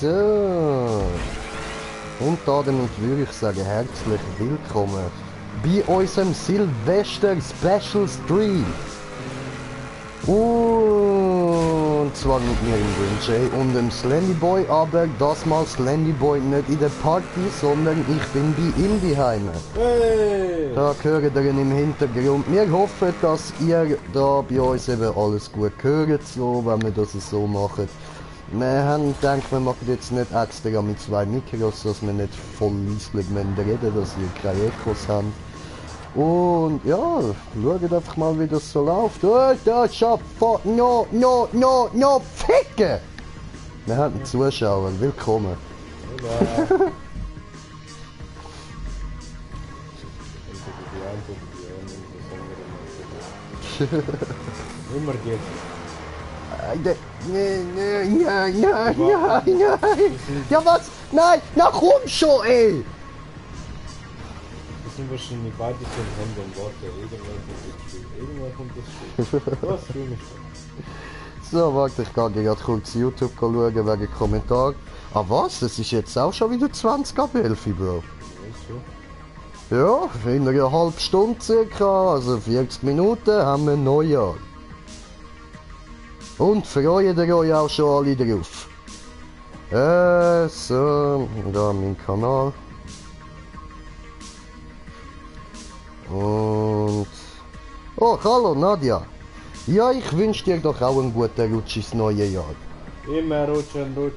So. Und damit würde ich sagen, herzlich willkommen bei unserem Silvester Special Stream. Und zwar mit mir im Green Jay und dem Slendyboy, aber das mal Slendyboy nicht in der Party, sondern ich bin bei ihm daheim. Hey! Da hört ihr ihn im Hintergrund. Wir hoffen, dass ihr da bei uns eben alles gut hört, so, wenn wir das so machen. Wir haben gedacht, wir machen jetzt nicht extra mit 2 Mikros, dass wir nicht voll leislich reden müssen, dass ihr keine Echos habt. Und ja, schaut einfach mal, wie das so läuft. Oh, da schafft no, ficken! Wir haben Zuschauer, willkommen. Immer geht. Nein. Ja was? Nein, na komm schon, ey! Das sind wahrscheinlich beide so in Händen und Worte. Irgendwann kommt das Spiel. Was für mich? So, warte, ich gehe gerade kurz YouTube schauen wegen Kommentar. Ah was? Das ist jetzt auch schon wieder 20 ab 11, Bro. Ja, in einer halben Stunde circa, also 40 Minuten, haben wir Neujahr. Und freuen ihr euch auch schon alle drauf? So, da mein Kanal. Und... Oh, hallo Nadja. Ja, ich wünsche dir doch auch einen guten Rutsch ins neue Jahr. Immer rutschen gut.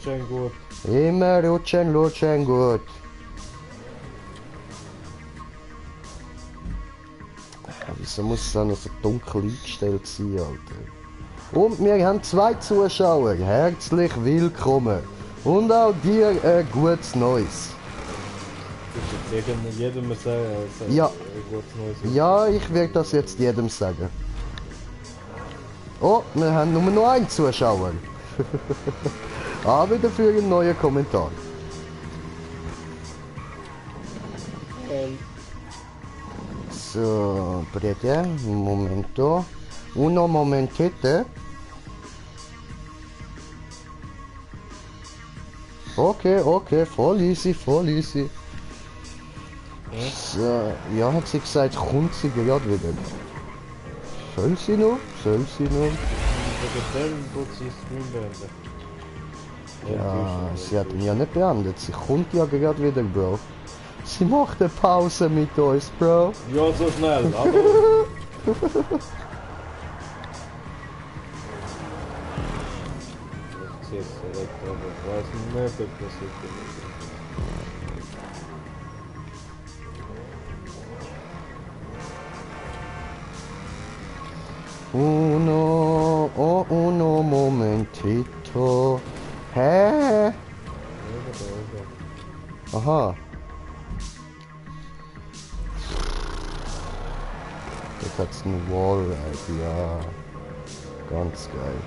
Immer rutschen gut. Wieso muss es auch noch so dunkel eingestellt sein, Alter? Und wir haben 2 Zuschauer. Herzlich willkommen. Und auch dir ein gutes Neues. Jedem sagen, Ja. gutes Neues. Ja, ich werde das jetzt jedem sagen. Oh, wir haben nur noch einen Zuschauer. Aber dafür ein neuer Kommentar. So, prete, un momento. Uno momentete. Okay, voll easy. So, ja, hat sie gesagt, kommt sie gerade wieder. Soll sie noch? Ja, sie hat ihn ja nicht beendet. Sie kommt ja gerade wieder, Bro. Sie macht eine Pause mit uns, Bro. Ja, so schnell, aber... Ich weiß nicht, ob das ist. Uno momentito. Hä? Aha. Jetzt hat's eine Wallride, ja. Ganz geil.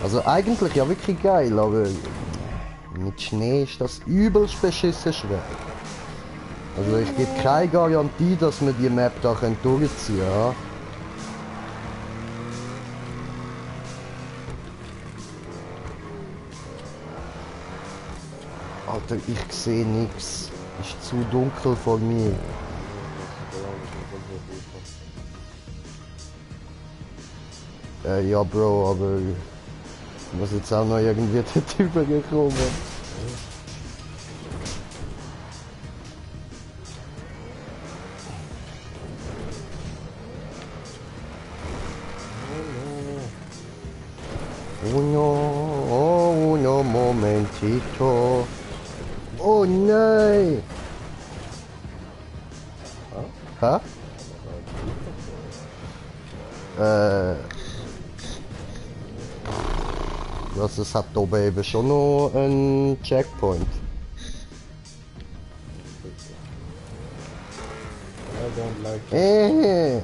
Also eigentlich ja wirklich geil, aber mit Schnee ist das übelst beschissen schwer. Also ich gebe keine Garantie, dass wir die Map da durchziehen können. Ja? Alter, ich sehe nichts. Ist zu dunkel vor mir. Ja, Bro, aber ich muss jetzt auch noch irgendwie drüber gekommen. Uno momentito. Oh nein! Hä? Also es hat oben eben schon noch einen Checkpoint. I don't like it.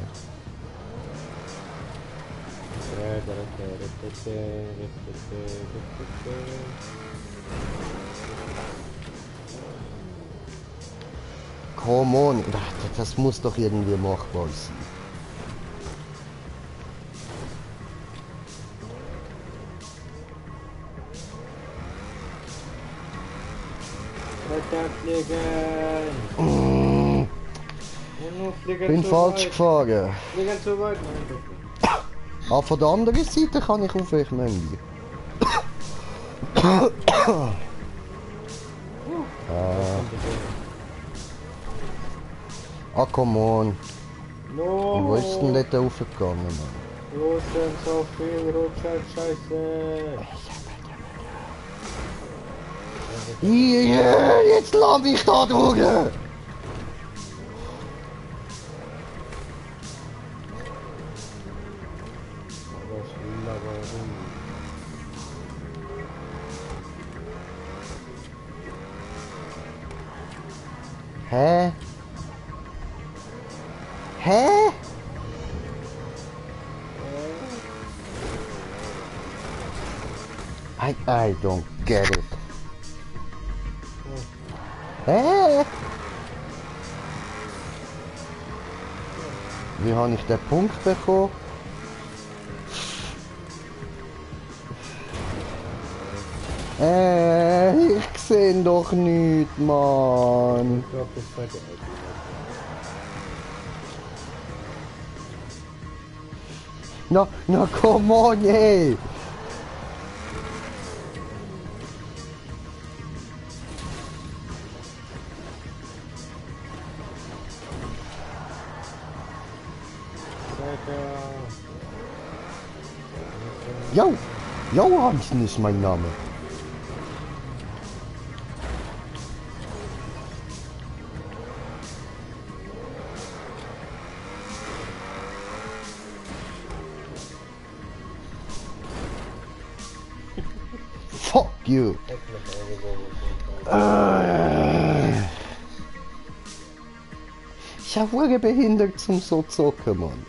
Come on, das muss doch irgendwie machbar sein. Mm, bin falsch gefahren. Fliegen zu weit, nein, doch nicht. Ah, von der anderen Seite kann ich auf euch Mandy. Ah, come on. No. Und wo ist denn dort raufgegangen, Mann? Wo sind so viel Rückschalt-Scheiße? Yeah, jetzt lass mich da durch! Hä? Hä? I don't get it. Hä? Wie habe ich den Punkt bekommen? Ich sehe doch nicht, Mann. Ich glaube, das zweite Auto. Na, come on, ey! Johansen ist mein Name. Fuck you. Ich hab wohl behindert zum so zocken, Mann.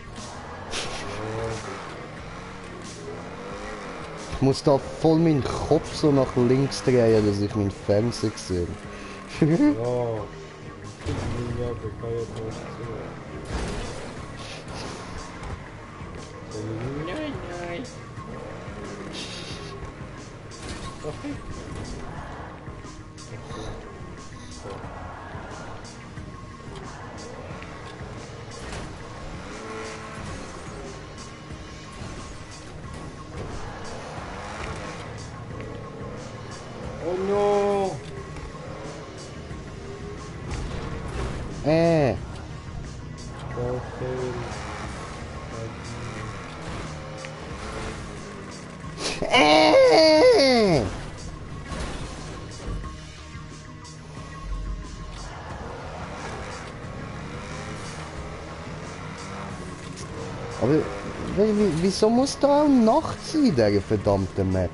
Ich muss da voll meinen Kopf so nach links drehen, dass ich meinen Fernseher sehe. Ja, ich bin ja bekannt nicht zu. Nein. Okay. Oh no! Aber wieso muss da auch Nacht sein, der verdammte Map?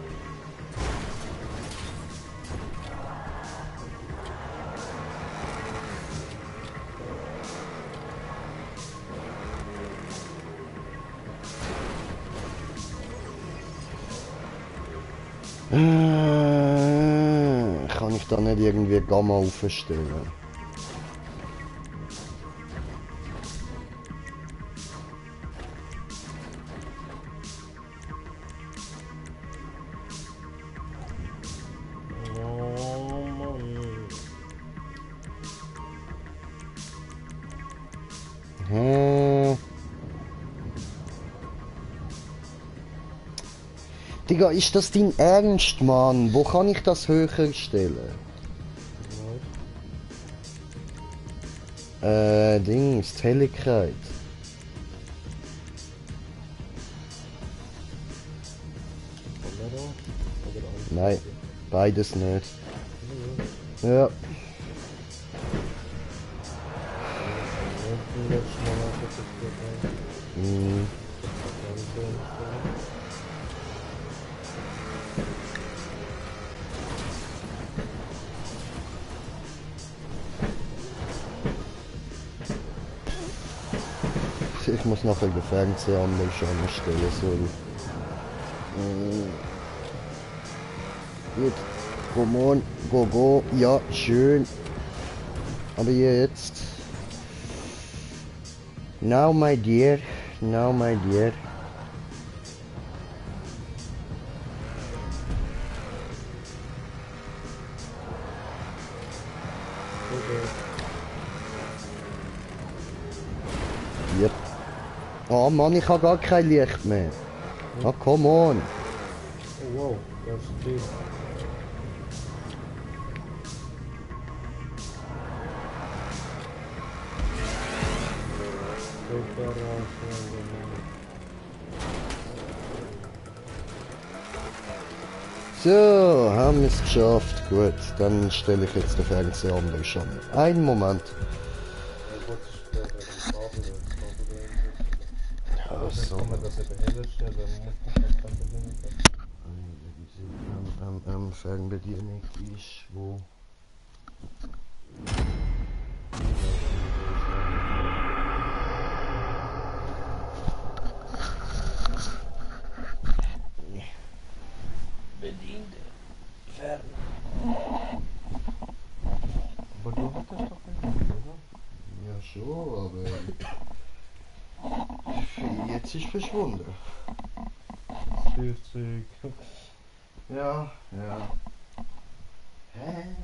Kann ich da nicht irgendwie Gamma aufstellen? Digga, ist das dein Ernst, Mann? Wo kann ich das höher stellen? Dings, Helligkeit. Nein, beides nicht. Ja. Mhm. Ich muss nachher den Fernseher anstellen, sorry. Gut, come on, go, ja, schön. Aber jetzt... Now my dear. Yep. Oh Mann, ich habe gar kein Licht mehr. Oh, come on. Oh wow, das ist viel. Super raus, So, haben wir es geschafft. Gut, dann stelle ich jetzt den Fernseher an, weil schon. Einen Moment. Aber dann so. kann man das eben heller stellen, man muss nicht das ganze Ding Fernbedienung ist wo? Bediente. Fern. Aber du hattest doch nicht, oder? Ja schon, aber jetzt ist verschwunden. Süßig. Ja, ja. Hä?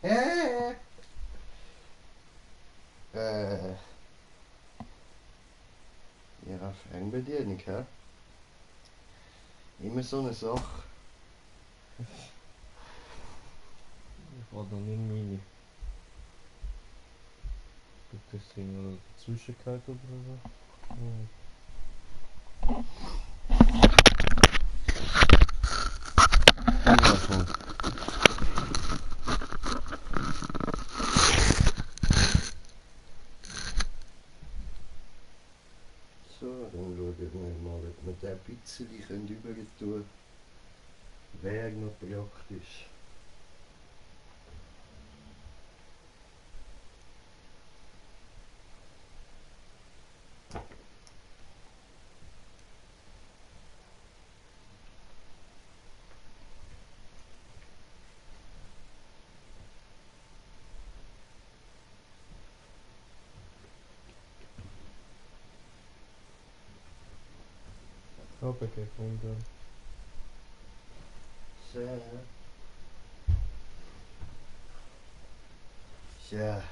Hä? Ja, Fernbedienung, hä? Immer so eine Sache. Ich war noch nie Mini. Gibt das Ding oder Zwischenkeit oder so? Hm. Wundervoll. So, dann schauen wir mal, ob wir den ein bisschen rüber tun. Wäre noch praktisch. Hoppakee-Funde. So. Ja.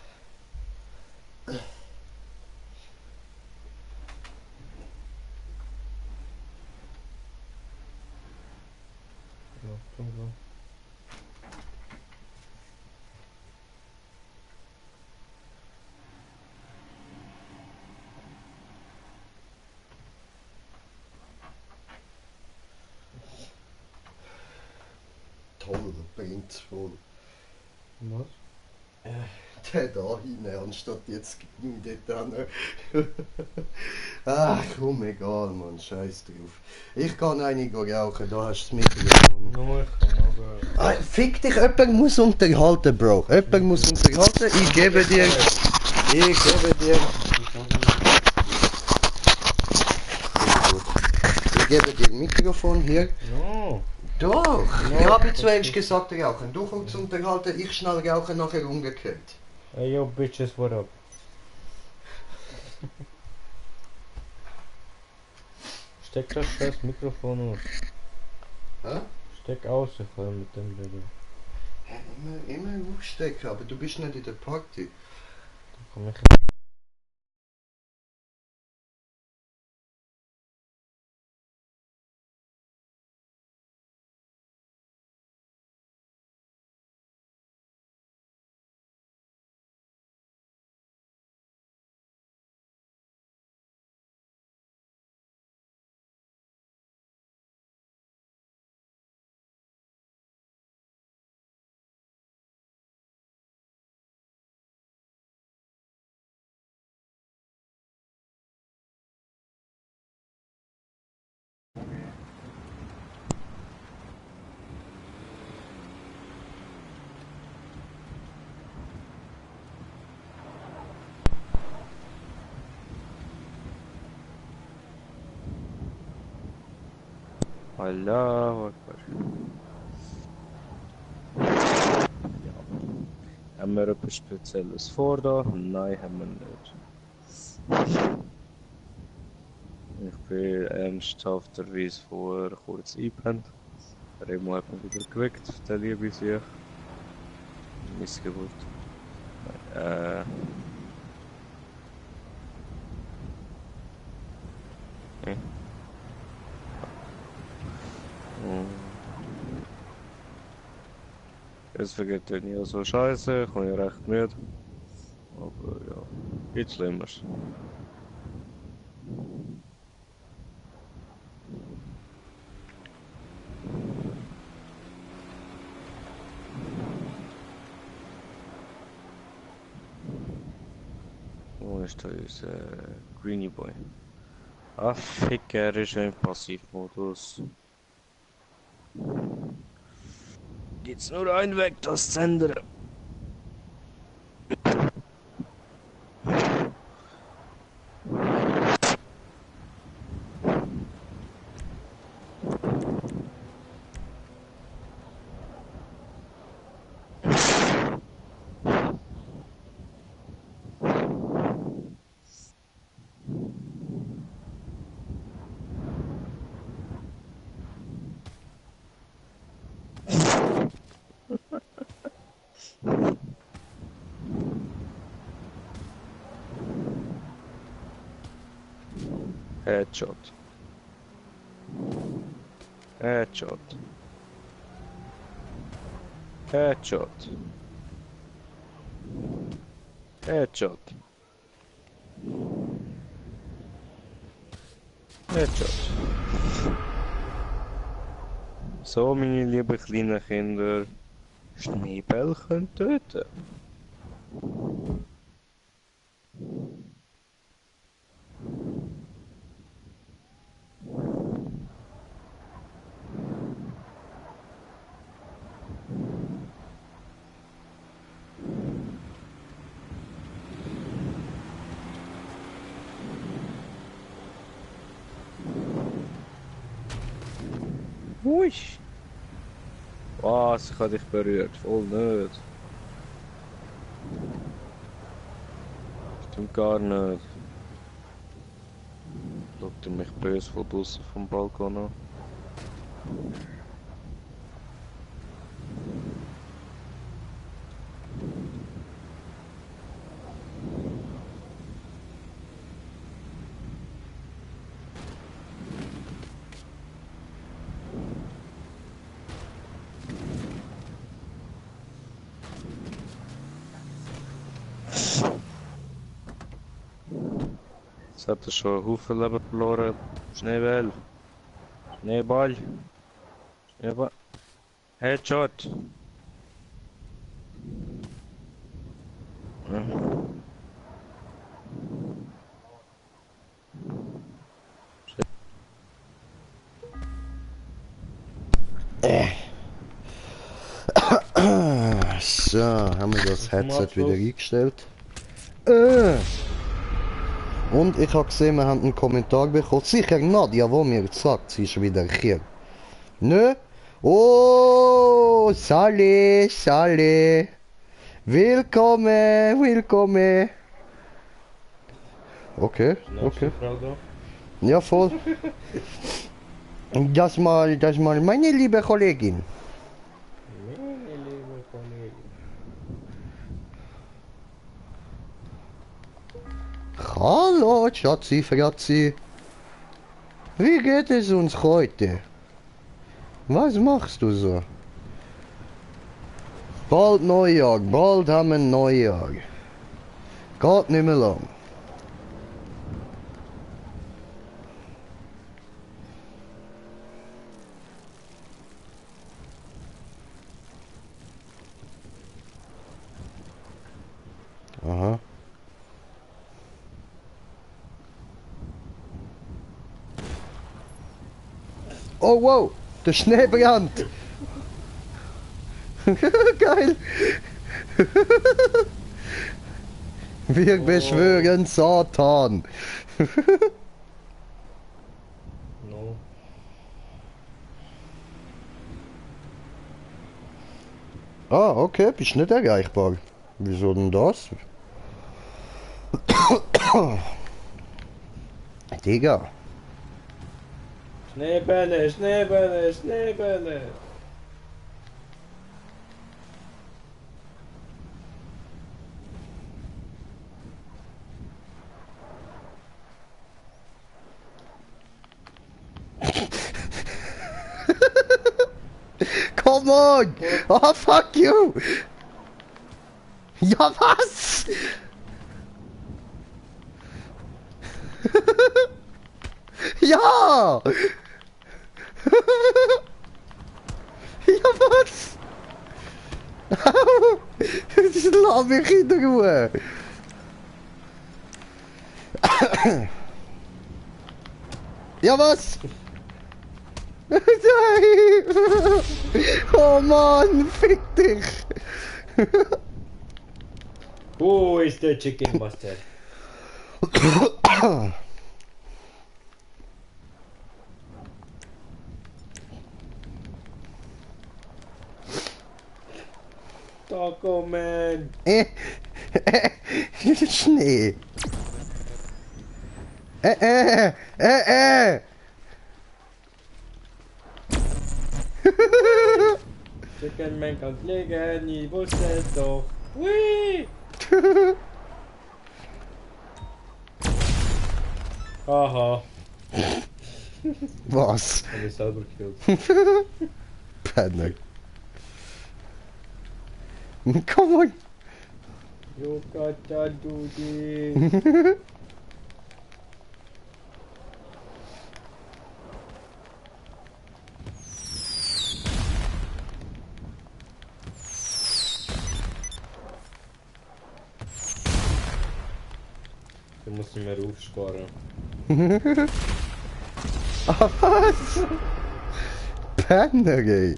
Ja, schon so. Toll, bringt's voll. Was? Der da hinein, anstatt jetzt dort hin. Ach komm, egal, Mann, scheiß drauf. Ich kann einige rauchen, da hast du das Mikrofon. No, ich kann aber... Fick dich, jemand muss unterhalten, Bro. Jemand muss unterhalten, ich gebe dir. Ich gebe dir ein Mikrofon hier. No. Doch, No, ich habe zuerst gesagt rauchen. Du kommst unterhalten, ich schnell rauchen, nachher umgekehrt. Hey yo bitches, what up? Steck das scheiß Mikrofon aus. Hä? Steck aus, ich kann mit dem reden. Immer aufstecken, aber du bist nicht in der Party. Da komm ich. Allahu Akbar. Ja. Haben wir etwas Spezielles vor da? Nein, haben wir nicht. Ich bin ernsthafterweise vor kurz eingepennt. Remo hat mich wieder geweckt, der liebe sich. Missgeburt. Äh. Hm. Es vergeht ja nie so scheiße, ich bin ja recht müde. Aber ja, geht schlimmeres. Wo ist da unser Greenie Boy? Ah, fick, er ist im Passivmodus. Gibt's nur einen Weg, das zu ändern. Headshot. Headshot. Headshot. Headshot. Headshot. So, meine lieben kleinen Kinder, Schneeball können töten. Ui! Was, ich habe dich berührt, voll nicht. Stimmt gar nicht. Schaut er mich böse von draussen vom Balkon an. Jetzt hat er schon einen Haufen Leben verloren. Schneeball. Schneeball. Schneeball. Headshot. Ja. So, haben wir das Headset wieder eingestellt. Und ich habe gesehen, wir haben einen Kommentar bekommen. Sicher Nadja, wo mir sagt, sie ist wieder hier. Ne? Oh, Sally, Sally. Willkommen, willkommen. Okay, okay. Ja, voll. Das mal meine liebe Kollegin. Hallo, Schatzi, Fratzi. Wie geht es uns heute? Was machst du so? Bald Neujahr, bald haben wir Neujahr. Geht nicht mehr lang. Aha. Oh wow, der Schnee brennt. Geil. Wir beschwören Satan. No. Ah, okay, bist nicht erreichbar. Wieso denn das? Digga. Schneebälle, Schneebälle, Schneebälle. Come on! Oh, fuck you! Ja, was? Ja! Ja, was? Lass mich in Ruhe! Ja, was? Nein! Oh Mann, fick dich! Wo ist der Chicken Master? Taco Man! Schnee! Äh! Chicken Man kann fliegen, ich wusste es doch. Hui! Aha, Was? hab ich selber gekillt. Penner. Komm on! Yokata Dudi. Du musst nicht mehr aufsparen. Ah, was? Penner, ey!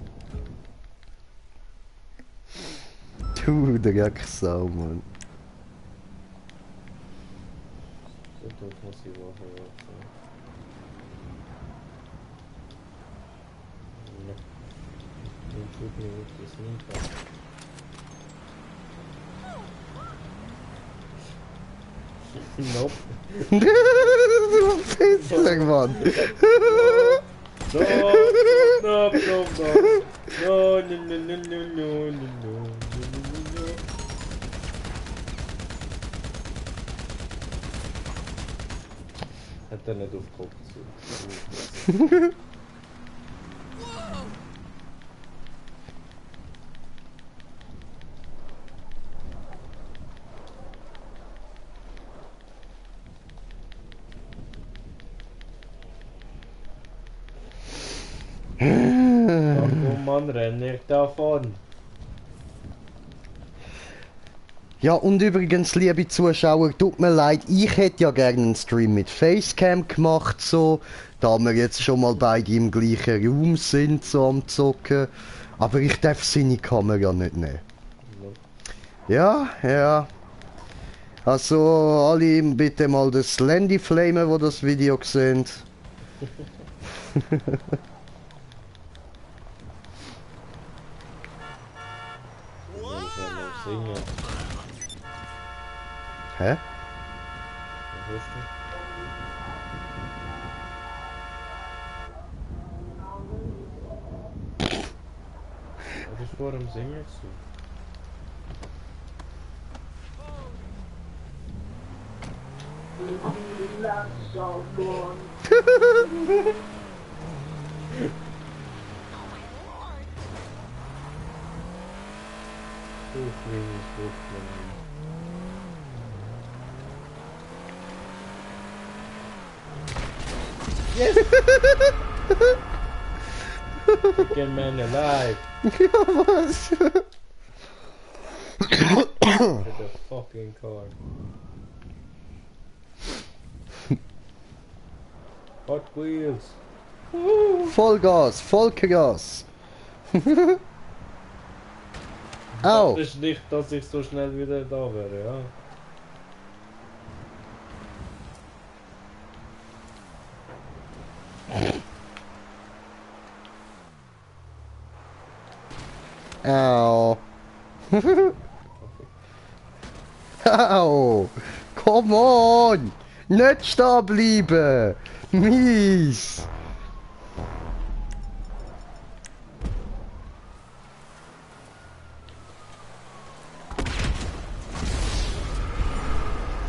Du Drecksau, Mann. So doof muss ich machen, ja. Den tut mir wirklich nicht was. Nope. Du Pisser, Mann! No, no, no, no. No, no, no, no, no, no, no, no, no. Hat er nicht aufgeguckt. So. Ach komm, Mann, renn nicht davon. Ja, und übrigens, liebe Zuschauer, tut mir leid, ich hätte ja gerne einen Stream mit Facecam gemacht, so, da wir jetzt schon mal beide im gleichen Raum sind, so am Zocken. Aber ich darf seine Kamera nicht nehmen. Ja. Also, alle bitte mal das Landy flamen, wo das Video sehen. Singen. Hä? Was hast du? Was ist vor dem Singen gewesen? Uff, wenig Luft, Mann. Yes! Chicken Man alive! Ja, was? Get the fucking car. Hot Wheels! Vollgas, Vollgas. Au. Das ist nicht, dass ich so schnell wieder da wäre, ja. Au. Au. Come on. Nicht stehen bleiben. Mies.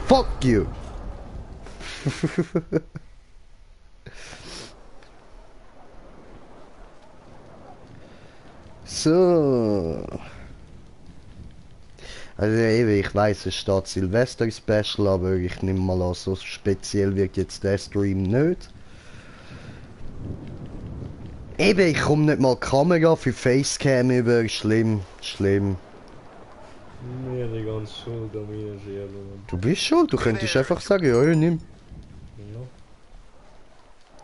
Fuck you. So. Also eben, ich weiß, es steht Silvester Special, aber ich nehme mal an, so speziell wird jetzt der Stream nicht. Eben, ich komme nicht mal die Kamera für Facecam über. Schlimm, schlimm. Mir die ganze Schuld an mir schieben. Du bist schuld, du könntest einfach sagen, ja, ja, nimm. No.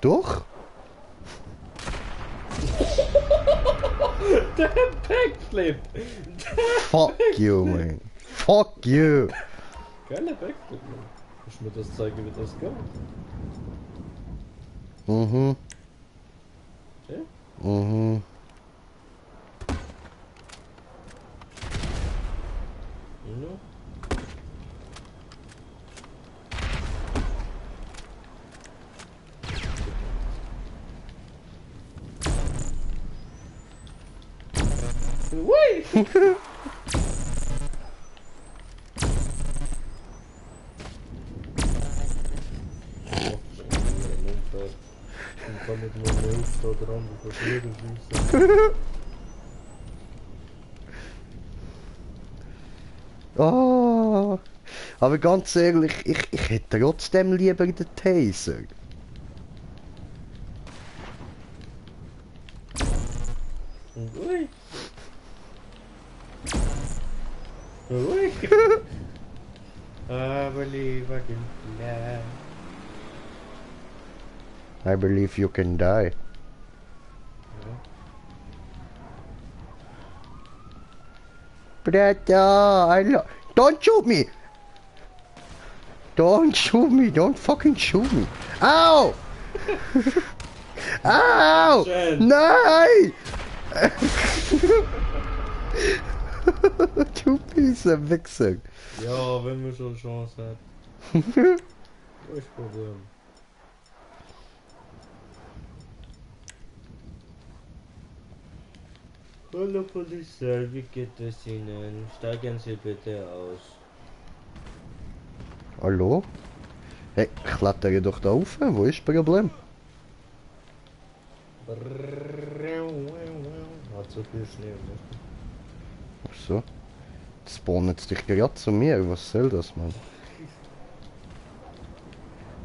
Doch? Der Backflip! Fuck you, man. Fuck you. Geiler Backflip, Mann. Kannst du mir das zeigen, wie das geht? Mhm. Ja? Mhm. No. Ui! Ich kann mit meinem Milch da dran, das ist jeder schießen. Ah. Aber ganz ehrlich, ich hätte trotzdem lieber den Taser. Ui! Ui! I believe I can fly. I believe you can die. Brother, don't shoot me! Don't shoot me, don't fucking shoot me. Ow! Ow! Schön. Nein! Du fieser Wichser. Ja, wenn man schon Chance hat. Wo ist das Problem? Hallo Polizei, wie geht es Ihnen? Steigen Sie bitte aus. Hallo? Hey, klettere doch da rauf, wo ist das Problem? Hat so viel Schnee, ne? Ach so. Jetzt spawnet es dich gerade zu mir, was soll das, Mann?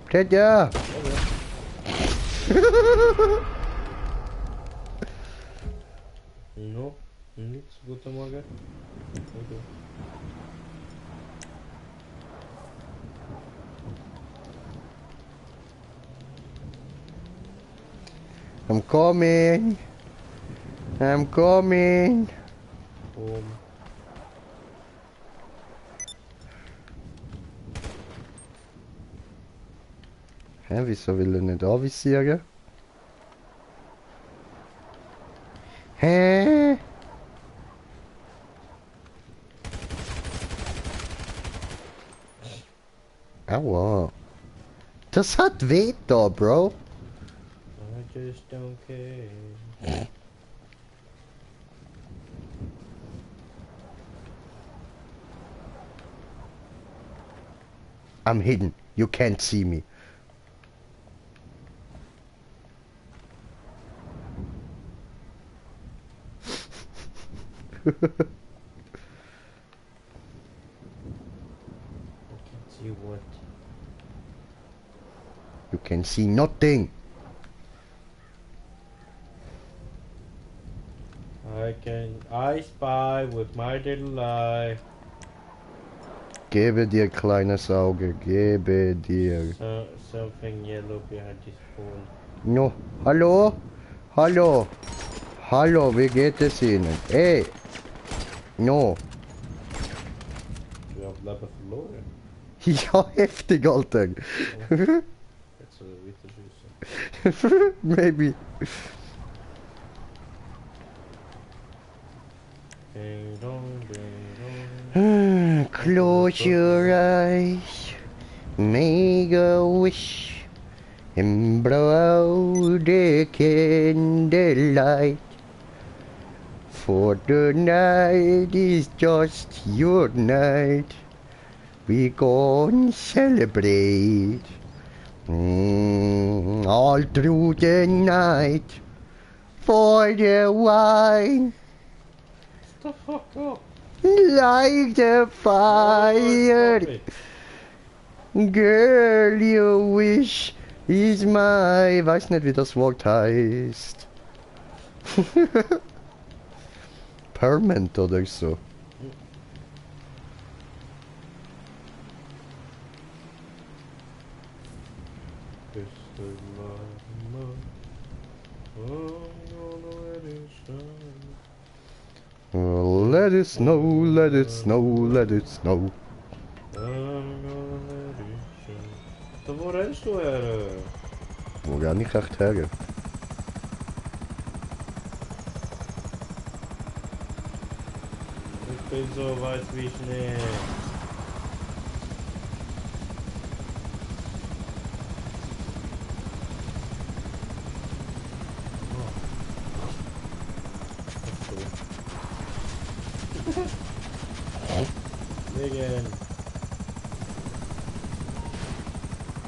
Tja! No, nichts, guten Morgen. Okay. I'm coming! I'm coming! Hä, wieso will er nicht anvisieren? Hä? Aua. Das hat weh da, Bro. I just don't care. I'm hidden. You can't see me. I can't see what. You can see nothing. I spy with my little eye. Gebe dir, kleines Auge, gebe dir. Something yellow behind this phone. No, hallo? Hallo? Hallo, wie geht es Ihnen? Ey! No. Wir haben Leben verloren. Ja, heftig, Alter. Jetzt weiter schießen. Maybe. Ding dong, ding dong. Close your eyes, make a wish, and blow out the candlelight. For the night is just your night. We gon' celebrate all through the night. For the wine the fuck up? Light the Oh, fire, stop it. girl, you wish is my... Ich weiß nicht, wie das Wort heißt. Permanent oder so. It's the light. Oh, I'm gonna let it shine. Oh, let it snow, let it snow, let it snow. I'm gonna let it shine. Da wo rennst du her? Wo gar nicht echt her? Ich bin so weit wie Schnee. Liegen.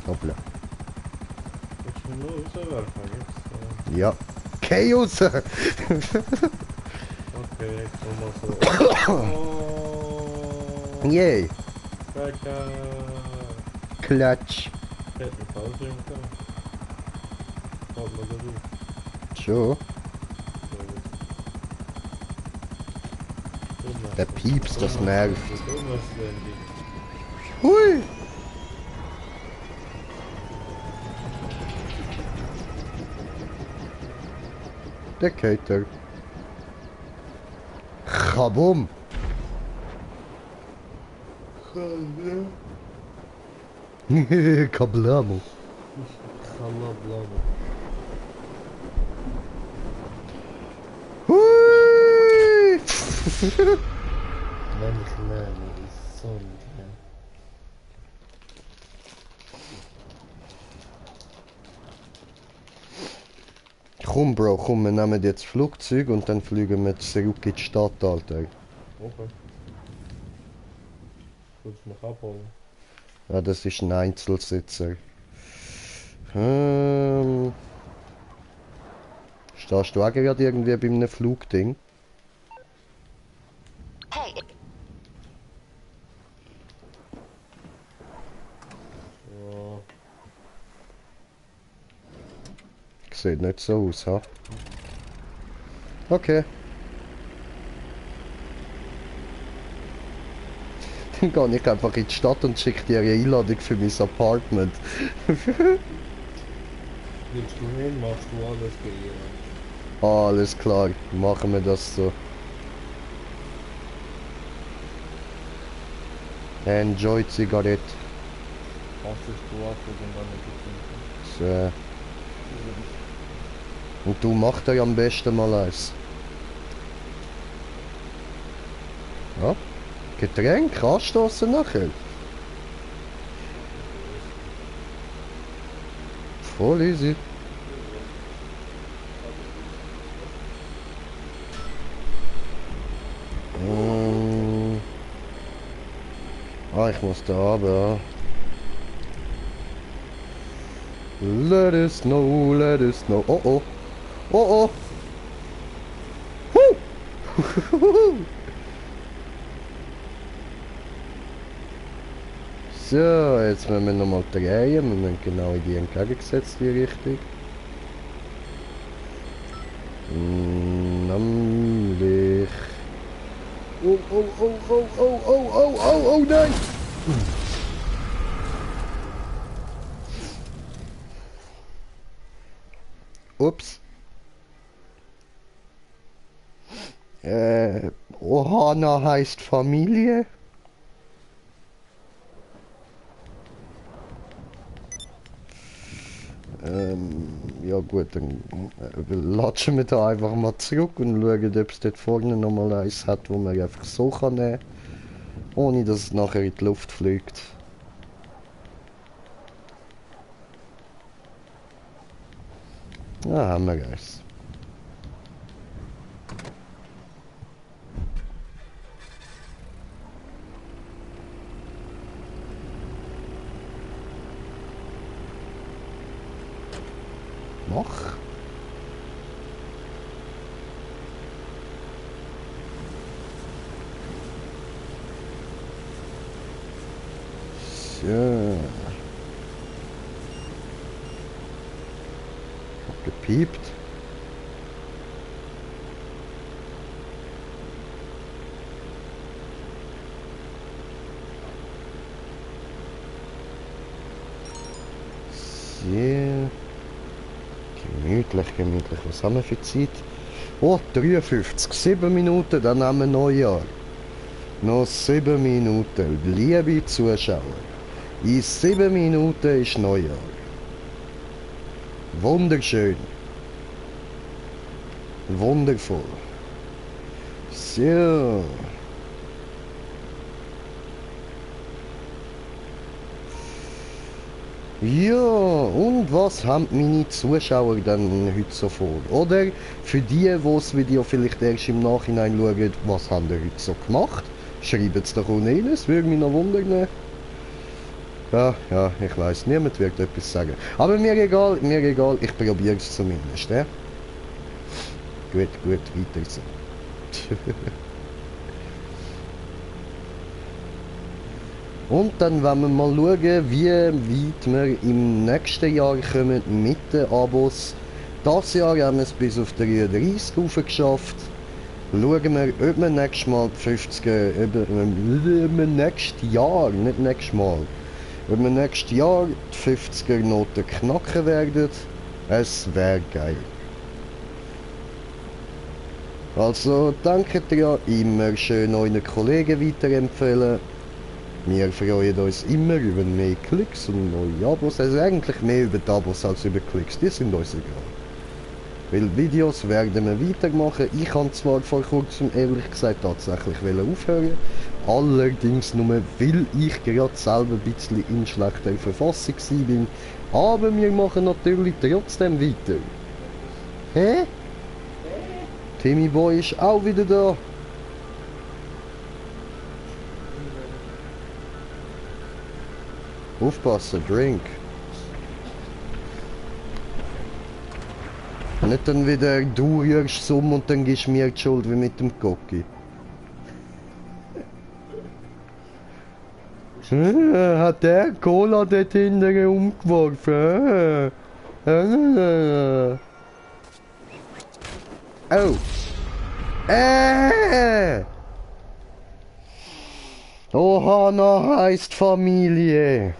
Hoppla. Willst du mir nur rauswerfen jetzt? Ja. Chaos! Okay, komm mal so. Oh, Yay! Cracker. Klatsch! Hätte mich falsch können. Fällt mir das auf. Schon. Dummes. Der Pieps, das nervt. Dummes Handy. Hui! Der Kater. Kabum! Kablamo. Kalablama. Hui! Wenn ich lerne, ist so nicht. Komm, Bro, komm, wir nehmen jetzt das Flugzeug und dann fliegen wir zurück in die Stadt, Alter. Okay. Willst du mich abholen? Ja, das ist ein Einzelsitzer. Stehst du auch gerade irgendwie bei einem Flugding? Hey, Ja. Sieht nicht so aus, ha? Okay. Dann gehe ich einfach in die Stadt und schicke dir eine Einladung für mein Apartment. Willst du hin, machst du alles gehen. Alles klar, machen wir das so. Enjoy Zigarette. Machst du ab und dann nicht So. Und du mach dir am besten mal eins. Ja. Getränk anstoßen nachher. Voll easy. Ich muss da runter. Let it snow, let it snow. Oh oh. Oh oh. Huh. So, jetzt müssen wir nochmal drehen. Wir müssen genau in die entgegengesetzte Richtung. Nämlich... Oh, oh, oh, oh, oh, oh, oh, oh, oh, nein! Ups. Ohana heißt Familie. Ja gut, dann latschen wir da einfach mal zurück und schauen, ob es dort vorne nochmal eins hat, wo man einfach so kann nehmen kann, ohne dass es nachher in die Luft fliegt. Ja, haben wir eins. Mach. Piept. Sehr gemütlich, gemütlich. Was haben wir für Zeit? Oh, 53, 7 Minuten, dann haben wir Neujahr. Noch 7 Minuten, liebe Zuschauer. In 7 Minuten ist Neujahr. Wunderschön. Wundervoll. So. Ja, und was haben meine Zuschauer dann heute so vor? Oder für die das Video vielleicht erst im Nachhinein schauen, was haben ihr heute so gemacht? Schreibt es doch unten, es würde mich noch wundern. Ja, ich weiß, niemand wird etwas sagen. Aber mir egal, ich probiere es zumindest. Gut, weiter so. Und dann wollen wir mal schauen, wie weit wir im nächsten Jahr kommen mit den Abos. Das Jahr haben wir es bis auf 33 geschafft. Schauen wir, ob wir nächstes Mal die 50er, ob wir nächstes Jahr, nicht nächstes Mal, ob wir nächstes Jahr die 50er Noten knacken werden. Es wäre geil. Also danke dir, immer schön euren Kollegen weiterempfehlen. Wir freuen uns immer über mehr Klicks und neue Abos. Also eigentlich mehr über die Abos als über Klicks. Die sind uns egal. Weil Videos werden wir weitermachen. Ich kann zwar vor kurzem ehrlich gesagt tatsächlich aufhören. Allerdings nur weil ich gerade selber ein bisschen in schlechter Verfassung bin. Aber wir machen natürlich trotzdem weiter. Hä? Timmy Boy ist auch wieder da. Aufpassen, Drink. Nicht dann wieder du rührst um und dann gibst mir die Schuld wie mit dem Cookie. Hat der Cola dort hinten umgeworfen? Oh! Ohana heißt Familie.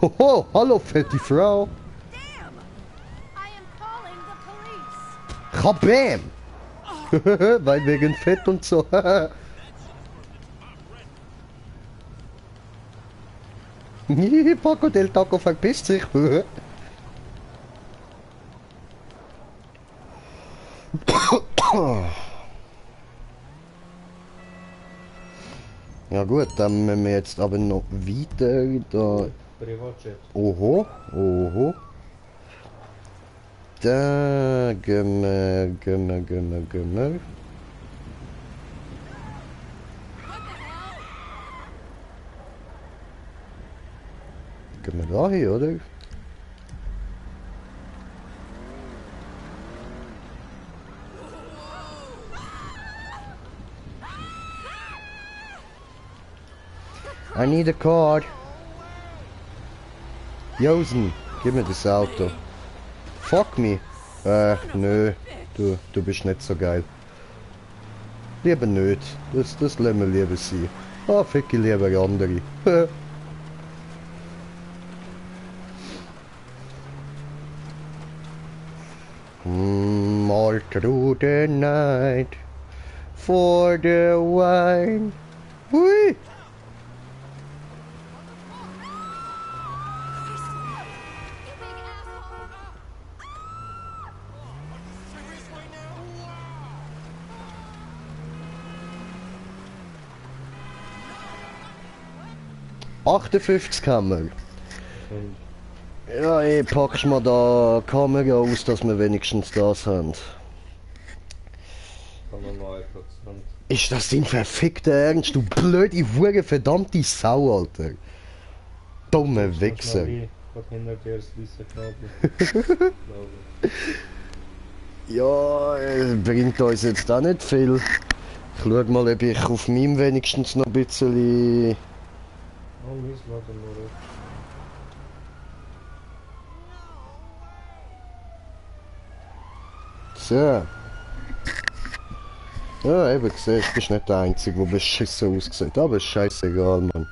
Hoho, hallo fette Frau. Damn! I am calling the police. Kabam! Weil wegen Fett und so. Paco del Taco verpisst sich. Ja gut, dann müssen wir jetzt aber noch weiter da. Privatchat. Oho. Da gehen wir. Gehen wir da hin, oder? I need a card. Josen, gib mir das Auto. Fuck me. Nö. Du bist nicht so geil. Lieber nicht. Das lassen wir lieber sein. Ah, fick ich lieber andere. All through the night. For the wine. Hui. Und 58 Kammer. Ja, packst mal da Kamera aus, dass wir wenigstens das haben. kann man mal kurz. Ist das dein verfickter Ernst, du blöde, hure verdammte Sau, Alter. Dumme Wichser. Was hinter dir ist weiße Kabel. Ja, bringt uns jetzt auch nicht viel. Ich schau mal, ob ich auf meinem wenigstens noch ein bisschen... Oh, Mist, warte mal. So. Ja, eben gesehen, du bist nicht der Einzige, der beschissen aussieht. Aber ist scheißegal, Mann.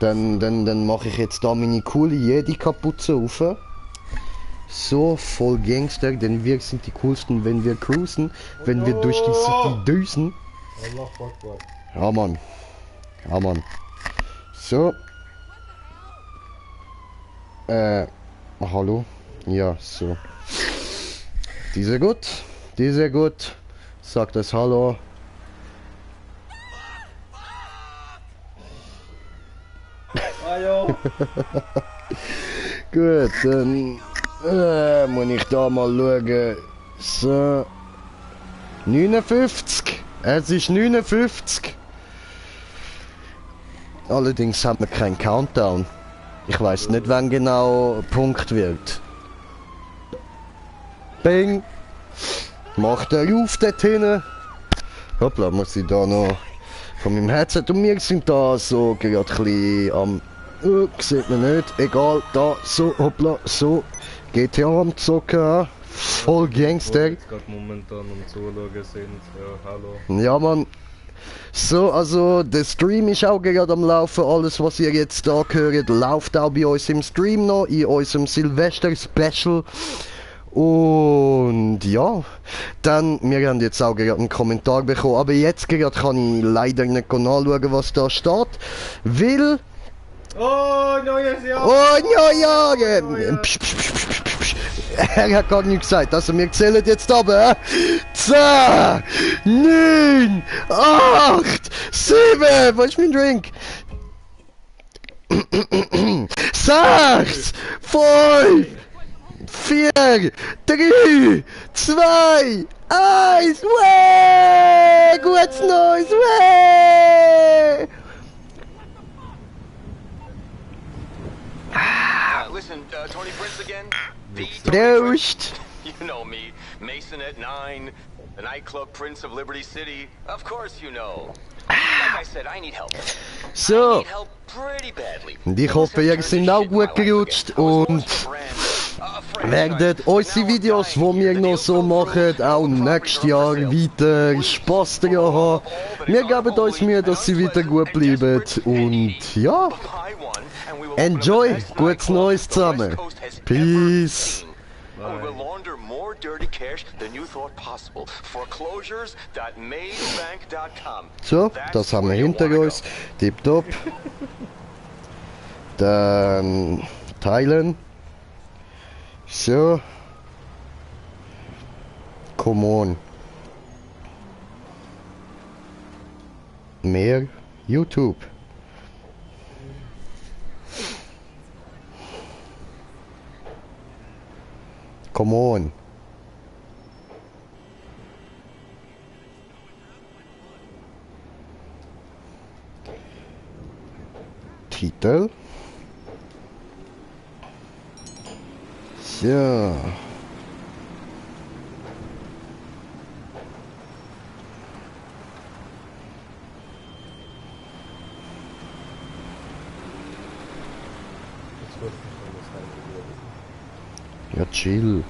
Dann mache ich jetzt da meine coole Jedi-Kapuze auf. So, voll Gangster, denn wir sind die coolsten, wenn wir cruisen, wenn wir durch die City düsen. Allah Akbar. Ja, Mann. Ja, Mann. So. Hallo? Ja, so. Diese gut? Diese gut? Sagt das Hallo. Ah ja. Gut, dann muss ich da mal schauen. So. 59. Es ist 59. Allerdings haben wir keinen Countdown. Ich weiß nicht, wann genau Punkt wird. Bing! Macht er auf dort hinten. Hoppla, muss ich da noch von meinem Headset und wir sind da so gerade ein bisschen am... sieht man nicht, egal, da, so, hoppla, so. GTA am Zocken, voll Gangster. Jetzt gerade momentan am Zuschauen sind. Ja, hallo. Ja, Mann. So, also der Stream ist auch gerade am Laufen. Alles, was ihr jetzt da hört, läuft auch bei uns im Stream noch, in unserem Silvester-Special. Und ja, dann, wir haben jetzt auch gerade einen Kommentar bekommen, aber jetzt gerade kann ich leider nicht nachschauen, was da steht, weil... Oh, neues Jahr! Oh, ja, ja! Er hat gar nichts gesagt, also wir zählen jetzt aber. 10, 9, 8, 7, wo ist mein Drink? 6, 5, 4, 3, 2, 1, way! Gutes Neues, way! Listen, Tony Prince again? Prost! You know me, Mason at 9, the nightclub Prince of Liberty City. Of course you know. Like I said, I need help. So, Need help pretty badly. und ich hoffe, ihr seid auch gut gerutscht und werdet unsere Videos, die wir noch so machen, auch nächstes Jahr weiter Spaß daran haben. Wir geben uns Mühe, dass sie wieder gut bleiben und ja, enjoy, gutes Neues zusammen. Peace. We will launder more dirty cash than you thought possible. Foreclosures.madebank.com. So, das haben wir hinter uns. Tipptopp. Dann teilen. So. Come on. Mehr YouTube. Come on. Titel. So. Ja, chill.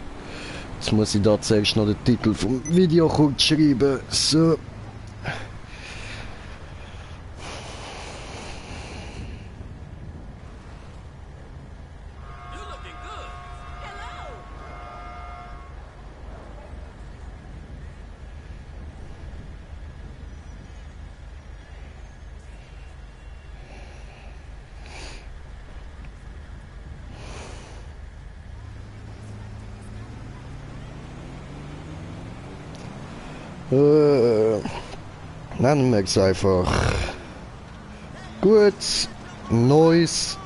Jetzt muss ich da zuerst noch den Titel vom Video kurz schreiben. So. Nennen wir es einfach. Gut, neues,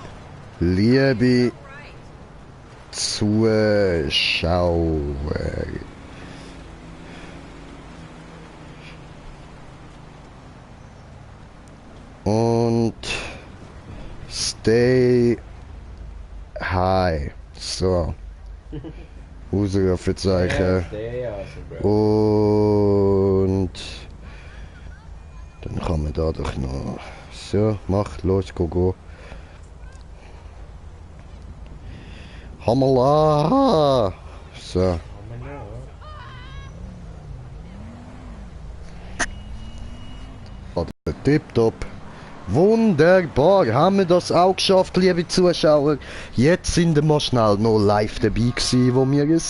liebe Zuschauer. Und stay high. So. Ausrufezeichen. Und dann kann man da doch noch. So, mach, los, go. Hamala. So. Aber ja. Tipptopp. Wunderbar, haben wir das auch geschafft, liebe Zuschauer. Jetzt sind wir mal schnell noch live dabei gewesen, wo wir ein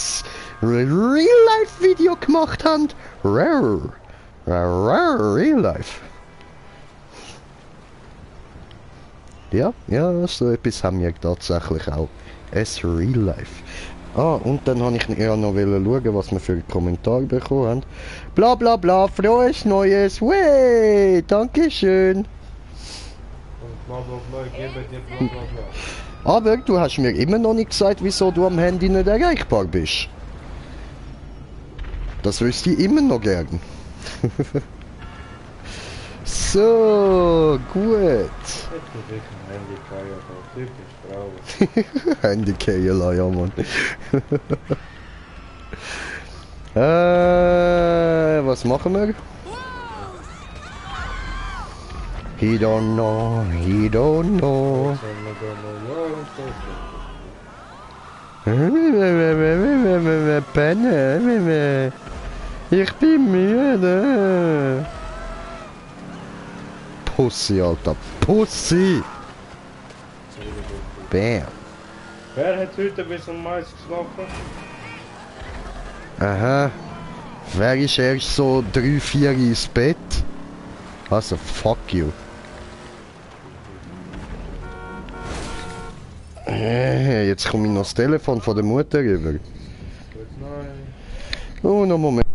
Real-Life-Video gemacht haben. Real-Life. Ja, so etwas haben wir tatsächlich auch. Es Real-Life. Ah, und dann habe ich ja noch schauen, was wir für einen Kommentar bekommen haben. Bla bla bla, frohes Neues, wey, dankeschön. Und bla bla bla, ich gebe dir bla bla bla. Aber du hast mir immer noch nicht gesagt, wieso du am Handy nicht erreichbar bist. Das wüsste ich immer noch gern. So, gut. Jetzt muss ich ein Handy feiern, typisch Frauen. Handy Keiler, ja Mann. Was machen wir? He don't know, he don't know. Sollen wir da noch ja und so? Penne, ich bin müde. Pussy, Alter, Pussy. Bam. Wer hat heute bis um Mais geschlafen? Aha. Wer ist erst so 3-4 ins Bett? Also, fuck you. Jetzt komme ich noch das Telefon von der Mutter rüber. Gut, nein. Oh, noch einen Moment.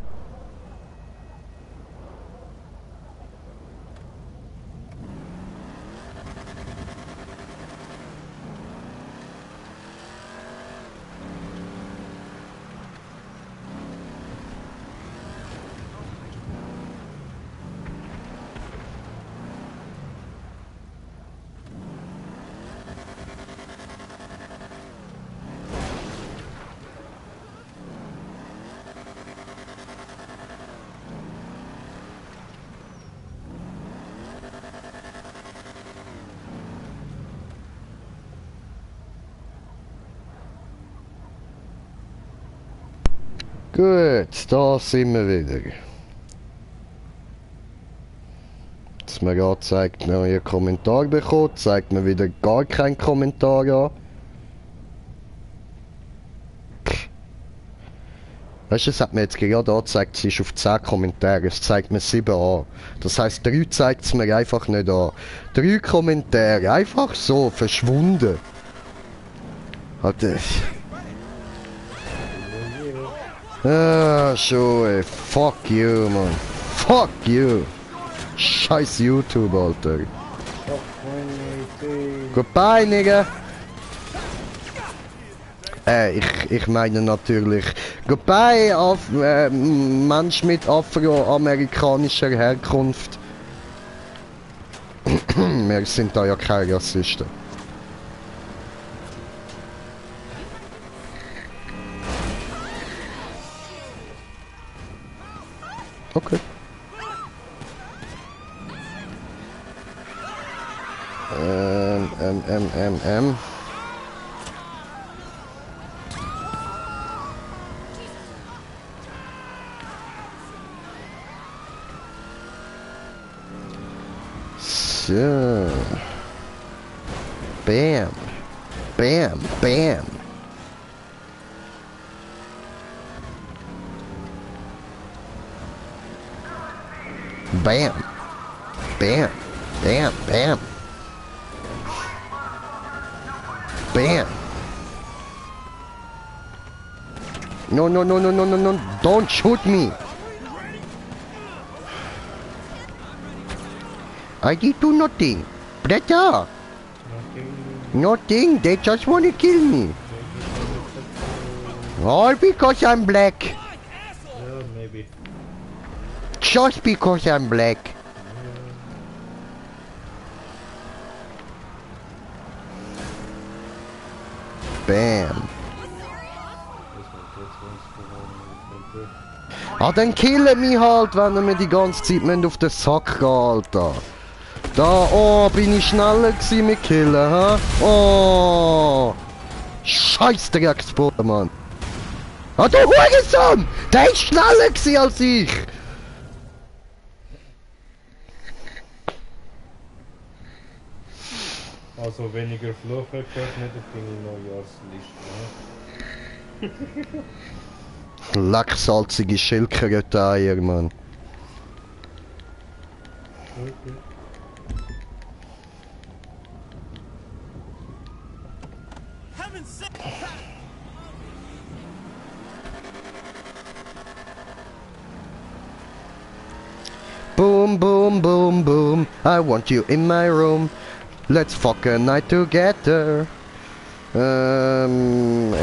Gut, da sind wir wieder. Jetzt mir gerade zeigt, neuen Kommentar bekommen, zeigt mir wieder gar keinen Kommentar an. Weißt du, es hat mir jetzt gerade angezeigt, es ist auf 10 Kommentare, es zeigt mir 7 an. Das heisst, 3 zeigt es mir einfach nicht an. 3 Kommentare, einfach so, verschwunden. Alter. Ah, schon, ey. Fuck you, man. Fuck you. Scheiß YouTube, Alter. Goodbye, Nigga. Ich meine natürlich Goodbye auf Mensch mit afroamerikanischer Herkunft. Wir sind da ja keine Rassisten. Okay. So. Bam. Bam. Bam. Bam. Bam. Bam. Bam. Bam. No, no, no, no, no, no, no. Don't shoot me. I did do nothing. Brother. Nothing. They just want to kill me. All because I'm black. Yeah, maybe. Just because I'm black. Bam. Ah, dann killen mich halt, wenn er mir die ganze Zeit auf den Sack gehen, Alter. Da, oh, bin ich schneller gewesen mit Killen, hä? Oh. Scheiß Drecksboden, Mann! Ah, du Hurensohn! Der ist schneller gewesen als ich! Also weniger Fluchen gehört nicht auf deine Neujahrsliste, ne? Lecksalzige Schildkröte-Eier, Mann. Okay. Boom, boom, boom, boom. I want you in my room. Let's fuck a night together. And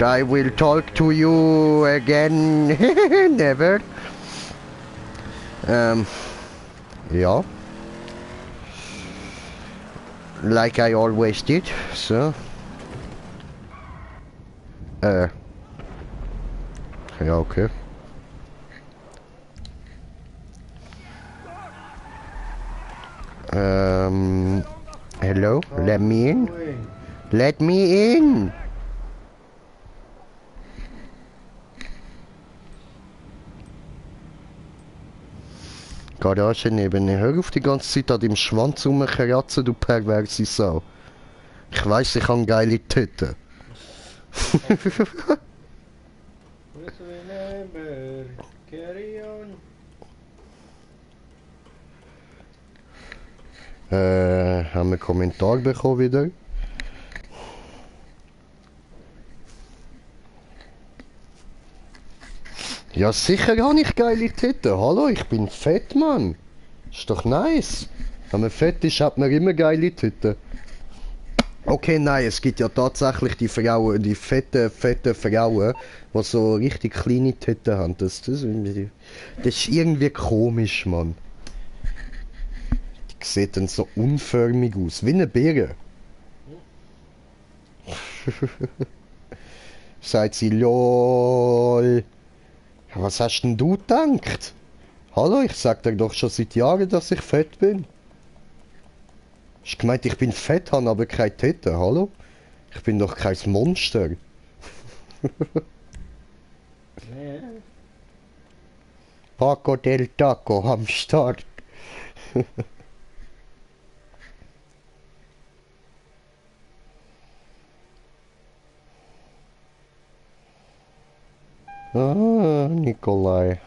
I will talk to you again. Never. Ja. Like I always did. So. Ja, okay. Hello? Let me in? Let me in! Garage neben. Hör auf die ganze Zeit an deinem Schwanz rumkratzen, du perverse Sau. Ich weiss, ich habe geile Titten. Just remember, carry on. Haben wir einen Kommentar bekommen wieder? Ja, sicher habe ich geile Titten. Hallo, ich bin fett, Mann. Ist doch nice. Wenn man fett ist, hat man immer geile Titten. Okay, nein, es gibt ja tatsächlich die Frauen, die fetten Frauen, die so richtig kleine Titten haben. Das ist irgendwie komisch, Mann. Die sieht dann so unförmig aus, wie eine Beere. Sagt sie, lol. Was hast denn du gedacht? Hallo, ich sag dir doch schon seit Jahren, dass ich fett bin. Hast gemeint, ich bin fett, habe aber keine Titten, hallo? Ich bin doch kein Monster. Paco del Taco am Start. Ah, Nikolai.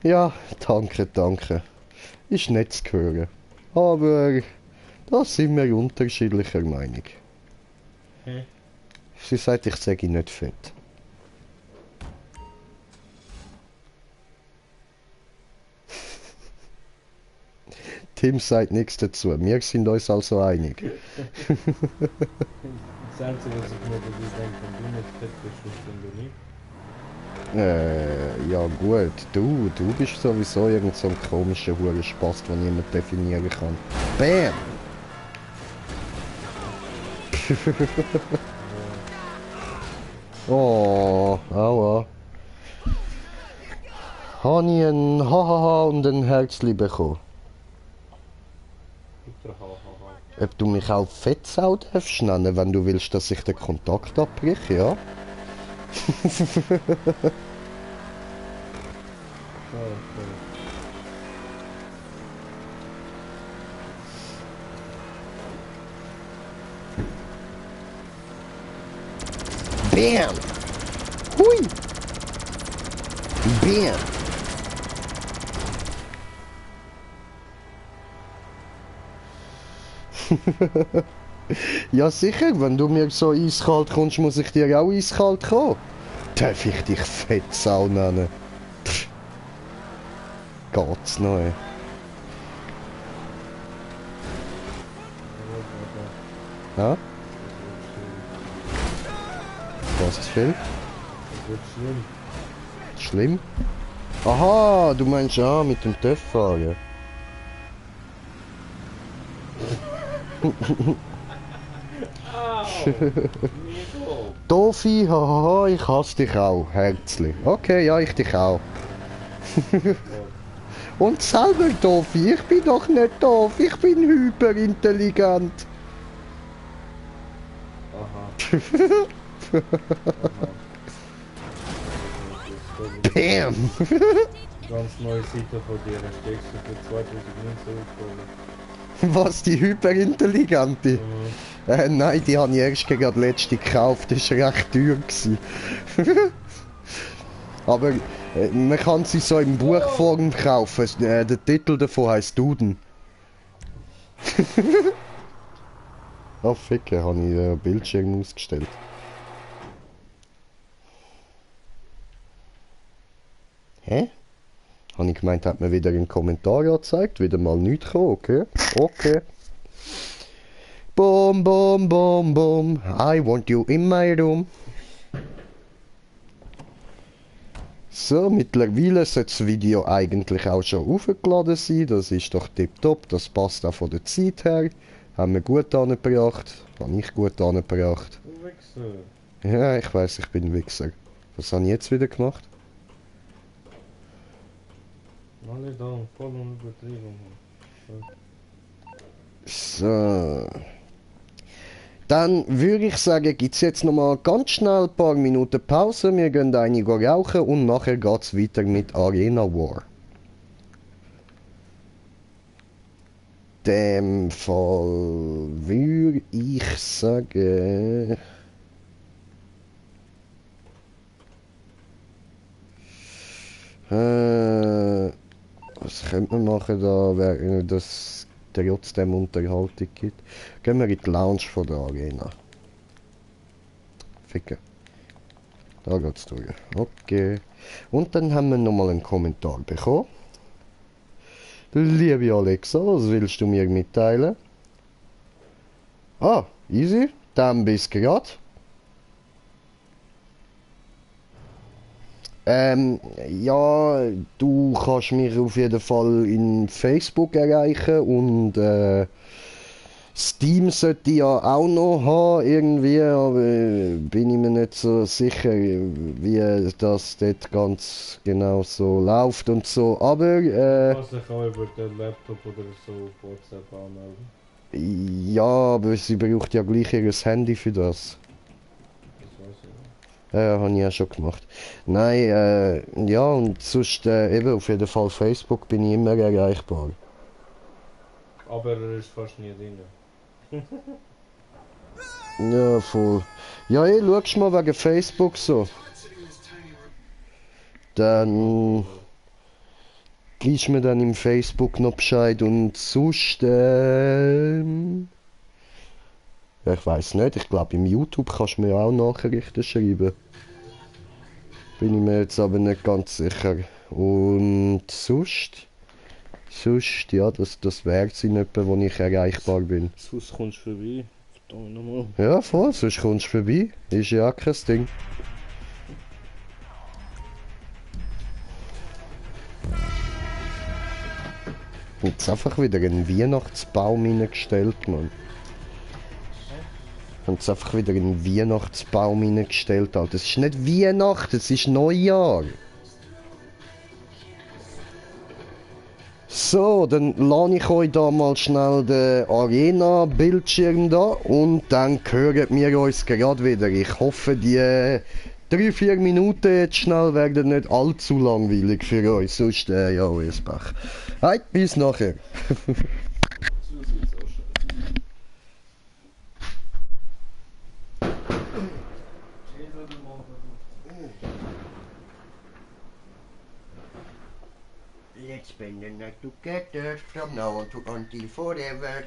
Ja, danke, danke. Ist nett zu hören. Aber da sind wir unterschiedlicher Meinung. Hm. Sie sagt, ich sage nicht fett. Tim sagt nichts dazu. Wir sind uns also einig. Das Einzige, was ich mir dabei denke, wenn du nicht fett bist, wenn du nicht. Ja gut, du bist sowieso irgend so ein komischer Hurenspast, den niemand definieren kann. Bam! Oh, aua. Habe ich ein Hahaha und ein Herzli bekommen? Ob du mich auch Fettsau darfst nennen, wenn du willst, dass ich den Kontakt abbreche, ja? Bam! Hui! Bam! Ja sicher, wenn du mir so eiskalt kommst, muss ich dir auch eiskalt kommen. Darf ich dich Fettsau nennen? Pff. Geht's noch, ey. Ja? Was ist viel? Das wird schlimm. Schlimm? Aha, du meinst ja mit dem TÜV fahren. Au! Nico! Tofi, hahaha, ich hasse dich auch, herzlich. Okay, ja, ich dich auch. Und selber Tofi, ich bin doch nicht doof, ich bin hyperintelligent. Aha. Bam! Ganz neue Seite von dir, da steckst du für 2019 aufgehoben. Was, die hyperintelligente? Nein, die habe ich erst gerade letzte gekauft, das war recht teuer gewesen. Aber man kann sie so in Buchform kaufen, der Titel davon heisst Duden. Oh Ficke, habe ich den Bildschirm ausgestellt. Hä? Habe ich gemeint, hat mir wieder einen Kommentar angezeigt, wieder mal nichts gekommen, okay? Okay. Boom, boom, boom, boom, I want you in my room. So, mittlerweile sollte das Video eigentlich auch schon aufgeladen sein, das ist doch tipptopp, das passt auch von der Zeit her. Haben wir gut angebracht, habe ich gut angebracht. Du Wichser. Ja, ich weiß, ich bin ein Wichser. Was habe ich jetzt wieder gemacht? Alle da, voll und übertrieben. So. Dann würde ich sagen, gibt es jetzt nochmal ganz schnell ein paar Minuten Pause. Wir gehen einige rauchen und nachher geht es weiter mit Arena War. In dem Fall würde ich sagen... was könnte man machen da, während das trotzdem Unterhaltung gibt? Gehen wir in die Lounge von der Arena. Ficken. Da geht's durch. Okay. Und dann haben wir nochmal einen Kommentar bekommen. Liebe Alexa, was willst du mir mitteilen? Ah, easy. Dann bis grad. Ja, du kannst mich auf jeden Fall in Facebook erreichen und Steam sollte ich ja auch noch haben irgendwie, aber bin ich mir nicht so sicher, wie das dort ganz genau so läuft und so, aber Du kannst dich auch über den Laptop oder so auf WhatsApp anmelden. ja, aber sie braucht ja gleich ihr Handy für das. Das weiß ich nicht. Ja, habe ich ja schon gemacht. Nein, ja, und sonst eben auf jeden Fall Facebook bin ich immer erreichbar. Aber er ist fast nie drin. Ja, voll. Ja, schaust mal wegen Facebook so. Dann gibst mir dann im Facebook noch Bescheid und sonst, ja, ich weiß nicht, ich glaube im YouTube kannst du mir auch Nachrichten schreiben. Bin ich mir jetzt aber nicht ganz sicher. Und sonst, ja, das wäre es in etwa, wo ich erreichbar bin. Sonst kommst du vorbei. Verdammt nochmal. Ja, voll, sonst kommst du vorbei. Ist ja auch kein Ding. Jetzt einfach wieder einen Weihnachtsbaum hineingestellt, Mann. Haben jetzt einfach wieder einen Weihnachtsbaum hineingestellt, Alter. Das ist nicht Weihnachten, es ist Neujahr. So, dann lade ich euch da mal schnell den Arena-Bildschirm da und dann hören wir uns gerade wieder. Ich hoffe, die 3-4 Minuten jetzt schnell werden nicht allzu langweilig für euch, sonst ja, alles Pech. Hey, bis nachher. Let's spend the night together from now on to until forever.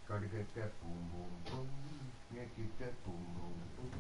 Gotta get that boom boom boom. Yeah, get that boom boom boom.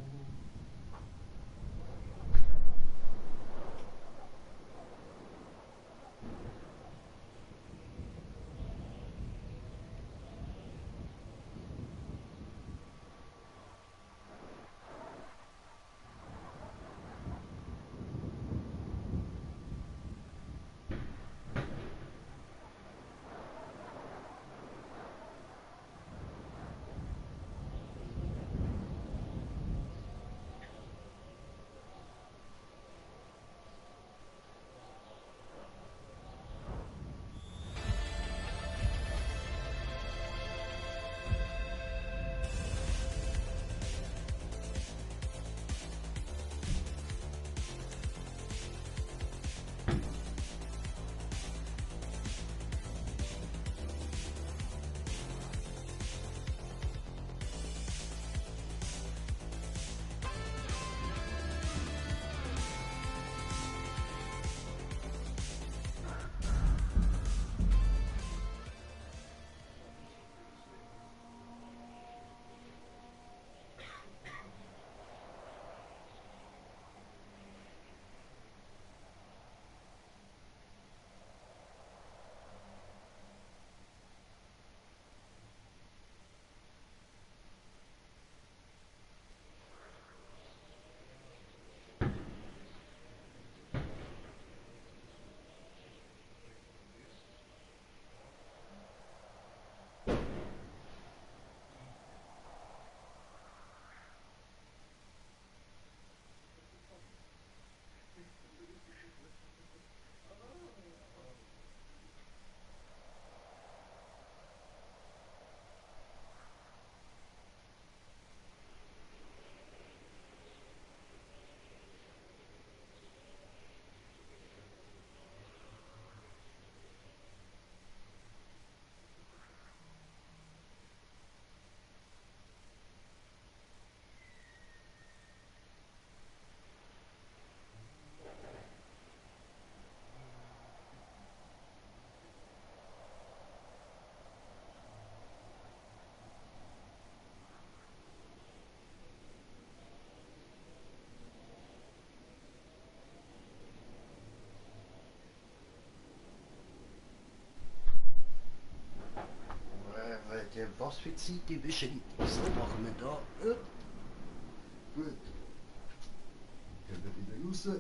Was für Zeit die Beschreibung. So machen wir da. Ja. Gut. Gehen wir wieder raus. So.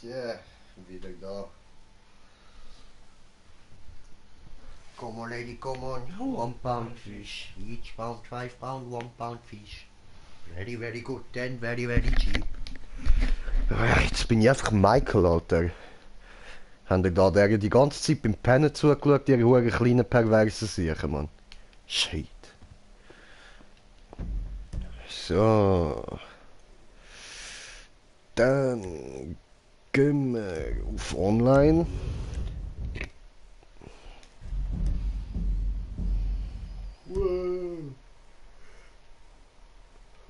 Ja, wieder da. Come on, lady, come on. 1 pound fish. Each pound, 5 pound, 1 pound fish. Very, very good, then very, very cheap. Jetzt bin ich einfach Michael, Alter. Haben ihr da der die ganze Zeit beim Pennen zugeschaut, ihre huren kleinen perversen Sachen, Mann. Shit. So. Dann gehen wir auf Online. Wow.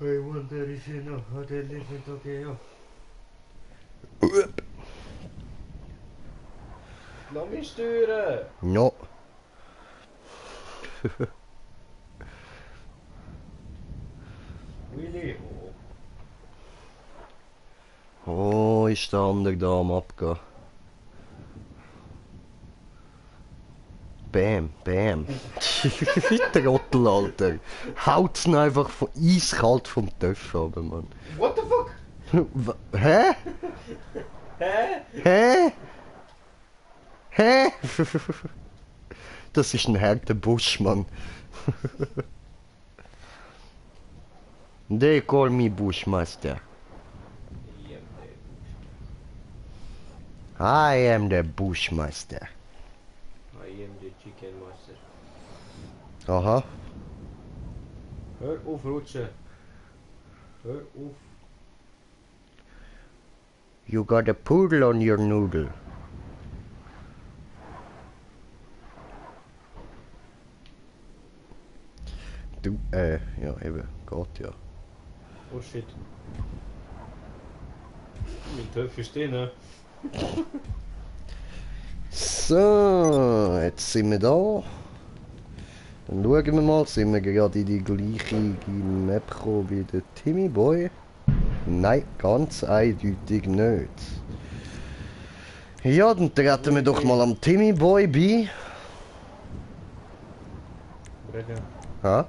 I wonder if you know how they live in Tokyo. Lass mich stören! No. Willi! Oh, ist der andere da am Abgehen. Bam, bam. Der Trottel, Alter. Haut's ihn einfach von eiskalt vom Töpf runter, Mann. What the fuck? Hä? Hä? Hä? Hä? Das ist ein harter Busch, Mann. They call me Bushmaster. I am the Bushmaster. I am the Chicken Master. Aha. Hör auf, rutschen. Hör auf. You got a poodle on your noodle. Du, ja, eben, geht ja. Oh shit. Mein Töpf ist drin, ne? So, jetzt sind wir da. Dann schauen wir mal, sind wir gerade in die gleiche Map gekommen wie der Timmy Boy? Nein, ganz eindeutig nicht. Ja, dann treten wir doch mal am Timmy Boy bei. Brega. Ha?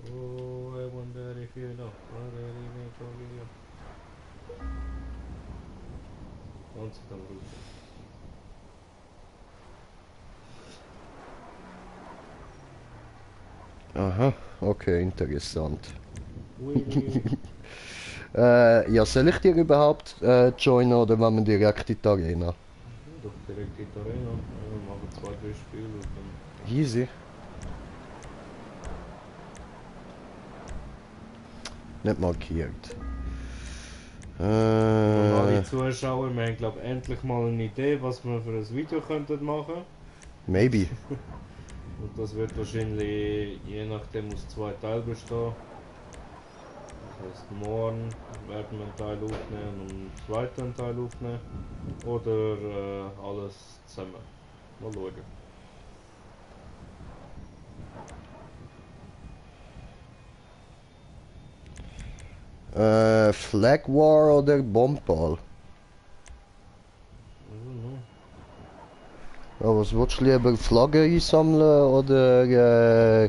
Oh, I wonder if you know how they live in Tokyo. Once it comes out. Aha, okay, interessant. Ui, ui. Ja, soll ich dir überhaupt joinen oder wollen wir direkt in die Arena? Doch direkt in die Arena. Ja, wir machen 2, 3 Spiele und dann... Easy. Nicht markiert. Und alle Zuschauer, wir haben glaube endlich mal eine Idee, was wir für ein Video könnten machen. Maybe. Und das wird wahrscheinlich je nachdem aus 2 Teilen bestehen. Das heisst, morgen werden wir einen Teil aufnehmen und einen zweiten Teil aufnehmen. Oder alles zusammen. Mal schauen. Flag War oder Bombball? Ja, was würdest du lieber, Flaggen einsammeln oder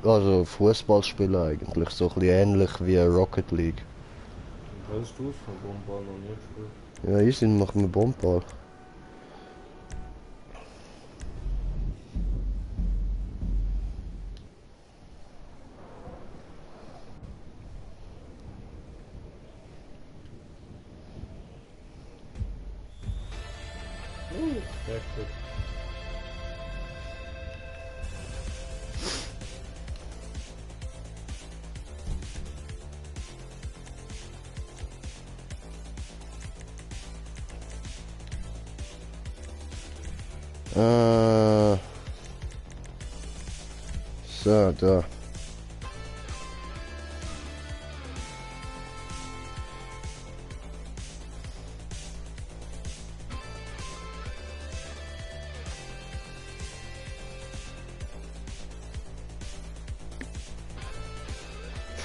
also Fußball spielen eigentlich? So ein bisschen ähnlich wie Rocket League. Weißt du, von Bomball noch nicht gespielt? Ja, easy, machen wir Bombball. Perfekt. So, da.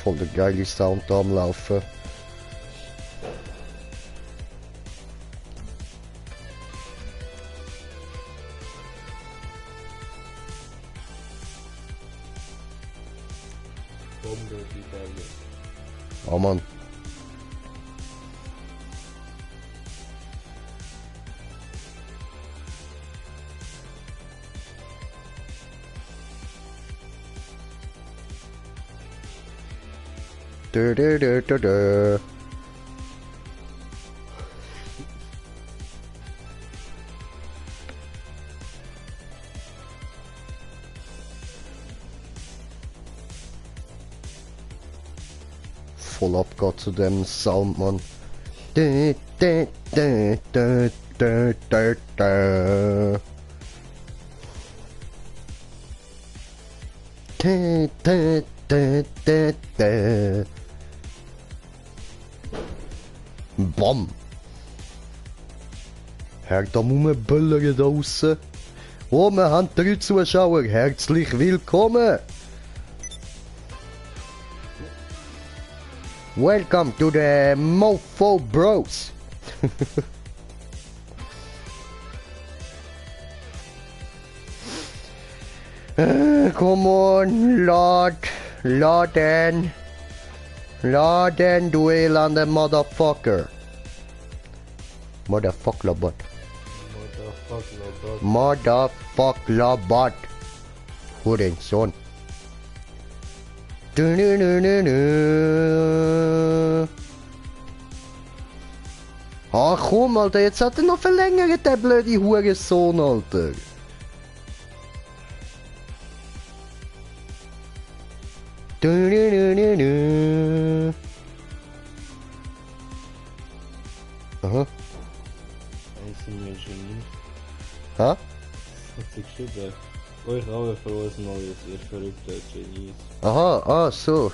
Voll der geile Sound da am Laufen. Bombe, die Bälle. Oh Mann. Dö, dö, dö, dö, dö. Voll abgeht zu dem Sound, Mann. Dö, dö, dö, dö, dö, dö, dö. Dö, dö, dö, dö, dö. Bam! Herr, da muss man böllern da draussen. Oh, wir haben 3 Zuschauer. Herzlich willkommen! Welcome to the Mofo Bros! Come on, laden, du elende Motherfucker. Motherfucker bot. Motherfucker bot. Hurensohn. Ach komm, Alter, jetzt hat er noch verlängert, der blöde Hurensohn, Alter. Aha. Eins sind wir Genie. Ha? Hat sie geschrieben. Euch alle frohes Neues, ihr verrückten Genies. Aha, ah, so.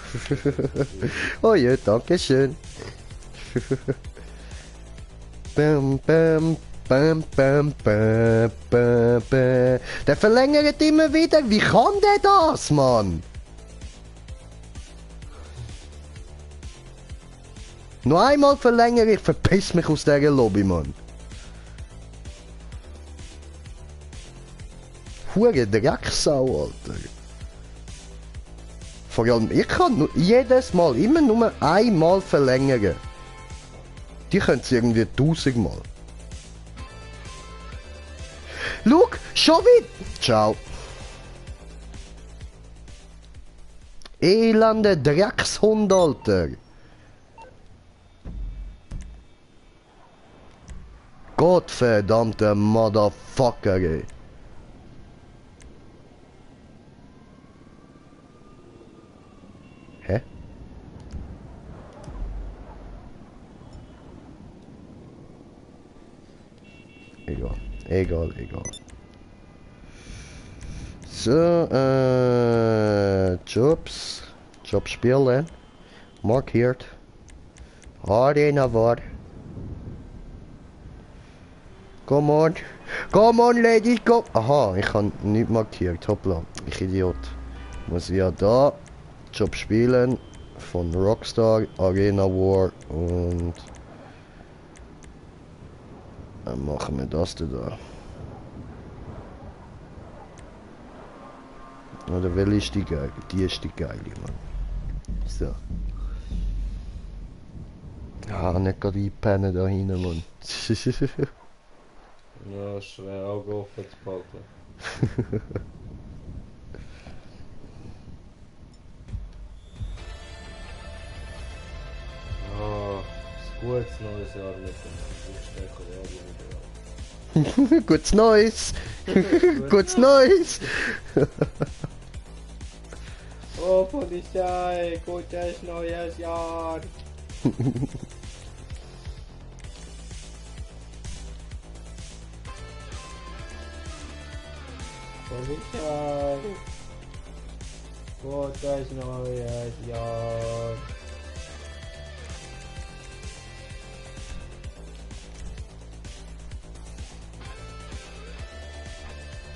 Oh ja, danke schön. Bam, bam, bam, bam, bam, bam, bam. Der verlängert immer wieder. Wie kann der das, Mann? Noch einmal verlängere ich, verpiss mich aus dieser Lobby, Mann. Hure Drecksau, Alter. Vor allem, ich kann jedes Mal immer nur einmal verlängern. Die können es irgendwie 1000 Mal. Schau, schon wieder. Ciao. Elende Dreckshund, Alter. Gottverdammte Motherfucker, ey. Hä? Egal, egal, egal. So, Jobs. Job spielen. Markiert. Arena war. Come on. Come on, Lady, go. Aha, ich habe nicht markiert. Hoppla, ich Idiot. Muss ja da Job spielen von Rockstar, Arena War und dann machen wir das da. Oder welche ist die geile? Die ist die geile, Mann. So. Ja, nicht gerade einpennen da hinten, Mann. Ja, schwer Auge offen zu behalten. Ah, ist gutes neues Jahr mit dem Stecker. Gutes Neues! Gutes Neues! Oh, Polizei, gutes neues Jahr! Polizei, gutes neues Jahr!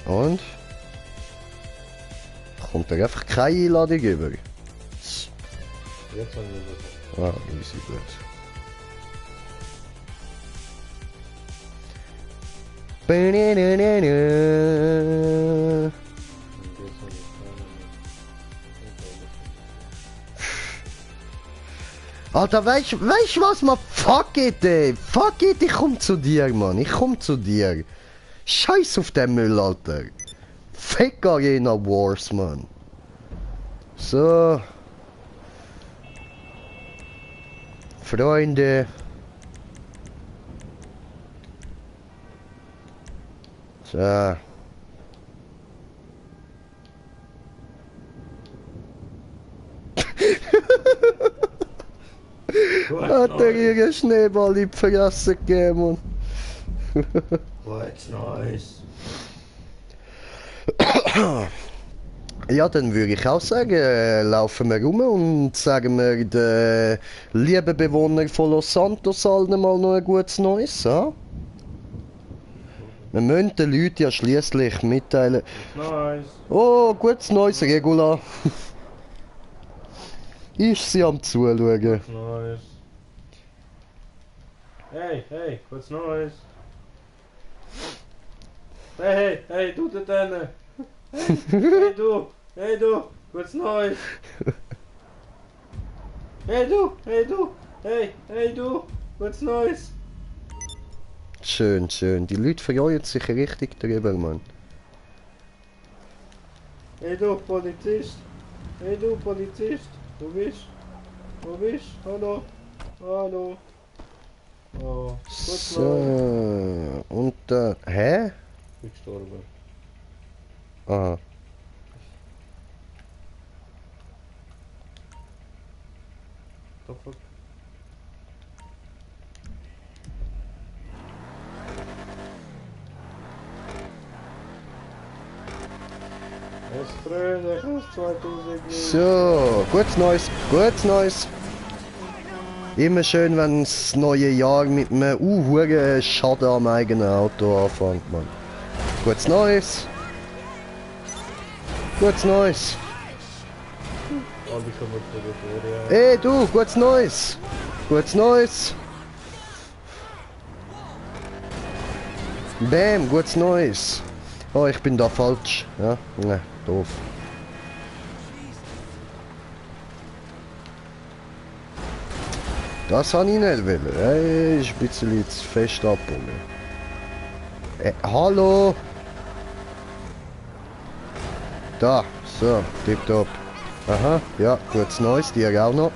Und? Kommt da einfach keine Einladung über? Jetzt haben wir das. Ah, easy, gut. Alter, weißt du was, man? Fuck it, ey! Fuck it, ich komm zu dir, Mann! Ich komm zu dir! Scheiß auf den Müll, Alter! Fick Arena Wars, Mann! So. Freunde. So. Hat er ihren Schneeball in die Fresse gegeben, Mann. What's nice? Ja, dann würde ich auch sagen, laufen wir rum und sagen wir den lieben Bewohnern von Los Santos allen mal noch ein gutes Neues, ja? Wir müssen den Leuten ja schliesslich mitteilen. Nice. Oh, gutes Neues, Regula. Ist sie am Zuschauen? Nice. Hey, what's nice? Hey, du da drinnen! Hey du, what's nice? Hey du, what's nice? Schön, schön. Die Leute freuen sich richtig drüber, Mann. Hey du, Polizist! Wo bist? Hallo? Oh, what's nice? So, und hä? Ich bin gestorben. Aha. The fuck? Es fröhlich ist 2009. So, gutes Neues. Immer schön, wenn das neue Jahr mit einem hohen Schaden am eigenen Auto anfängt, Mann. Gutes Neues. Alle kommen vor der Hey du, gutes Neues. Bam, gutes Neues. Oh, ich bin da falsch. Ja, ne, doof. Das habe ich nicht wollen. Hey, ist ein bisschen zu fest abgehoben. Hallo? Da, so, tipptopp. Aha, ja, gutes Neues, dir auch noch.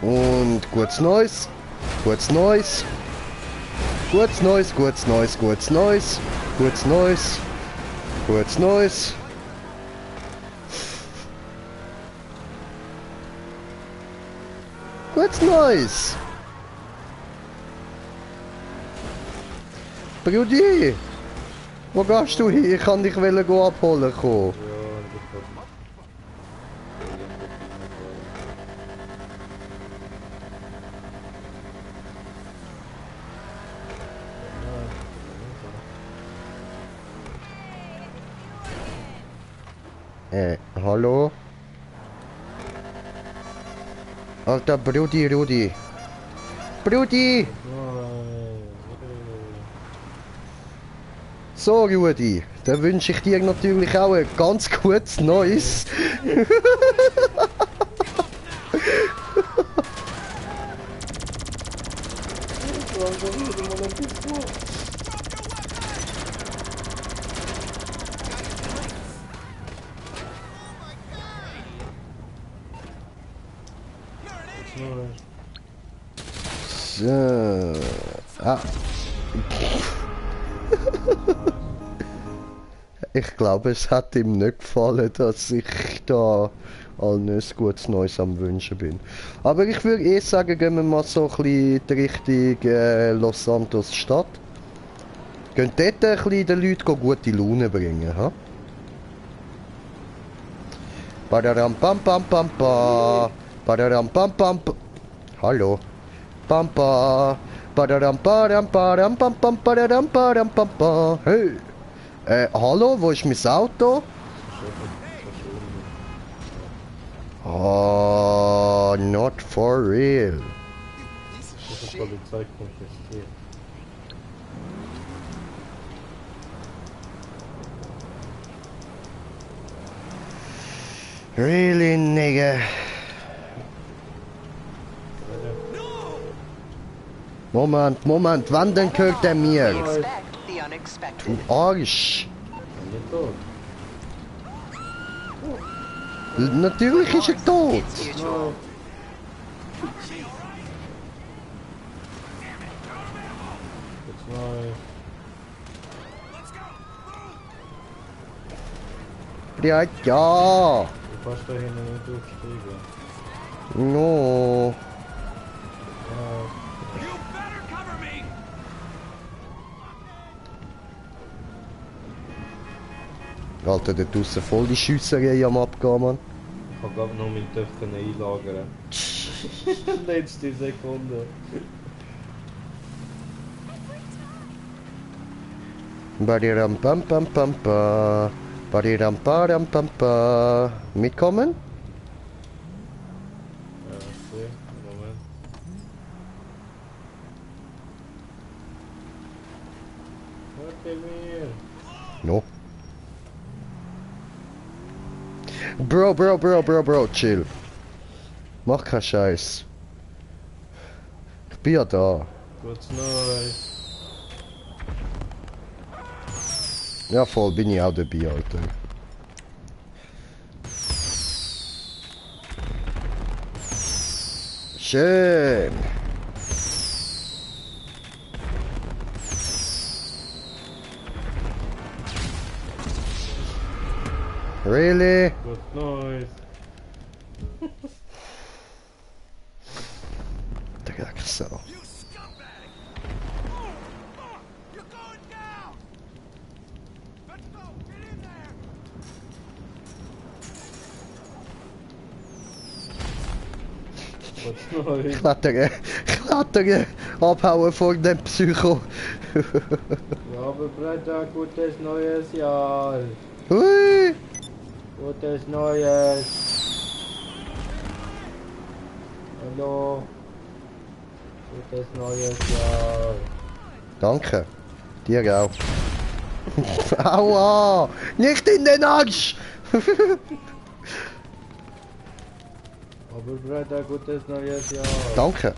Und gutes Neues, gutes Neues. Gutes Neues, gutes Neues, gutes Neues, gutes Neues, gutes Neues. Gutes Neues. Brudi, wo gehst du hin? Ich kann dich abholen kommen. Hallo? Alter, Brudi, Rudi. Brudi! So, Rudi, dann wünsche ich dir natürlich auch ein ganz gutes Neues. So. Ah. Ich glaube, es hat ihm nicht gefallen, dass ich da allen ein gutes Neues am Wünschen bin. Aber ich würde eh sagen, gehen wir mal so ein bisschen in Richtung Los Santos Stadt. Gehen dort ein bisschen den Leuten gute Laune bringen, ha? Badaram pam pam pam pa. Badaram pam pam pa. Hallo. Pam pa. Badaram padam padam pam pam badaram padam pam pa. Hey. Hallo, wo ist mein Auto? Oh, not for real. Das ist Polizei konfisziert. Really, nigga? Moment, Moment, wann denn gehört der mir? Expect the unexpected. Du Arsch! Nicht tot. Natürlich ist er tot! It's usual. Jetzt neu. Ja, ja! Du kannst da hinten nicht durchsteigen. No! Alter, da draussen voll die Schiesserei am Abgehen, Mann. Ich kann gerade noch meinen Töchter einlagern. Letzte Sekunde. Badiram pam pam pam pa. Badiram padam pam pa. Mitkommen? Ja, okay, Moment. Okay, mir. No. Bro, chill. Mach keinen Scheiß. Ich bin ja da. Gutes Neues. Ja, voll bin ich auch dabei, Alter. Schön. Really? Gutes Neues. Der Drecksau. You scumbag! You're going down! Let's go! Get in there! Gutes Neues. Klettere, abhauen vor dem Psycho. Ja, aber Breda, gutes neues Jahr. Hui! Gutes Neues. Hallo. Gutes neues Jahr. Danke. Dir auch. Aua! Nicht in den Arsch! Aber Breda, gutes neues Jahr. Danke.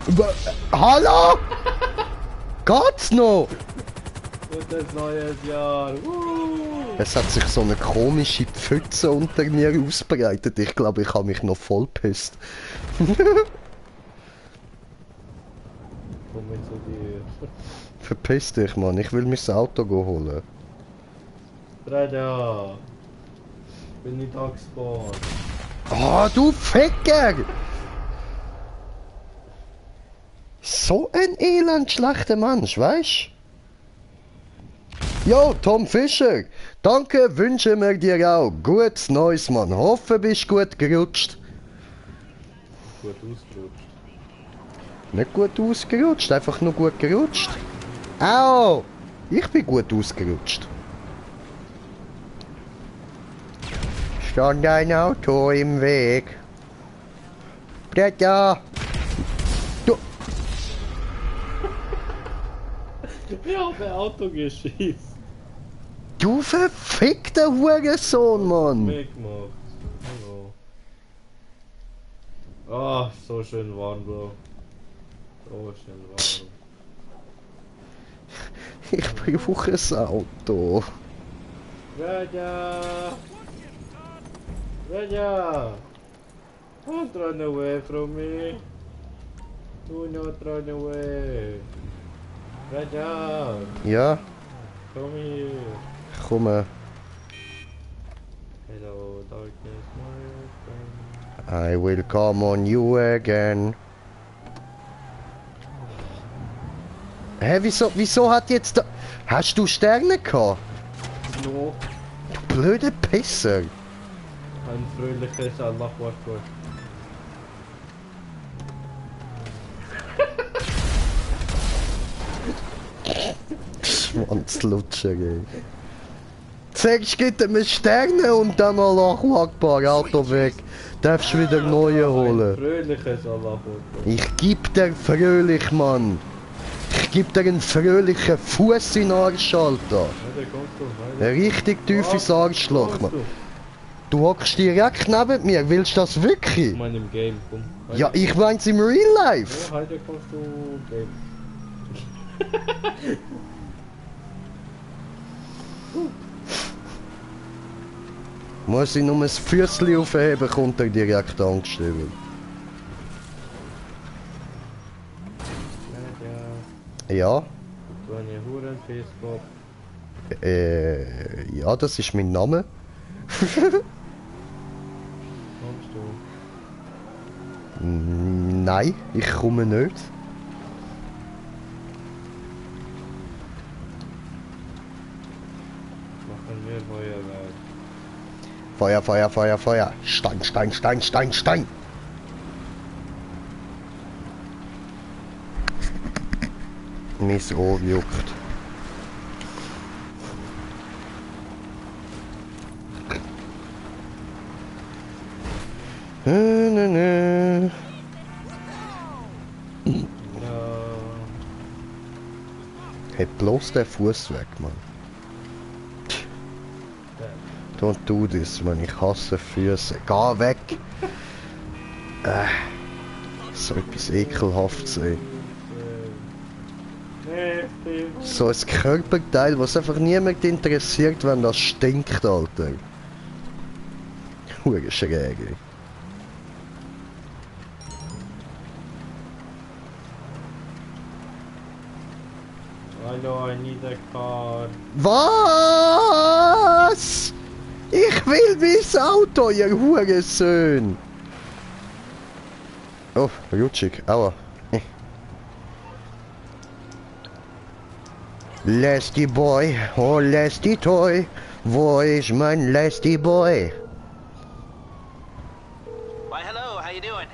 Hallo? Geht's noch? Gutes neues Jahr. Es hat sich so eine komische Pfütze unter mir ausbreitet. Ich glaube, ich habe mich noch voll pisst. Komm mit zu dir. Verpiss dich, Mann. Ich will mein Auto holen. Breda. Bin nicht angespawnt. Ah, du Ficker! So ein elend schlechter Mensch, weißt? Jo, Tom Fischer. Danke, wünschen wir dir auch. Gutes Neues, Mann. Hoffe, bist gut gerutscht. Gut ausgerutscht. Nicht gut ausgerutscht, einfach nur gut gerutscht. Au! Ich bin gut ausgerutscht. Stand ein Auto im Weg. Bretta! Du! Ich habe ein Auto geschießt. Du verfickter Hurensohn, Mann! Mitgemacht. Hallo. Ah, so schön warm, Bro. So schön warm. Ich brauche ein Auto. Raja! Raja! Don't run away from me. Do not run away. Raja! Ja, Come here. komme. Hello, darkness, my friend. I will come on you again. Hä, wieso hat jetzt da... Hast du Sterne gehabt? No. Du blöde Pisser. Ein fröhliches Allah Akbar. Schwanzlutscher, ey. Sagst, gib mir Sterne und dann Allahu Akbar, Auto weg. Darfst wieder neue Ein holen. fröhliches Allah Akbar. Ich geb dir fröhlich, Mann. Ich geb dir einen fröhlichen Fuß in den Arsch, Alter. Ja, da kommst du. Ein richtig tiefes Arschloch, Mann. Du hockst direkt neben mir, willst du das wirklich? Ich meine im Game, komm. Ja, ich mein's im Real Life. Ja, heute kommst du Game. Muss ich nur ein Füßchen aufheben, kommt er direkt angestellt. Ja, Du eine Hurenfesskopf. ja, das ist mein Name. Kommst du? Nein, ich komme nicht. Machen wir Feuerwerk. Feuer, Feuer, Feuer, Feuer. Stein, Stein, Stein, Stein, Stein. Mein Ohr juckt. Na. Ja. Heb bloß den Fuß weg, Mann. Don't do this, man. Ich hasse Füße. Geh weg! So etwas ekelhaftes, ey. Nee, So ein Körperteil, was einfach niemand interessiert, wenn das stinkt, Alter. Hure schräg, ey. Hallo, I need a car. Was? Ich will mein Auto, ihr Hurensohn! Oh, rutschig, aua. Lasty Boy, oh Lasty Toy, wo ist mein Lasty Boy? Why, hello, how you doing?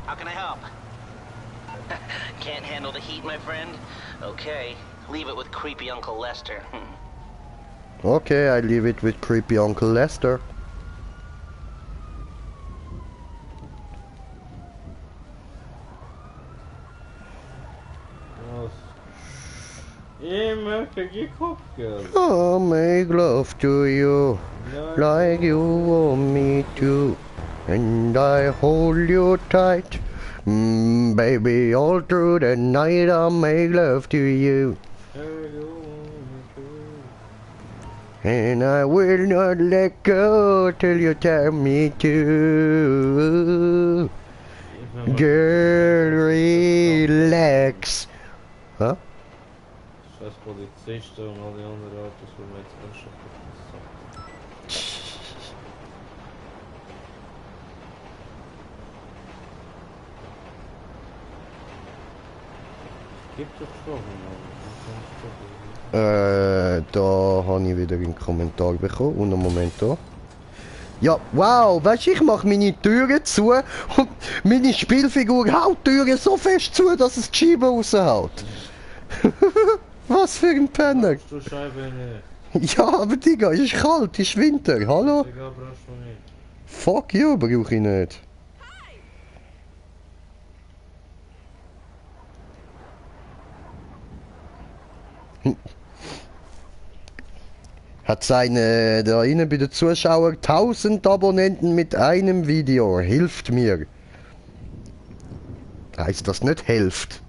How can I help? Can't handle the heat, my friend? Okay, leave it with creepy Uncle Lester. Okay, I leave it with creepy Uncle Lester. Was? Ich möchte geguckt. I make love to you, Ja, like you want me to, and I hold you tight. Baby, all through the night I make love to you. And I will not let go till you tell me to. Girl, relax. Hä? Scheiß Polizisten und alle anderen Autos, die wir jetzt ganz schon gibt es schon, Da habe ich wieder einen Kommentar bekommen. Und einen Moment da. Ja, wow, weißt du, ich mache meine Türen zu und meine Spielfigur haut die Türen so fest zu, dass es die Scheibe raushaut. Was für ein Penner. Du Scheibe nicht. Ja, aber Digga, es ist kalt, es ist Winter, hallo? Digga, brauchst du nicht. Fuck you, brauche ich nicht. Hat seine, da innen bei den Zuschauern 1000 Abonnenten mit einem Video. Hilft mir. Heißt das nicht hilft?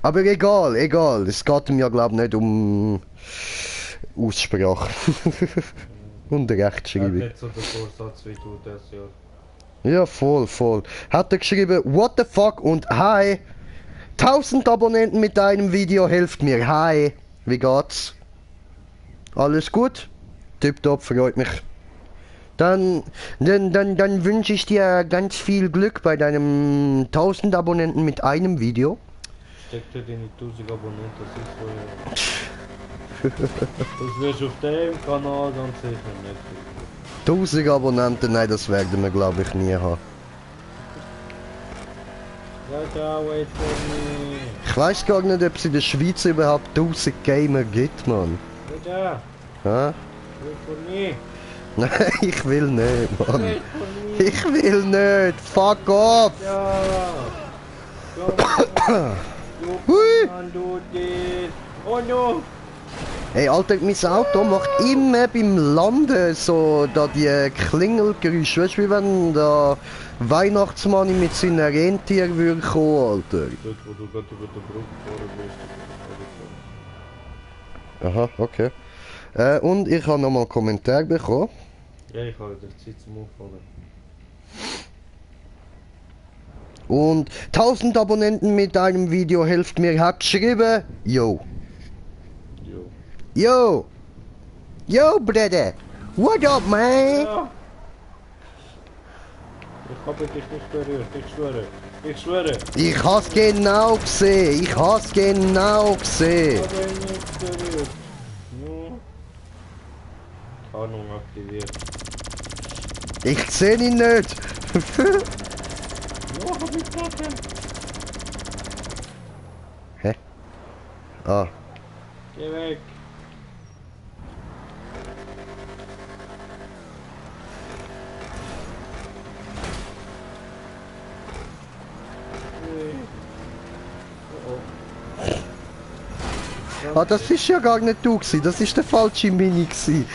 Aber egal, egal. Es geht ihm ja glaub nicht um Aussprache. Und Hat Rechtschreibung. nicht so den Vorsatz wie du das Jahr. Ja, voll, voll. Hat er geschrieben, what the fuck und hi. 1000 Abonnenten mit einem Video hilft mir. Hi. Wie geht's? Alles gut? Tipptopp, freut mich. Dann wünsche ich dir ganz viel Glück bei deinem 1000 Abonnenten mit einem Video. Steck dir deine 1000 Abonnenten, das ist so ja. Das wirst du auf dem Kanal ganz sicher nicht. 1000 Abonnenten, nein, das werden wir glaube ich nie haben. Ja, wait for me. Ich weiß gar nicht, ob es in der Schweiz überhaupt 1000 Gamer gibt, Mann. Ja, Ja? wait for me. Nein, ich will nicht, Mann. Wait for me. Ich will nicht. Fuck off. Ja. You Hui. can't do this. Oh no. Hey, Alter, mein Auto macht immer beim Landen so da die Klingelgeräusche. Weißt du, wie wenn der Weihnachtsmann mit seinen Rentier würde kommen, Alter. Dort, wo du gerade über den Brücke gefahren bist. Aha, okay. Und ich habe nochmal einen Kommentar bekommen. Ja, ich habe wieder Zeit zum Aufholen. Und 1000 Abonnenten mit einem Video hilft mir, hat geschrieben, yo. Jo. Yo. Yo, Brother. What up, man? Ja. Ich habe dich nicht berührt, ich schwöre. Ich schwöre. Ich has genau gesehen. Ich has genau Ich gesehen. habe ihn nicht berührt. No. Tarnung aktiviert. Ich sehe ihn nicht. No, hab ich getroffen. Hä? Ah. Geh weg. Ah, das ist ja gar nicht du gewesen. Das ist der falsche Mini gewesen.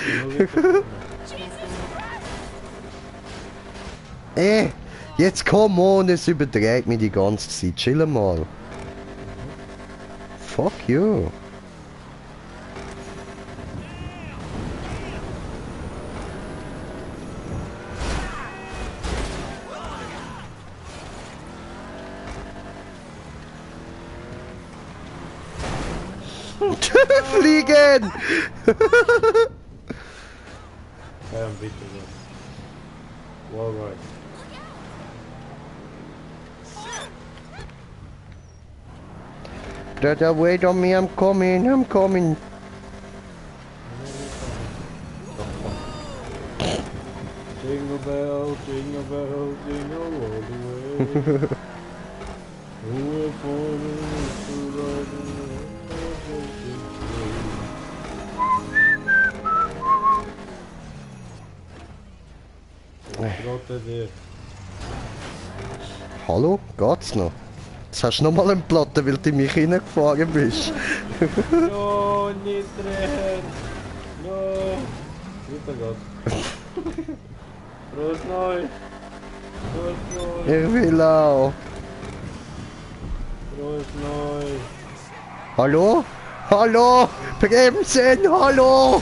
Jetzt komm on, es überträgt mich die ganze Zeit. Chill mal. Fuck you. Fliegen! Ja, bitte so. Wallride. Dada, wait on me, I'm coming, I'm coming. Jingle bell, jingle all the way. Who will fall in to ride in Grotte dir. Hallo, geht's noch? Jetzt hast du nochmal einen Platte, weil du in mich reingefahren bist. No, nicht drehen. No. Weiter geht's. Prost neu. Prost neu. Ich will auch. Prost neu. Hallo? Hallo? Bremsen, hallo?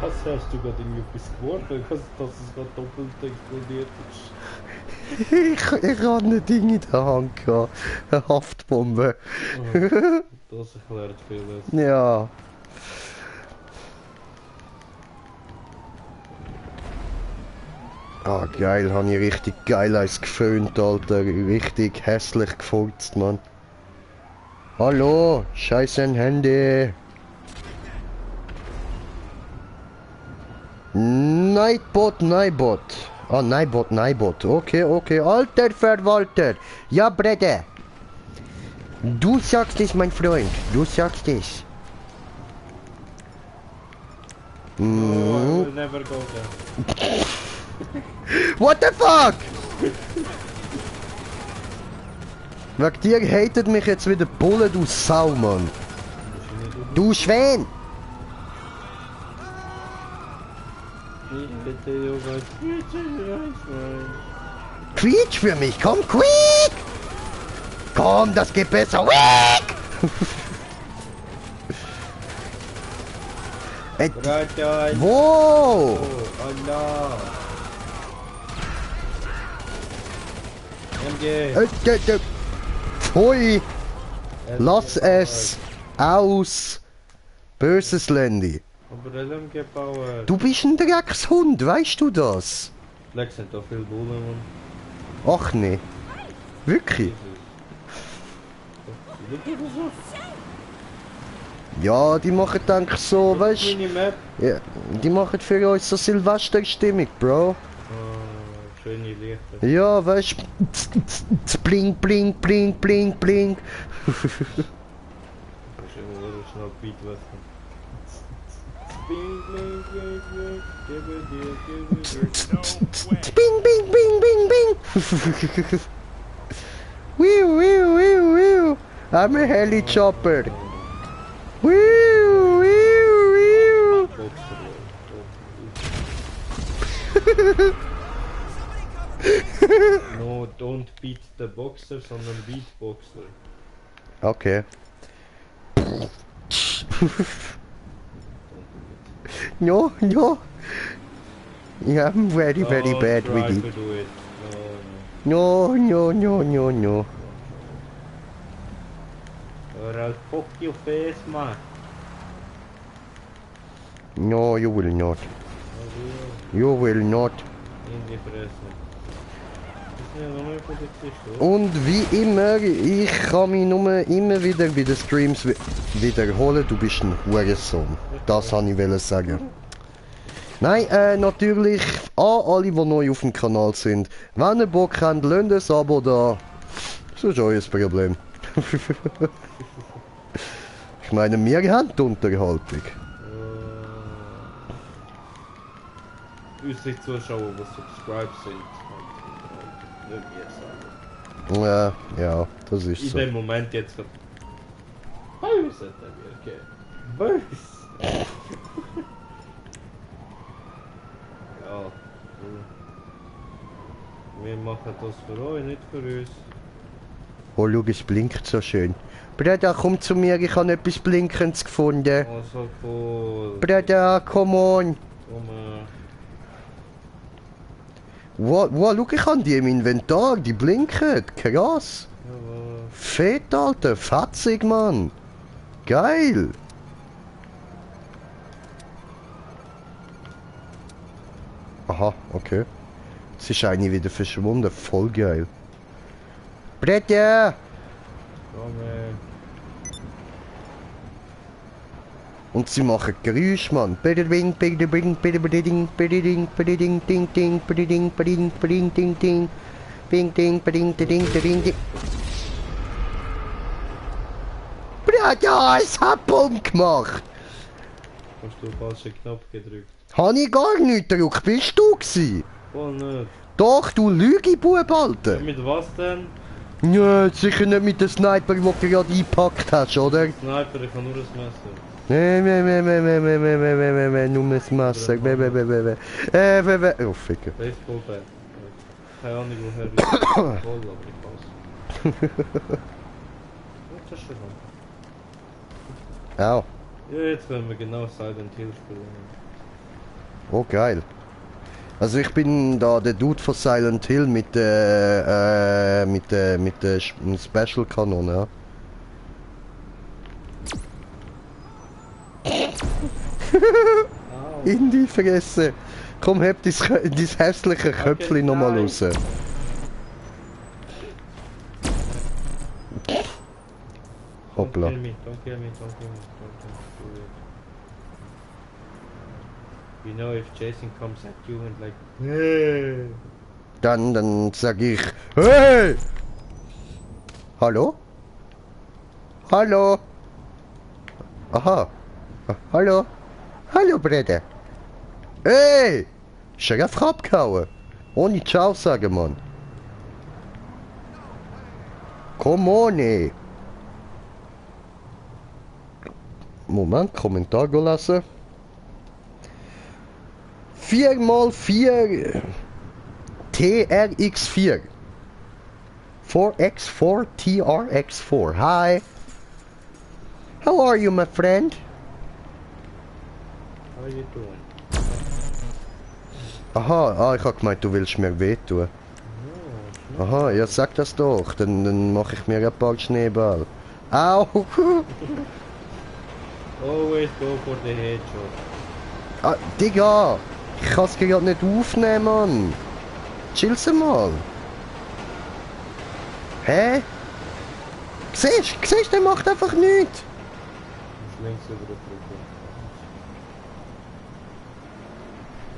Was hast du gerade irgendwie etwas geworfen, dass es gerade doppelt explodiert ist? Ich habe ein Ding in der Hand gehabt. Eine Haftbombe. Das erklärt vieles. Ja. Ah, geil, habe ich richtig geil eins geföhnt, Alter. Richtig hässlich gefurzt, Mann. Hallo, scheiß ein Handy. Nightbot, Nightbot. Ah, Nightbot, Nightbot. Okay, okay. Alter Verwalter. Ja, Brede. Du sagst es, mein Freund. Du sagst es. Oh, I will never go there. What the fuck? Wegen dir hatet mich jetzt wieder Bulle, du Sau, Mann. Du Schwein! Bitte, Junge, Quietsch für mich, komm, quick! Komm, das geht besser, quick! Bereit, ja, Wo? Oh, Allah. MG. Pfui! Lass es! Aus! Böses Landy! Aber der LMG Power. Du bist ein Dreckshund, weißt du das? Lex sind da viel Bullen, Mann. Ach nee. Wirklich? Ja, die machen denk ich so, weißt du? Minimap. Ja, die machen für uns so Silvesterstimmung, Bro. Schöne Lichter. Ja, weißt du? Bling, bling, bling, bling, bling. Das ist immer schnell Beat wechseln. Bing, bling, bling, bling. Bing, bing, bing, bing, bing. Wiu, wiu, wiu, wiu. I'm a helicopter. Wiu, wiu, wiu. No, don't beat the boxer, sondern Beatboxer. Okay. No, no. Yeah, I'm very, very Don't bad try with to it. do it. No, no, no, no, no. Or I'll fuck your face, man. No, you will not. You will not. In die Fresse. Das ist ja noch mehr Polizist, oder? Und wie immer, ich kann mich nur immer wieder bei den Streams wiederholen, du bist ein Hurensohn. Das wollte ich wollen sagen. Nein, natürlich an alle, die neu auf dem Kanal sind. Wenn ihr Bock habt, lasst ein Abo da. Das ist euer Problem. Ich meine, wir haben die Unterhaltung. Unsere Zuschauer, die subscribed sind. Nicht jetzt sagen. Ja, ja, das ist In so. dem Moment jetzt gerade. Böse, okay. Böse! Ja, wir machen das für euch, nicht für uns. Oh, schau, es blinkt so schön. Bruder, komm zu mir, ich habe etwas Blinkendes gefunden. Oh, so cool. Bruder, come on. Komm, Wow, schau, ich habe die im Inventar, die blinken. Krass. jawohl. Fett, Alter. Fetzig, Mann. Geil. Aha, okay. Jetzt ist eine wieder verschwunden. Voll geil. Bruder! Komm, Und sie machen Geräusch, Mann. Biding, biding, biding, biding, biding, biding, ding, ding, biding, biding, biding, ding, ding. Bing, ding, biding, ding, ding, ding. Bruder, es hat Bumm gemacht. hast du den falschen Knopf gedrückt? Habe ich gar nicht gedrückt. Bist du gsi? Voll nicht. Doch, du Lügebub, Alter. Mit was denn? Ja, sicher nicht mit dem Sniper, den du gerade eingepackt hast, oder? Sniper, ich habe nur ein Messer. Nur das Messer. Oh, Ficker. Baseballbat. Keine Ahnung, woher ich voll, aber ich weiß. Was hast du schon? Au. Ja, jetzt können wir genau Silent Hill spielen. Oh, geil. Also ich bin da der Dude von Silent Hill mit der Special Kanone, ja. In die Fresse. Komm, heb dein hässliche Köpfchen nochmal raus. Hoppla. Don't kill me, don't kill me, don't kill me, don't do it. You know, if Jason comes at you and like, hey. Dann sag ich, hey! Hallo? Hallo? Aha. Hallo? Hallo, Brede. Hey! Sheriff abgehauen. Ohne Ciao sagen, Mann. Come on, ey. Moment, Kommentar lassen. 4x4 TRX4 4x4 TRX4. Hi. How are you, my friend? How are you doing? Aha, ich hab gemeint, du willst mir wehtun. Aha, ja, sag das doch, dann mache ich mir ein paar Schneeball. Au! Always go for the headshot. Ah, Digga! Ich kann's gerade nicht aufnehmen, Mann! Chill's mal! Hä? Siehst, der macht einfach nichts! Du links über der Brücke.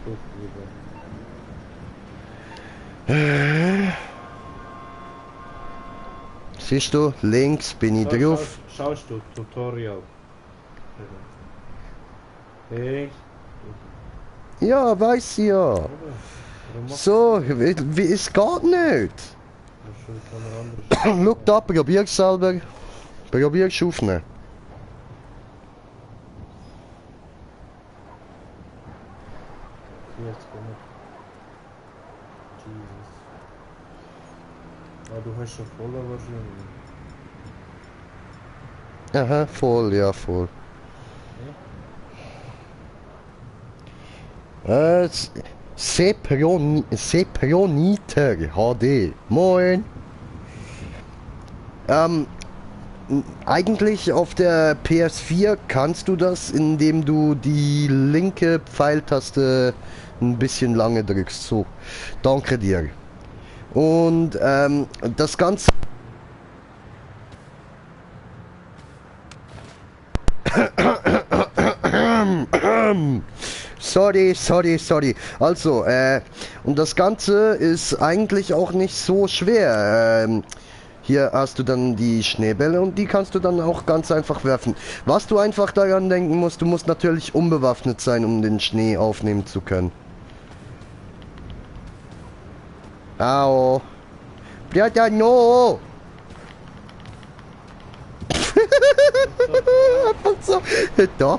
Gut, lieber. Siehst du, links bin ich drauf. Schaust du, Tutorial. Links. Ja, weiß ich ja. Warum machst So, wie es geht nicht. du schon von einer anderen Schau da, probier's selber. Probier's aufnehmen. Jetzt komme Jesus. Ah, du hast schon voller wahrscheinlich. Aha, voll, ja, voll. Seproniter HD. Moin. Eigentlich auf der PS4 kannst du das, indem du die linke Pfeiltaste ein bisschen lange drückst. So, danke dir. Und das Ganze... Sorry. Also, und das Ganze ist eigentlich auch nicht so schwer. Hier hast du dann die Schneebälle und die kannst du dann auch ganz einfach werfen. Was du einfach daran denken musst, du musst natürlich unbewaffnet sein, um den Schnee aufnehmen zu können. Au. Ja, no. So, da.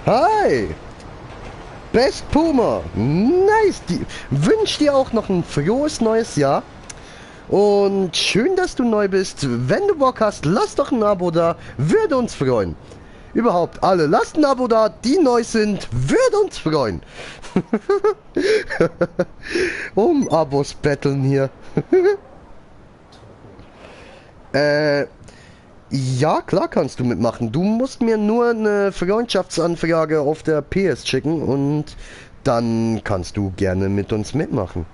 Hi! Best Puma! Nice! Wünsch dir auch noch ein frohes neues Jahr. Und schön, dass du neu bist. Wenn du Bock hast, lass doch ein Abo da. Würde uns freuen. Überhaupt alle, lasst ein Abo da, die neu sind. Würde uns freuen. Abos betteln hier. Ja, klar kannst du mitmachen. Du musst mir nur eine Freundschaftsanfrage auf der PS schicken und dann kannst du gerne mit uns mitmachen.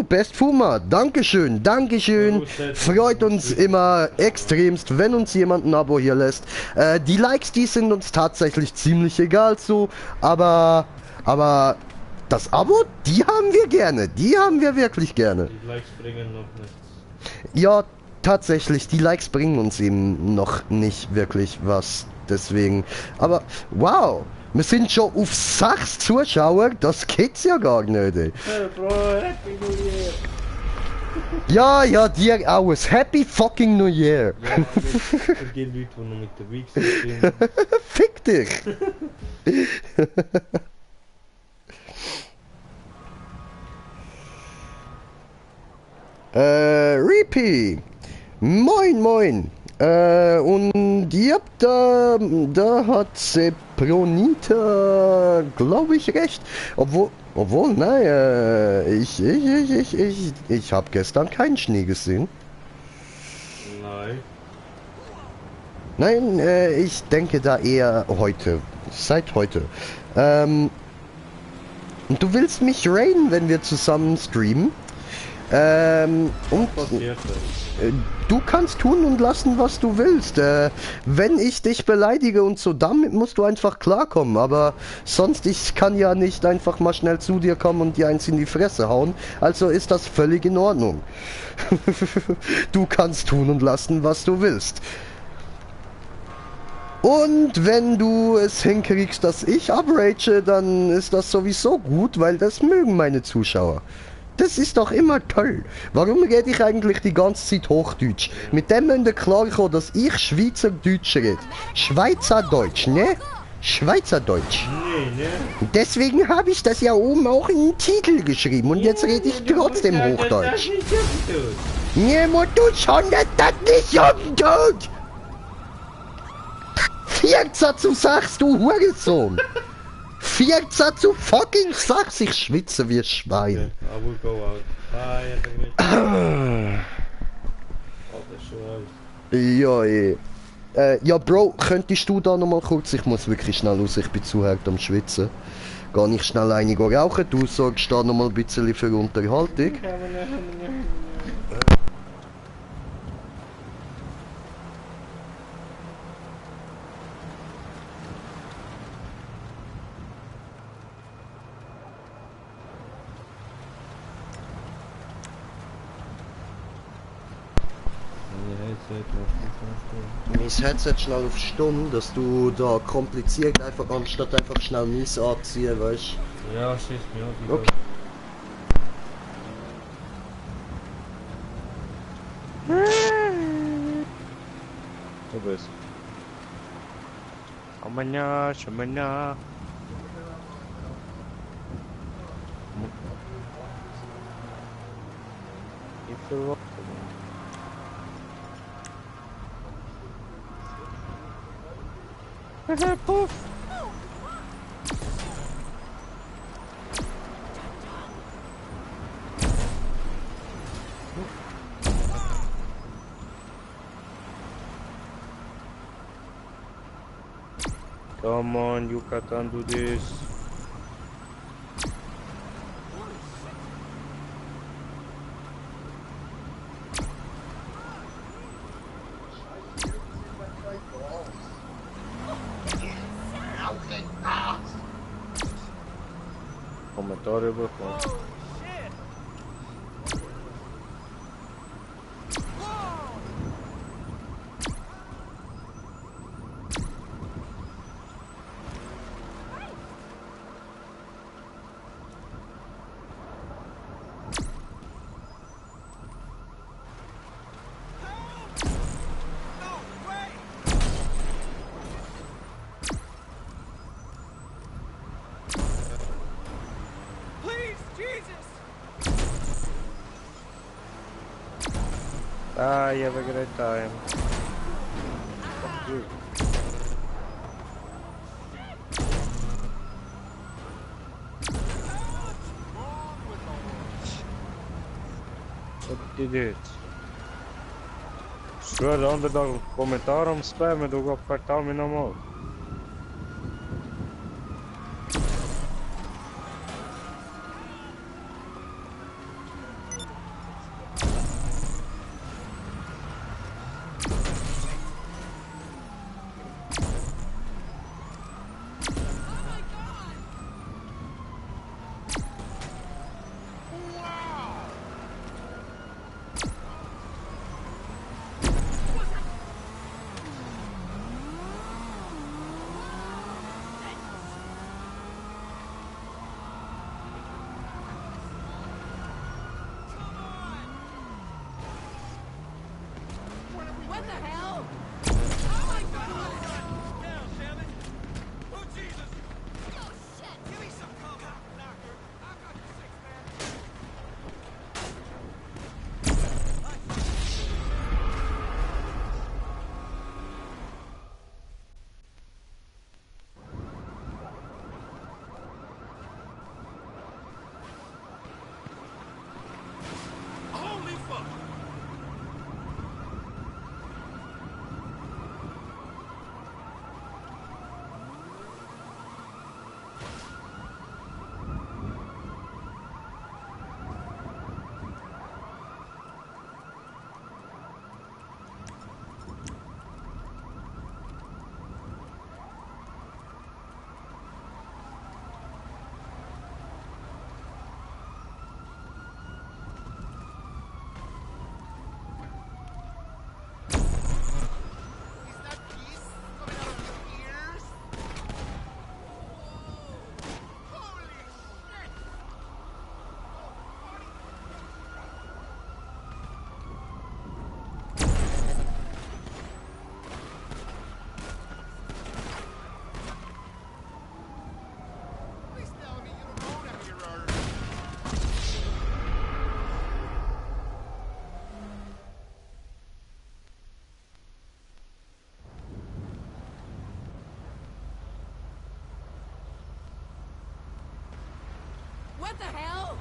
Best Fuma, Dankeschön. Freut uns immer extremst, wenn uns jemand ein Abo hier lässt. Die Likes, die sind uns tatsächlich ziemlich egal so, aber das Abo, die haben wir gerne. Die haben wir wirklich gerne. Die Likes bringen noch nichts. Ja, tatsächlich, die Likes bringen uns eben noch nicht wirklich was. Deswegen, aber wow, wir sind schon auf 6 Zuschauer, das geht's ja gar nicht, ey. Hey Bro, Happy New Year! Ja, dir auch, Happy fucking New Year! Ja, für die Leute, die noch mit der Week sind. Fick dich! Reapy! Moin! Und ja, da hat Sepronita, glaube ich, recht. Obwohl, nein, ich habe gestern keinen Schnee gesehen. Nein. Nein, ich denke da eher heute. Seit heute. Und du willst mich raiden, wenn wir zusammen streamen? Und Passiert das. du kannst tun und lassen, was du willst. Wenn ich dich beleidige und so, damit musst du einfach klarkommen. Aber sonst, ich kann ja nicht einfach mal schnell zu dir kommen und dir eins in die Fresse hauen. Also ist das völlig in Ordnung. Du kannst tun und lassen, was du willst. Und wenn du es hinkriegst, dass ich abrage, dann ist das sowieso gut, weil das mögen meine Zuschauer. Das ist doch immer toll. Warum rede ich eigentlich die ganze Zeit Hochdeutsch? Mit dem müsst ihr klarkommen, dass ich Schweizerdeutsch rede. Schweizerdeutsch, ne? Schweizerdeutsch. Nee, ne? Deswegen habe ich das ja oben auch in den Titel geschrieben und jetzt rede ich trotzdem Hochdeutsch. Ne, du schondet das nicht umtut! 14 zu 6, du Hurensohn! 14 zu fucking 6, ich schwitze wie ein Schwein. I will go out. Bye, Ja, ja, Bro, könntest du da nochmal kurz, ich muss wirklich schnell raus, ich bin zu hart am Schwitzen. Gar nicht schnell einige rauchen, du sorgst da nochmal ein bisschen für Unterhaltung. Mein Headset schnell auf Stumm, dass du da kompliziert einfach anstatt einfach schnell mies anziehen, weißt Ja, schießt mich auch. Okay. Du bist. Amanhã, amanhã. Puff. Come on, you can't do this. Kommentare bekommen. Ah, you have a great time. Fuck you. What did it? Schwör, de andere dag commentaar om spammen, doe ik vertel me normaal. What the hell?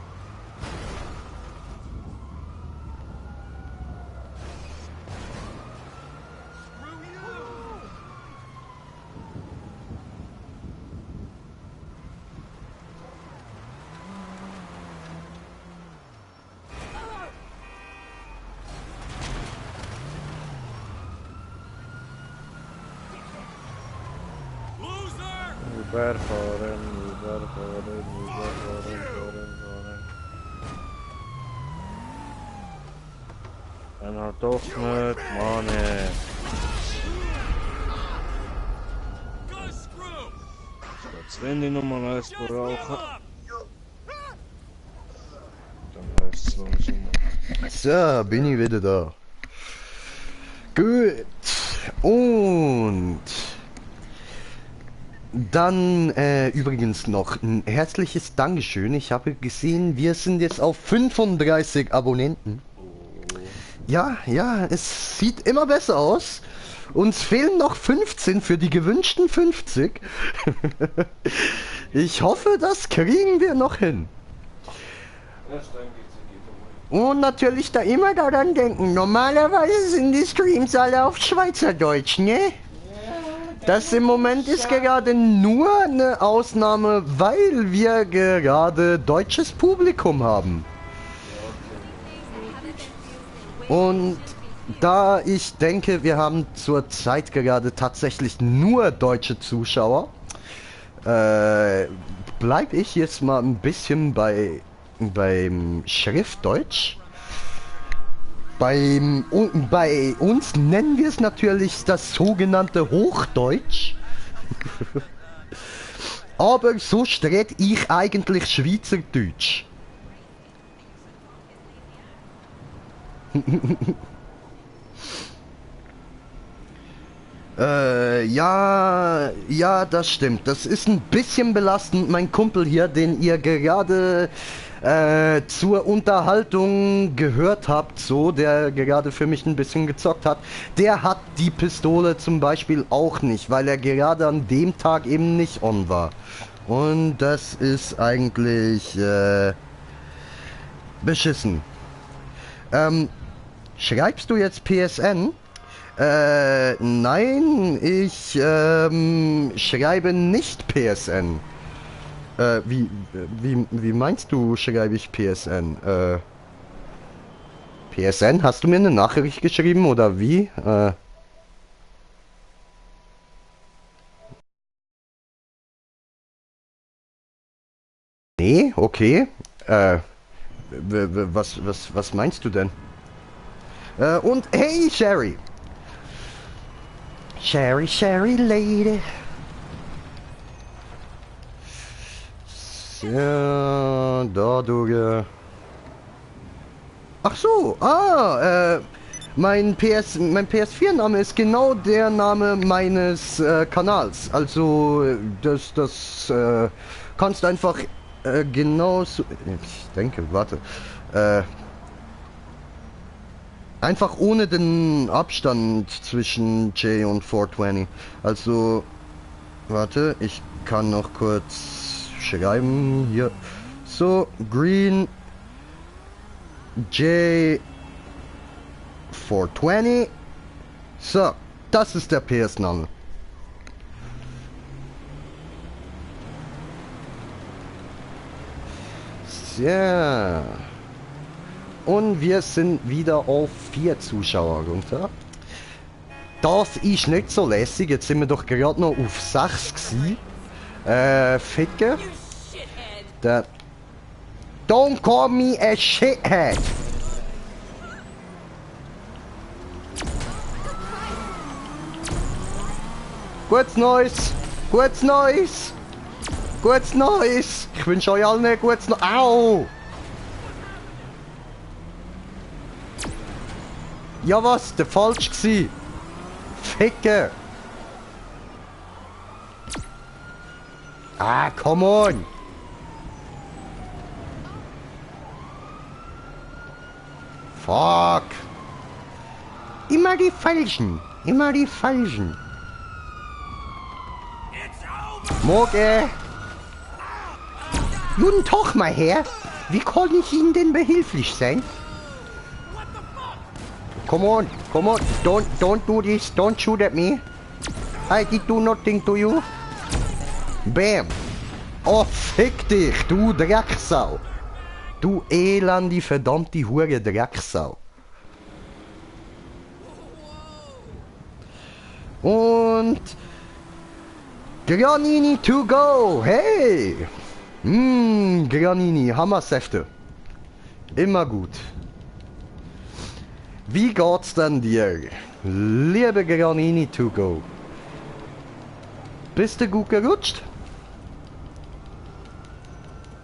Überfahren. En nou toch met mannen. Dat wenn die nochmal erst brauchen. Dann heißt es langsam. So, bin ich wieder da. Gut. Und dann übrigens noch ein herzliches Dankeschön. Ich habe gesehen, wir sind jetzt auf 35 Abonnenten. Ja, es sieht immer besser aus. Uns fehlen noch 15 für die gewünschten 50. Ich hoffe, das kriegen wir noch hin. Und natürlich da immer daran denken, normalerweise sind die Streams alle auf Schweizerdeutsch, ne? Das im Moment ist gerade nur eine Ausnahme, weil wir gerade deutsches Publikum haben. Und da ich denke, wir haben zurzeit gerade tatsächlich nur deutsche Zuschauer, bleibe ich jetzt mal ein bisschen beim Schriftdeutsch. Bei uns nennen wir es natürlich das sogenannte Hochdeutsch. Aber so steht ich eigentlich Schweizerdeutsch. Ja, das stimmt. Das ist ein bisschen belastend. Mein Kumpel hier, den ihr gerade zur Unterhaltung gehört habt, so, der gerade für mich ein bisschen gezockt hat, der hat die Pistole zum Beispiel auch nicht, weil er gerade an dem Tag eben nicht on war. Und das ist eigentlich beschissen. Schreibst du jetzt PSN? Nein, ich schreibe nicht PSN. Wie meinst du, schreibe ich PSN? PSN? Hast du mir eine Nachricht geschrieben oder wie? Nee, okay. Was meinst du denn? Und hey, Sherry! Sherry Lady! Ja, da du. Ach so, mein PS4-Name ist genau der Name meines Kanals. Also, das kannst einfach genauso. Ich denke, warte. Einfach ohne den Abstand zwischen J und 420. Also, warte, ich kann noch kurz schreiben hier. So, Green J 420. So, das ist der PS-Name. Ja. Und wir sind wieder auf 4 Zuschauer runter. Das ist nicht so lässig. Jetzt sind wir doch gerade noch auf 6 gewesen. Ficke. Don't call me a shithead. Gutes Neues. Gutes Neues. Gutes Neues. Ich wünsche euch allen ein gutes Neues. Au! Ja was? Der falsch gsi. Ficke. Ah, come on. Fuck. Immer die Falschen. Immer die Falschen. Guten Tag, mein Herr. Wie kann ich Ihnen denn behilflich sein? Come on. Don't do this. Don't shoot at me. I did do nothing to you. Bam. Oh, fick dich, du Drecksau. Du elende, verdammte Hure Drecksau. Und Granini to go. Hey. Granini, Hammersäfte. Immer gut. Wie geht's denn dir, liebe Granini to go? Bist du gut gerutscht?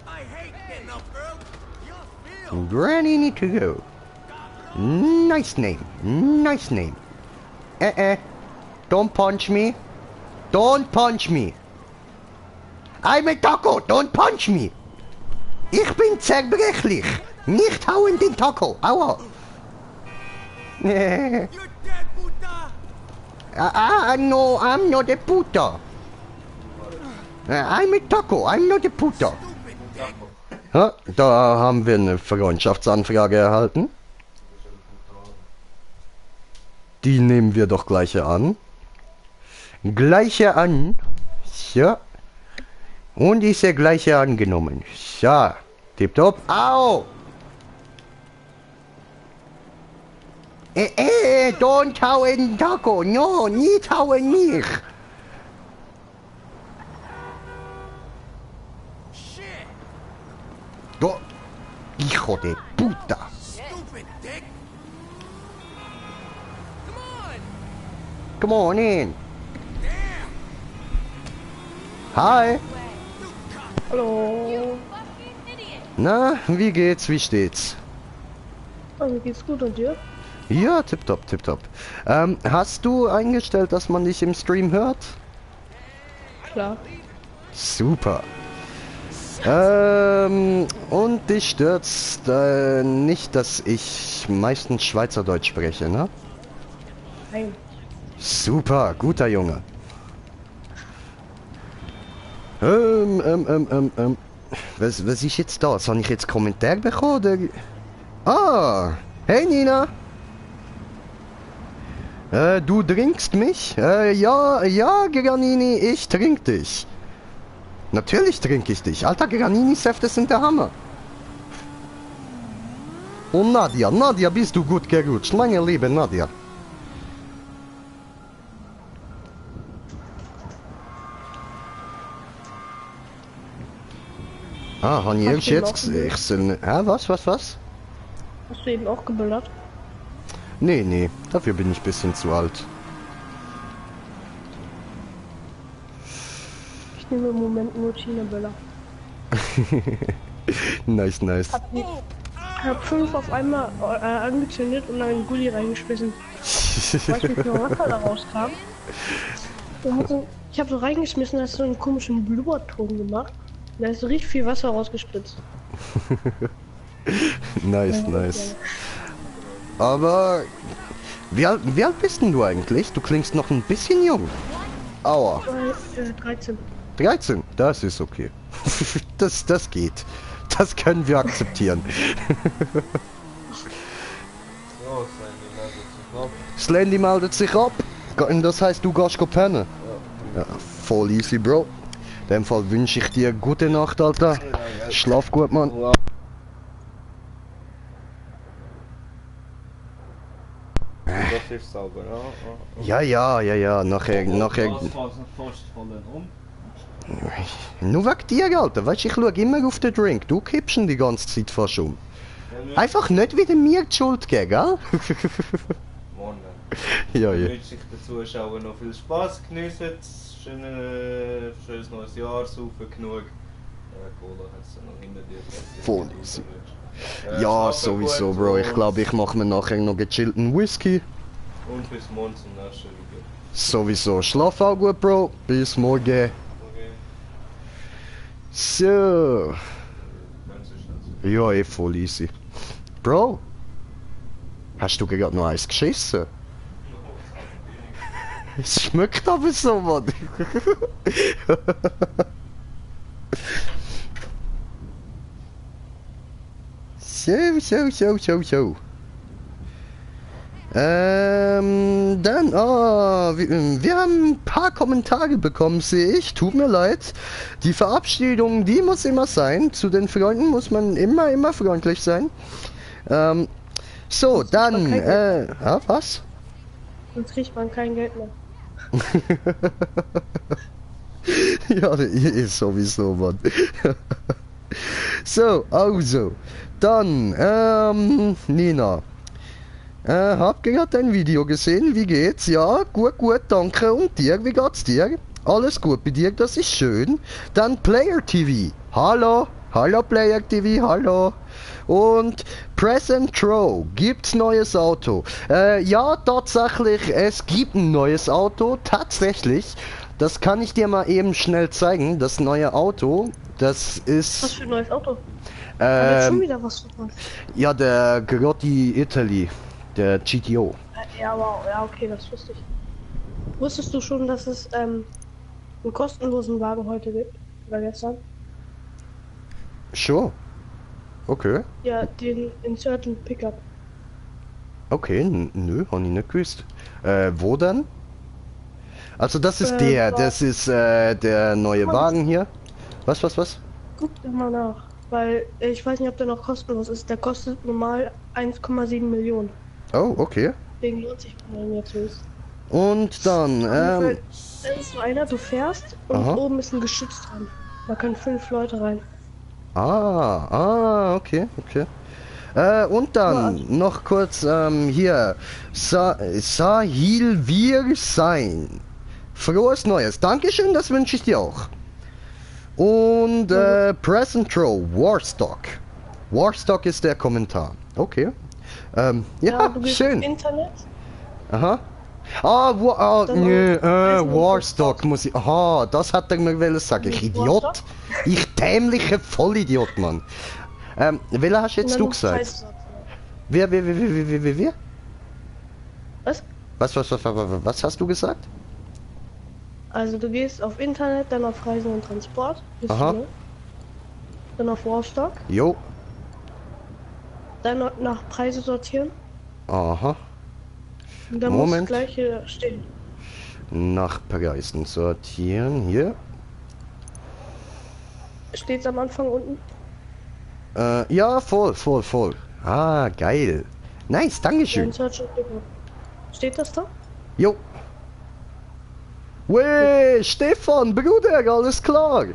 I hate getting up early. You'll feel. Granini to go. Nice name. Nice name. Don't punch me. Don't punch me. I'm a Taco. Don't punch me. Ich bin zerbrechlich. Nicht hauen den Taco. Aua. You're dead, puta. No, I'm not a puta. I'm a Taco. I'm not a puta. Stupid dick. Ja, da haben wir eine Freundschaftsanfrage erhalten. Die nehmen wir doch gleich an. Gleiche an. Ja. Und ist der gleiche angenommen. Ja. Tipptopp. Au! Don't hauen Taco. No, nicht hauen mich. Shit. Do. Hijo de puta. Stupid dick. Come on. Come on in. Damn. Hi. Hallo. Na, wie geht's? Wie steht's? Also geht's gut und dir? Ja, tipptopp, tipptopp. Hast du eingestellt, dass man dich im Stream hört? Klar. Super. Und dich stört's nicht, dass ich meistens Schweizerdeutsch spreche, ne? Nein. Super, guter Junge. Was ist jetzt da? Soll ich jetzt Kommentar bekommen, oder? Ah, hey Nina. Du trinkst mich? Ja, Granini, ich trink dich. Natürlich trinke ich dich. Alter, Granini-Säfte sind der Hammer. Und Nadia, bist du gut gerutscht? Meine liebe Nadia. Ah, han ich jetzt gesehen? Was? Hast du eben auch geböllert? Nee, dafür bin ich ein bisschen zu alt. Ich nehme im Moment nur China-Böller. Nice. Hab 5 auf einmal angezündet und einen Gulli reingeschmissen. Weißt du, wie viel Wasser da rauskam? Ich habe so reingeschmissen, da hast so einen komischen Blubberton gemacht. Da ist so richtig viel Wasser rausgespritzt. Nice. Aber wie alt bist denn du eigentlich? Du klingst noch ein bisschen jung. Aua. 13. 13? Das ist okay. Das geht. Das können wir akzeptieren. So, Slendy meldet sich ab. Das heißt, du gehst pennen? Ja, voll easy, Bro. In dem Fall wünsche ich dir gute Nacht, Alter. Schlaf gut, Mann. Das ist sauber, ja. Ja. Nachher. Nur wegen dir, Alter. Weißt du, ich schaue immer auf den Drink. Du kippst ihn die ganze Zeit fast um. Einfach nicht wieder mir die Schuld geben, gell? Morgen. Ja. Ich wünsche ich den Zuschauern noch viel Spaß, geniessen schönes neues Jahr, saufen genug. Cola hat es noch hinter dir. Voll easy. Ja, sowieso, Bro. Ich glaube, ich mache mir nachher noch gechillten Whisky. Und bis morgen zum nächsten Video. Sowieso. Schlaf auch gut, Bro. Bis morgen. Okay. So. Ganz schnell. Ja, voll easy. Bro. Hast du gerade noch eins geschissen? Es schmeckt aber so, Mann. So. Dann, wir haben ein paar Kommentare bekommen, sehe ich. Tut mir leid. Die Verabschiedung, die muss immer sein. Zu den Freunden muss man immer freundlich sein. So, dann, was? Sonst kriegt man kein Geld mehr. Ja, ist sowieso, Mann. So, also, dann, Nina. Hab gerade dein Video gesehen, wie geht's? Ja, gut, danke. Und dir, wie geht's dir? Alles gut bei dir, das ist schön. Dann Player TV. Hallo Player TV, hallo. Und Present Row, gibt's neues Auto? Ja, tatsächlich, es gibt ein neues Auto, tatsächlich. Das kann ich dir mal eben schnell zeigen, das neue Auto. Das ist... Was für ein neues Auto? Jetzt schon wieder was von. Ja, der Grotti Italy. Der GTO. Ja, wow, ja, okay, das wusste ich. Wusstest du schon, dass es einen kostenlosen Wagen heute gibt? Oder gestern? Sure. Okay. Ja, den Insurgent Pickup. Okay, nö, hab ich nicht gewusst. Wo denn? Also das ist das ist der neue Wagen hier. Was? Guck doch mal nach. Weil ich weiß nicht, ob der noch kostenlos ist. Der kostet normal 1,7 Millionen. Oh, okay. Deswegen lohnt sich man jetzt höchst. Und dann, Das ist so einer, du fährst und aha. oben ist ein Geschütz dran. Da können 5 Leute rein. Okay. Und dann noch kurz hier Sahil Wir sein. Frohes Neues. Dankeschön, das wünsche ich dir auch. Und Present Row, Warstock. Warstock ist der Kommentar. Okay. Ja, du gehst schön. ins Internet. Aha. Warstock muss ich... Aha, das hat er mir wollen sagen. Ich Idiot. Ich dämliche Vollidiot, Mann. Welcher hast jetzt du gesagt? Wer? Was? Was hast du gesagt? Also du gehst auf Internet, dann auf Reisen und Transport. Aha. Ne? Dann auf Warstock. Jo. Dann nach Preise sortieren. Aha. Und dann muss das gleiche stehen. Nach Preisen sortieren. Hier. Steht's am Anfang unten? Ja, voll. Ah, geil. Nice, dankeschön. Steht das da? Jo. Wey, Stefan, Bruder, alles klar.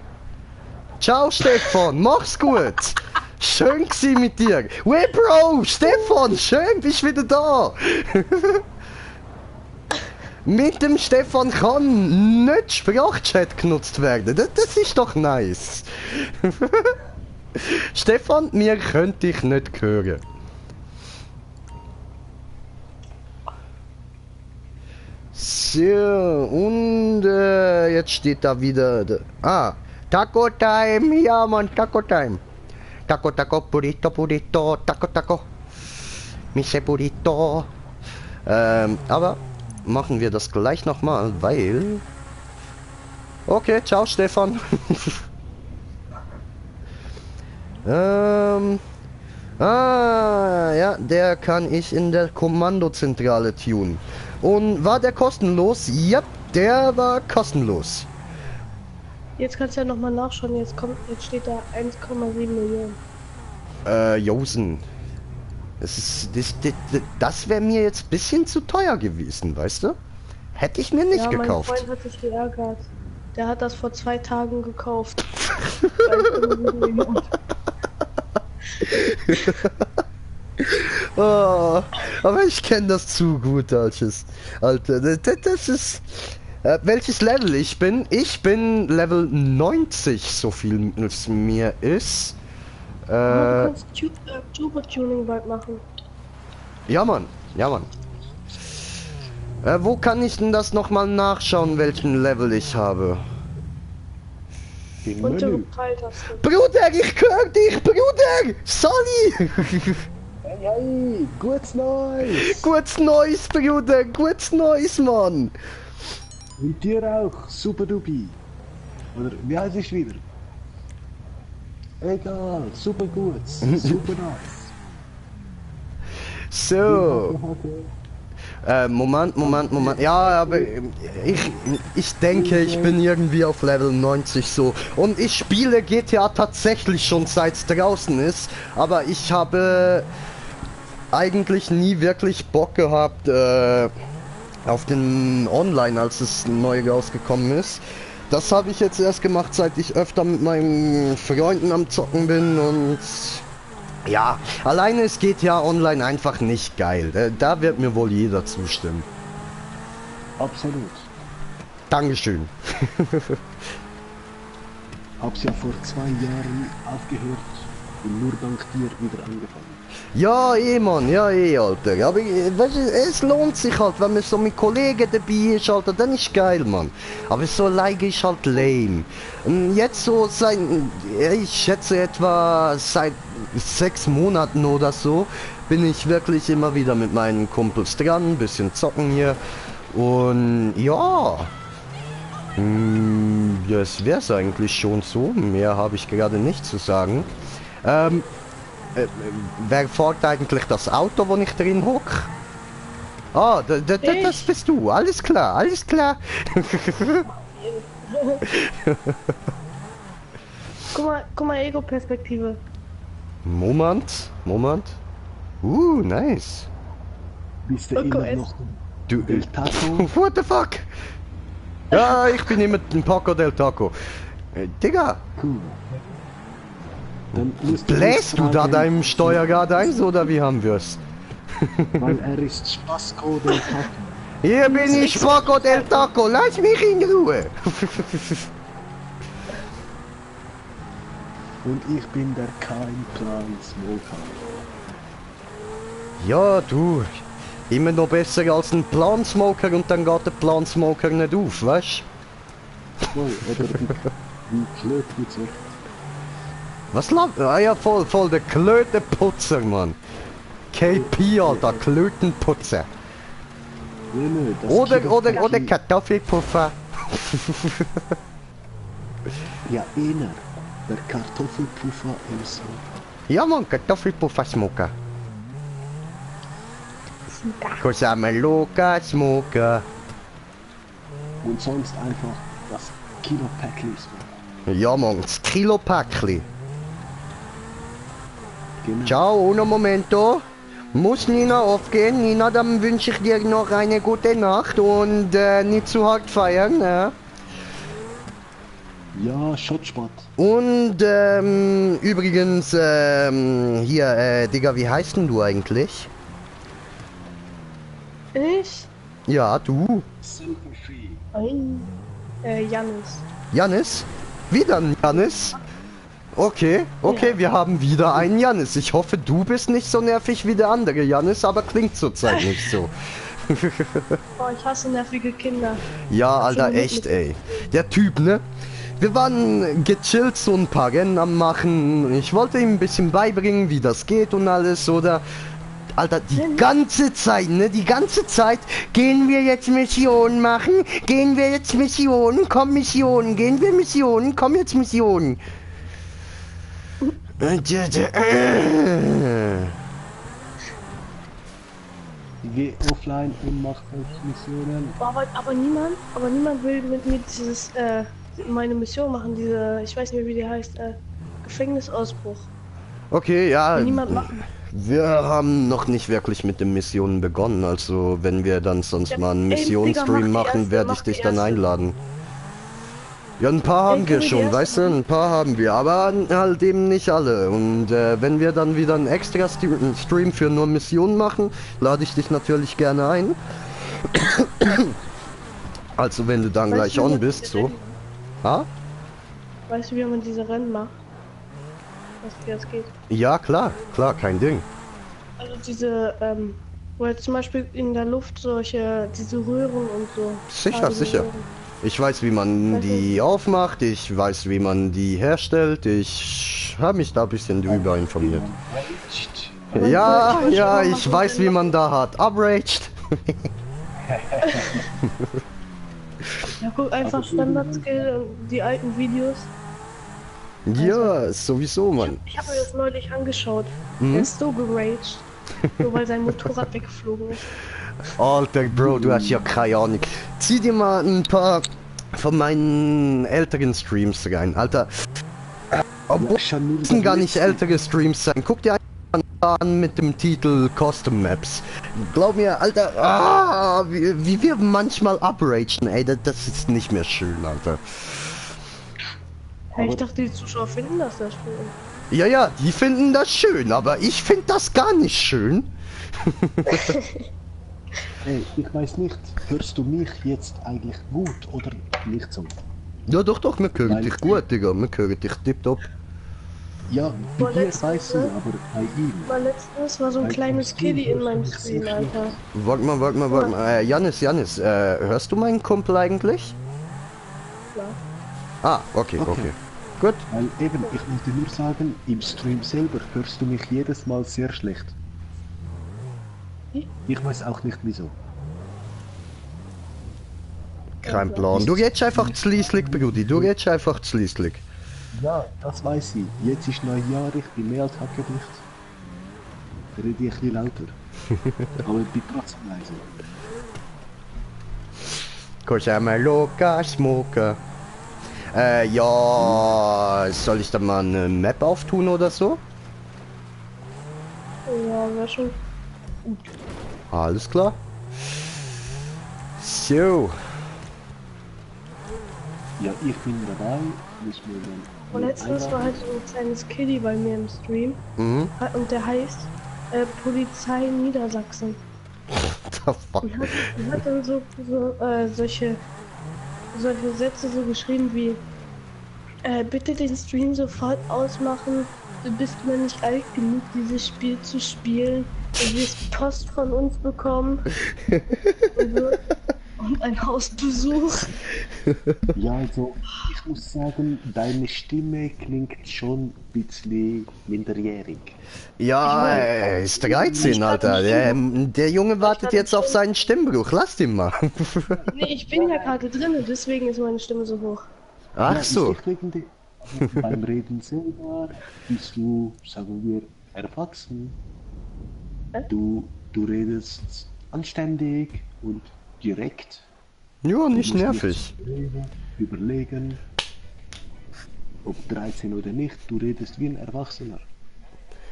Ciao, Stefan, mach's gut. Schön gsi mit dir. Wey, Bro, Stefan, schön, bist wieder da. Mit dem Stefan kann nicht Sprachchat genutzt werden. Das ist doch nice. Stefan, mir könnte ich nicht hören. So, und jetzt steht da wieder... Taco Time, ja Mann, Taco Time. Taco, Burrito, Taco. Mise Burrito. Aber machen wir das gleich nochmal, weil... Okay, ciao Stefan. Ja, der kann ich in der Kommandozentrale tunen. Und war der kostenlos? Ja, der war kostenlos. Jetzt kannst du ja nochmal nachschauen, jetzt steht da 1,7 Millionen. Josen. Das wäre mir jetzt ein bisschen zu teuer gewesen, weißt du? Hätte ich mir nicht gekauft. Mein Freund hat sich geärgert. Der hat das vor 2 Tagen gekauft. Oh, aber ich kenne das zu gut, Alter. Das ist... welches Level ich bin? Ich bin Level 90, so viel es mir ist. Du kannst Turbo-Tuning bald machen. Ja, Mann. Wo kann ich denn das nochmal nachschauen, welchen Level ich habe? Untere Pfeiltaste. Bruder, ich höre dich, Bruder! Sally! Hey, gutes Neues! Gutes Neues, Bruder! Gutes Neues, Mann! Und dir auch, super dubi. Oder wie heißt es wieder? Egal, super gut, super nice. So. Moment. Ja, aber ich denke, ich bin irgendwie auf Level 90 so. Und ich spiele GTA tatsächlich schon seit es draußen ist. Aber ich habe eigentlich nie wirklich Bock gehabt auf den Online, als es neu rausgekommen ist. Das habe ich jetzt erst gemacht, seit ich öfter mit meinen Freunden am Zocken bin und... Ja, alleine ist GTA Online einfach nicht geil. Da wird mir wohl jeder zustimmen. Absolut. Dankeschön. Hab's ja vor 2 Jahren aufgehört und nur dank dir wieder angefangen. Ja, Mann, ja, Alter. Aber weißt du, es lohnt sich halt, wenn man so mit Kollegen dabei ist, Alter, dann ist geil, Mann. Aber so alleine ist halt lame. Und jetzt so seit, ich schätze etwa seit 6 Monaten oder so, bin ich wirklich immer wieder mit meinen Kumpels dran, ein bisschen zocken hier. Und ja, das wär's eigentlich schon so. Mehr habe ich gerade nicht zu sagen. Wer fährt eigentlich das Auto, wo ich drin hock? Ah, das bist du. Alles klar, alles klar. Guck mal, Ego-Perspektive. Moment. Nice. Bist du immer noch Du, Del Taco? what the fuck? Ja, ich bin immer ein Paco del Taco. Digga, Cool. Dann musst du bläst du da fragen, deinem Steuerrad ein, oder wie haben wir's? Weil er ist Spasco del Taco. Hier bin ich, Paco del Taco, lass mich in Ruhe. Und ich bin der kein Plan Smoker. Ja, du, immer noch besser als ein Plansmoker und dann geht der Plansmoker nicht auf, weißt? Voll, oder wie Klötwitzer. Was lag? Ah ja, voll, der Klötenputzer, Mann. KP, Alter, Klötenputzer. Nee, das Oder Kartoffelpuffer. Ja, einer. Der Kartoffelpuffer im Smoker. Ja, Mann, Kartoffelpuffer-Smoker. Cos'ama Luca Smoker. Und sonst einfach das Kilo-Päckli Smoker. Ja, Mann, das Kilo-Päckli. Genau. Ciao, uno momento. Muss Nina aufgehen. Nina, dann wünsche ich dir noch eine gute Nacht und nicht zu hart feiern. Ja? Ja, Schotspot. Und übrigens, hier, Digga, wie heißt denn du eigentlich? Ich? Ja, du. Nein. Jannis. Jannis? Wieder ein Jannis? Okay, Ja. wir haben wieder einen Jannis. Ich hoffe, du bist nicht so nervig wie der andere Jannis, aber klingt zurzeit nicht so. Oh, ich hasse nervige Kinder. Ja, Alter, Schon echt, ey. Der Typ, ne? Wir waren gechillt, so ein paar Rennen am machen. Ich wollte ihm ein bisschen beibringen, wie das geht und alles, oder? Alter, die ganze Zeit, ne? Die ganze Zeit gehen wir jetzt Missionen machen. Gehen wir jetzt Missionen, komm Missionen. Gehen wir Missionen, komm jetzt Missionen. Geh offline und mach Missionen. Aber niemand will mit mir dieses, meine Mission machen, diese, ich weiß nicht mehr wie die heißt, Gefängnisausbruch. Okay, ja. Will niemand machen. Wir haben noch nicht wirklich mit den Missionen begonnen, also wenn wir dann sonst Ja, mal einen ey, Digga, Missionsstream mach die machen, erste, werde mach ich die dich dann erste. einladen. Ja, ein paar haben wir können wir die schon, erste weißt du, ein paar haben wir, aber halt eben nicht alle. Und wenn wir dann wieder einen extra Stream für nur Missionen machen, lade ich dich natürlich gerne ein. Also wenn du dann Weißt gleich du, wie on man bist, diese so. Rennen- Ha? Weißt du, wie man diese Rennen macht? Wie das geht? Ja, klar, kein Ding. Also diese, wo jetzt zum Beispiel in der Luft diese Röhren und so. Sicher, farbige sicher. Röhren. Ich weiß, wie man die aufmacht, ich weiß, wie man die herstellt, ich habe mich da ein bisschen drüber informiert. Ja, ich weiß, wie man da hat. Upraged. Ja, guck einfach Standard-Skill und die alten Videos. Ja, sowieso, Mann. Ich habe mir das neulich angeschaut. Mhm. Der ist so geraged. Nur weil sein Motorrad weggeflogen ist. Alter, Bro, du hast ja keine Ahnung. Zieh dir mal ein paar von meinen älteren Streams rein, Alter. Obwohl müssen gar nicht ältere Streams sein. Guck dir an mit dem Titel Custom Maps. Glaub mir, Alter, wie wir manchmal upragen, ey, das ist nicht mehr schön, Alter. Ja, ich dachte, die Zuschauer finden das schön. Ja, die finden das schön, aber ich finde das gar nicht schön. Hey, ich weiß nicht, hörst du mich jetzt eigentlich gut oder nicht so? Ja, doch, wir hören dich gut, Digga. Wir hören dich tipptopp. Ja, bei dir weiß ich, aber bei ihm. Weil letztens war so ein kleines Kiddie in meinem Stream, Alter. Warte mal. Janis, hörst du meinen Kumpel eigentlich? Ja. Ah, okay. Gut. Weil eben, ich wollte nur sagen, im Stream selber hörst du mich jedes Mal sehr schlecht. Ich weiß auch nicht wieso. Kein Plan. Du redest einfach zu leislich, Brudi. Du redest einfach zu leislich. Ja, das weiß ich. Jetzt ist Neujahr, ich bin mehr als hackedicht. Rede ich ein bisschen lauter. Aber ich bin trotzdem leise. Cause I'm a loca smoker. Ja, soll ich da mal eine Map auftun oder so? Ja, wäre schon. Alles klar. So. Ja, ich bin dabei. Müssen wir dann. Und letztens war halt so ein kleines Kiddie bei mir im Stream. Mhm. Und der heißt Polizei Niedersachsen. The fuck? Und hat dann solche Sätze so geschrieben wie bitte den Stream sofort ausmachen, du bist mir nicht alt genug, dieses Spiel zu spielen, du wirst Post von uns bekommen und ein Hausbesuch. Ja, also, ich muss sagen, deine Stimme klingt schon ein bisschen minderjährig. Ja, er ist 13, Alter. Der Junge wartet jetzt auf seinen Stimmbruch. Lass ihn mal. Nee, ich bin ja gerade drin, deswegen ist meine Stimme so hoch. Ach Ja, so. ist wegen dir. Also beim Reden selber bist du, sagen wir, erwachsen. Du redest anständig und direkt. Ja, nicht Du musst nervig. Überlegen, ob 13 oder nicht, du redest wie ein Erwachsener.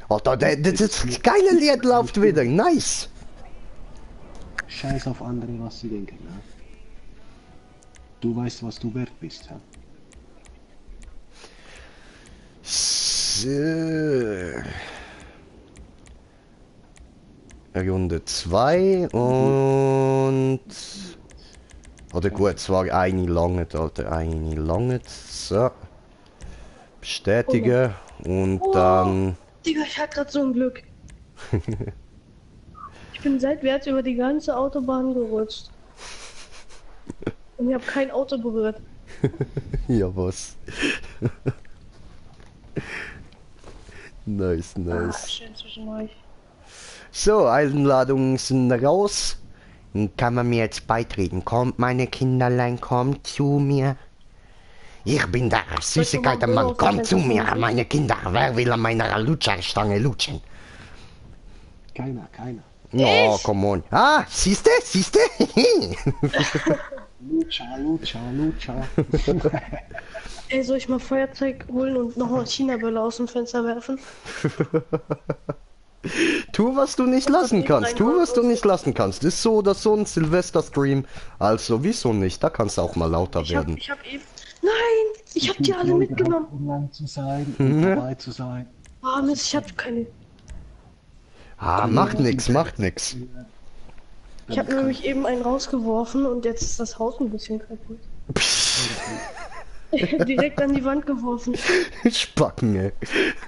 Alter, das geile Lied läuft wieder. Nice. Scheiß auf andere, was sie denken. Ne? Du weißt, was du wert bist. Ja? So. Runde 2 und... Oder gut, es war eine lange, Alter, eine lange. So. Bestätigen und dann... Digga, ich hatte gerade so ein Glück. Ich bin seitwärts über die ganze Autobahn gerutscht. Und ich habe kein Auto berührt. Ja, was? Nice. Schön zwischen euch. So, Einladungen sind raus. Kann man mir jetzt beitreten? Kommt, meine Kinderlein, kommt zu mir. Ich bin der Süßigkeitenmann, kommt zu mir, meine Kinder. Wer will an meiner Lutscherstange lutschen? Keiner. Oh, come on. Ah, siehste? Lutscher. Ey, soll ich mal Feuerzeug holen und nochmal China-Böller aus dem Fenster werfen? Tu, was du nicht lassen kannst. Ist so oder so ein Silvester-Stream. Also, wieso nicht? Da kannst du auch mal lauter werden. Ich hab eben... Nein! Ich hab die alle mitgenommen. Online zu sein und dabei zu sein. Ah, Mist, ich hab keine... Ah, macht nix. Ich hab nämlich eben einen rausgeworfen und jetzt ist das Haus ein bisschen kaputt. Direkt an die Wand geworfen. Spacken, ey.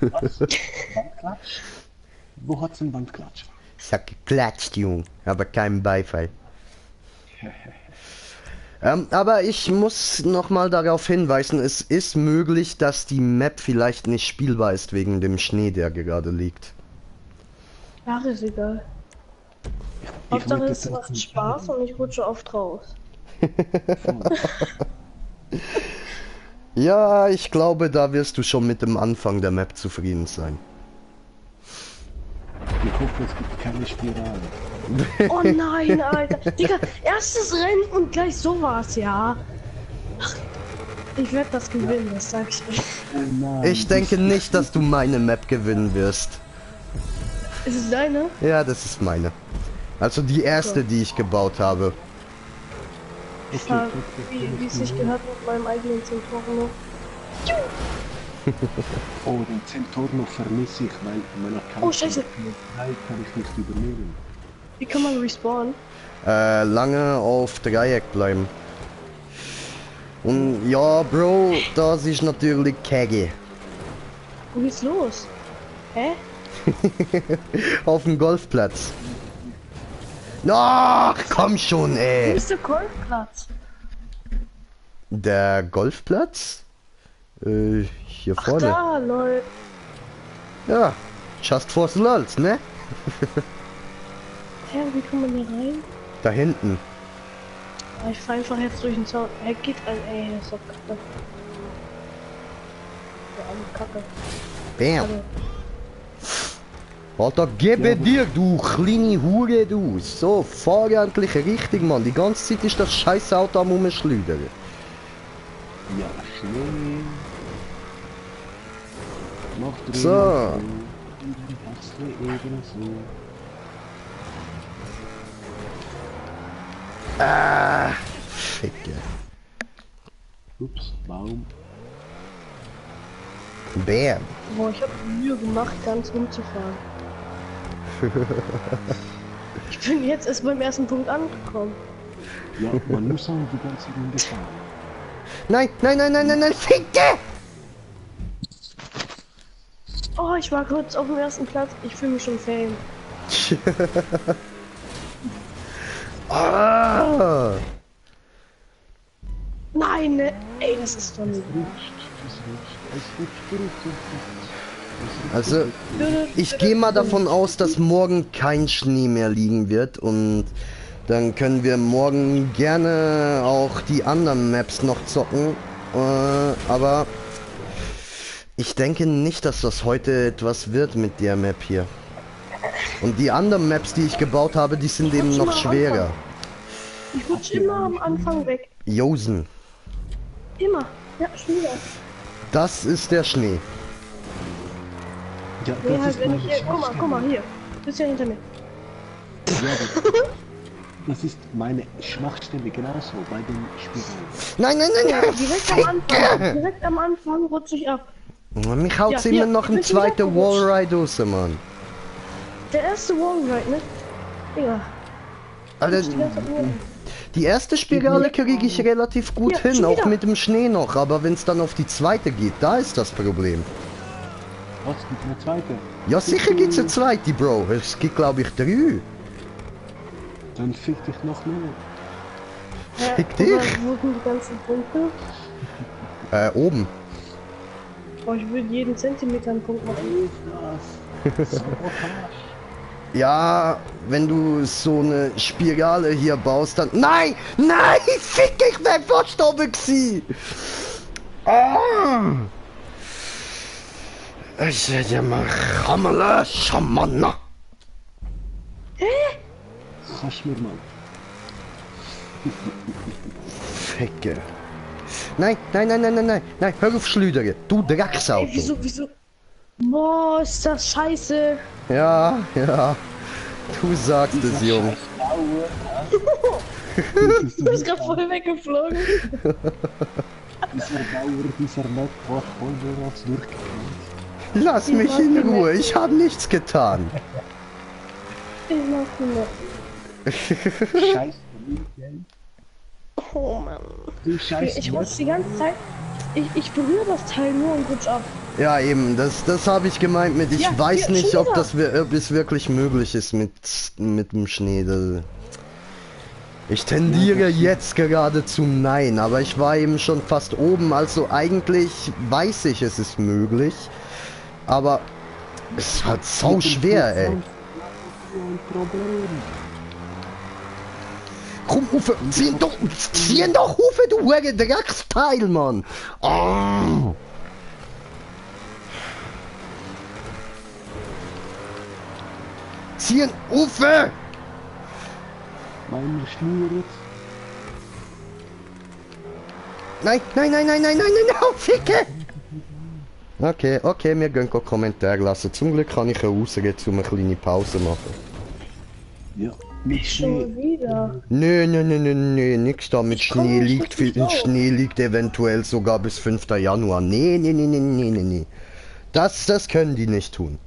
Wandklatsch? Wo hat's einen Wandklatsch? Ich hab geklatscht, Jung, aber keinen Beifall. Aber ich muss nochmal darauf hinweisen, es ist möglich, dass die Map vielleicht nicht spielbar ist wegen dem Schnee, der gerade liegt. Ach, ist egal. Hauptsache es macht Spaß und ich rutsche oft raus. Ja, ich glaube, da wirst du schon mit dem Anfang der Map zufrieden sein. Ich hoffe, es gibt keine Spirale. Oh nein, Alter. Digga, erstes Rennen und gleich sowas, ja. Ach, ich werde das gewinnen, das sag ich euch. Oh nein. Ich denke nicht, dass du meine Map gewinnen wirst. Ist es deine? Ja, das ist meine. Also die erste, die ich gebaut habe. Ja, wie es sich gehört mit meinem eigenen Zentoren. Oh, den Zentorno vermisse ich, weil mein Account Oh, Scheiße. kann ich nicht übernehmen. Wie kann man respawnen? Lange auf Dreieck bleiben. Und ja, Bro, das ist natürlich Kegge. Wo geht's los? Hä? Auf dem Golfplatz. Ach, komm schon, Wo ey. ist der Golfplatz? Der Golfplatz? Hier Ach vorne. da, lol. Ja, just for the lulz, ne? Hä, wie kann man hier rein? Da hinten. Ah, ich fahr einfach jetzt durch den Zaun. Hä, geht ein. Ey, das ist doch kacke. Der arme Kacke. Bam. Also, Alter, gebe dir, du kleine Hure, du. So, fahr endlich richtig, Mann. Die ganze Zeit ist das scheiß Auto am Umschleudern. Ja, Schnee. Noch drüber. So. Ebenso. Ficke. Ups, Baum. Bam. boah, ich hab mir Mühe gemacht, ganz rumzufahren. Ich bin jetzt erst beim ersten Punkt angekommen. Ja, man muss auch die ganze Runde fahren. Nein, nein, nein, nein, nein, nein, Ficke! Oh, ich war kurz auf dem ersten Platz. Ich fühle mich schon Fame. Ah. Nein, ne? Ey, das ist doch nicht. Also, ich gehe mal davon aus, dass morgen kein Schnee mehr liegen wird und dann können wir morgen gerne auch die anderen Maps noch zocken. Aber ich denke nicht, dass das heute etwas wird mit der Map hier. Und die anderen Maps, die ich gebaut habe, die sind eben noch schwerer. Ich rutsch immer am Anfang weg. Josen, Immer. Ja, schon wieder. das ist der Schnee. Ja, Nee, das halt, ist wenn meine ich hier. Guck mal, hier. Du bist ja hinter mir. Das ist meine Schwachstelle genauso bei den Spiralen. Nein, nein, nein, nein, Direkt am Anfang. Direkt am Anfang rutsch ich ab. mich haut's Ja, immer hier, noch ich ein bin schon zweiter wieder gerutscht. Wallride raus, Mann. Der erste Wallride, ne? Digga. Alter, Die ganze Zeit nur- die erste Spirale kriege ich relativ gut Ja, hin, schon auch wieder. mit dem Schnee noch, aber wenn es dann auf die zweite geht, da ist das Problem. Was gibt eine zweite? Ja, sicher gibt's eine zweite, Bro. Es gibt, glaube ich, 3. Dann fick dich noch mehr. Fick dich. Wo sind die ganzen Punkte? Oben. Oh, ich will jeden Zentimeter einen Punkt machen. Ja, wenn du so eine Spirale hier baust, dann... Nein! Nein! Fick, ich wär fast oben gsi! Ah! Ich hätte mal Rammela Schamana. Kannst mir mal. Ficke. Nein, nein, nein, nein, nein, nein, nein, hör auf Schlüdere. Du Ey, Drecksauto. wieso? Boah, ist das scheiße. Ja, ja. Du sagst es, Junge. Du bist gerade voll weggeflogen. Dieser Bauer, dieser Map war voll bereits durchgekommen. Lass mich in Ruhe, ich habe nichts getan. Ich mach die noch. Scheiß Geld. Oh Mann. Du Scheiß Ich rutsch die ganze Zeit. Ich berühre das Teil nur und rutsch ab. Ja, eben, das habe ich gemeint mit, ich Ja, weiß ja, nicht, schon ob wieder. das ob es wirklich möglich ist mit dem Schnee. Ich tendiere jetzt gerade zu nein, aber ich war eben schon fast oben, also eigentlich weiß ich, es ist möglich. Aber es ist halt sau schwer, ey. Ein Problem. Komm, Hufe, ziehen doch Hufe, du Hure Drecksteil, Mann. Oh. Ziehen, Ufe! Meiner schnürt. Nein, nein, nein, nein, nein, nein, nein, oh, Ficke! Okay, okay, wir gehen Kommentare lassen. Zum Glück kann ich eine Ausrede, um eine kleine Pause machen. Ja, mit Schnee. Schon wieder. Nö, nö, nö, nö, nö, nix da mit Ich komm Schnee nicht liegt. richtig auf. Schnee liegt eventuell sogar bis 5. Januar. Nee, nee, nee, nee, nee, nee, nee. Das können die nicht tun.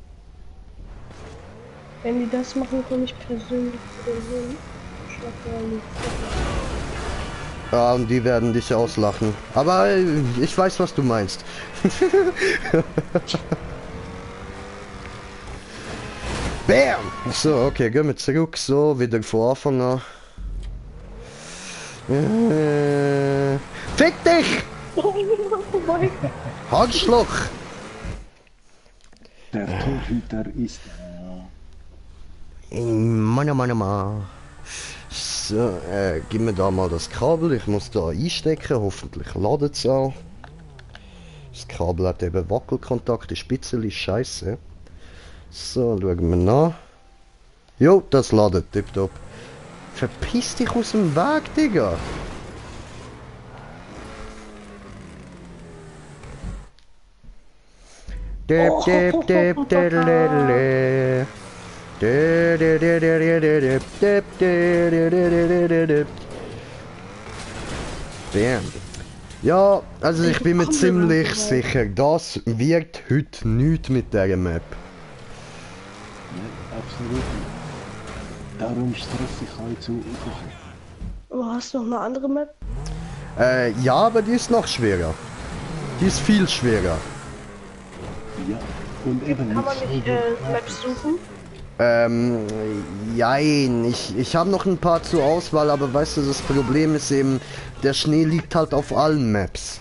Wenn die das machen, komme ich persönlich zu den hin. Schlag da nicht. Ja, und die werden dich auslachen. Aber ich weiß, was du meinst. Bam! So, okay, gehen wir zurück. So, wieder von Anfang an. Fick dich! Oh mein Gott. Handschluch! Der Torhüter ist Mann, Mann, Mann. So, gib mir da mal das Kabel. Ich muss da einstecken. Hoffentlich ladet es auch. Das Kabel hat eben Wackelkontakt. Ist ein bisschen scheiße. So, schauen wir nach. Jo, das ladet. Tipptopp. Verpiss dich aus dem Weg, Digga. Dip, dip, dip, diddle-diddle. Bam. Ja, also ich bin mir ziemlich sicher, das wird heute nichts mit dieser Map. Ja, absolut. Darum stress ich halt so ungefähr. Oh, hast du noch eine andere Map? Ja, aber die ist noch schwerer. Die ist viel schwerer. Ja, und eben Kann man nicht Maps suchen? Jein, ich habe noch ein paar zur Auswahl, aber weißt du, das Problem ist eben, der Schnee liegt halt auf allen Maps.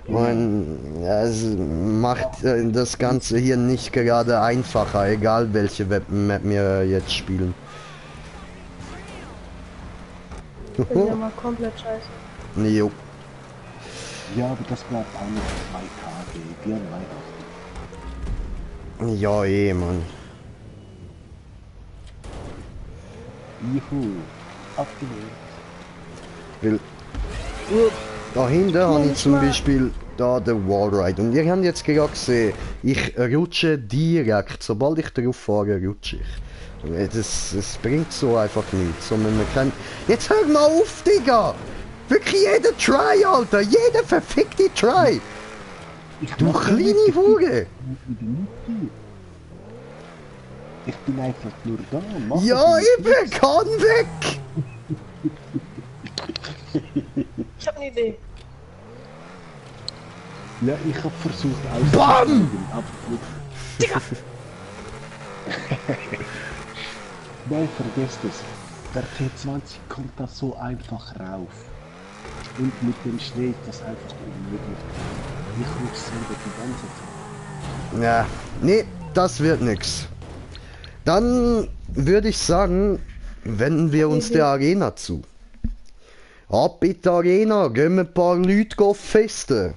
Und es macht das Ganze hier nicht gerade einfacher, egal welche Map wir jetzt spielen. Das ist ja mal komplett scheiße. Jo. Ja, aber das bleibt auch noch 2 Tage. Wir haben Weihnachten. Ja, Mann. Juhu, abgelehnt. Weil da hinten habe ich zum Beispiel da den Wallride und ihr habt jetzt gerade gesehen, ich rutsche direkt, sobald ich drauf fahre, rutsche ich. Das bringt so einfach nichts. So, man kann... Jetzt hör mal auf, Digga! Wirklich jeder Try, Alter! Jeder verfickte Try! Du kleine Hure! Ich bin einfach nur da. Mach Ja, es ich bin kann weg! Ich hab eine Idee. Ja, ich hab versucht aus. BAM! Digga! Nein, vergesst es. Der T20 kommt da so einfach rauf. Und mit dem Schnee ist das einfach unmöglich. Ich muss selber die ganze Zeit. Ja, nee, das wird nix. Dann würde ich sagen, wenden wir uns der Arena zu. Ab in die Arena, gehen wir ein paar Leute festen.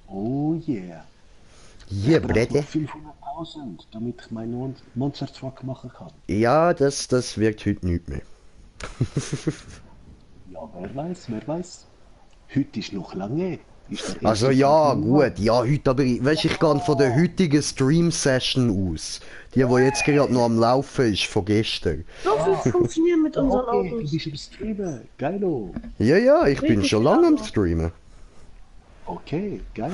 Oh yeah. Yeah, Ich brauche Brette. noch 500.000, damit ich meinen Monster Truck machen kann. Ja, das wirkt heute nicht mehr. Ja, wer weiß. Heute ist noch lange. Ist der Also erste ja, Februar. gut, ja, heute, aber weißt, ich gehe von der heutigen Stream-Session aus. Die jetzt gerade noch am Laufen ist, von gestern. So viel funktionieren mit unseren Okay, du Autos. bist im Streamen. Geilo. Ja, ja, ich bin Richtig schon lange am klar. Streamen. Okay, geil.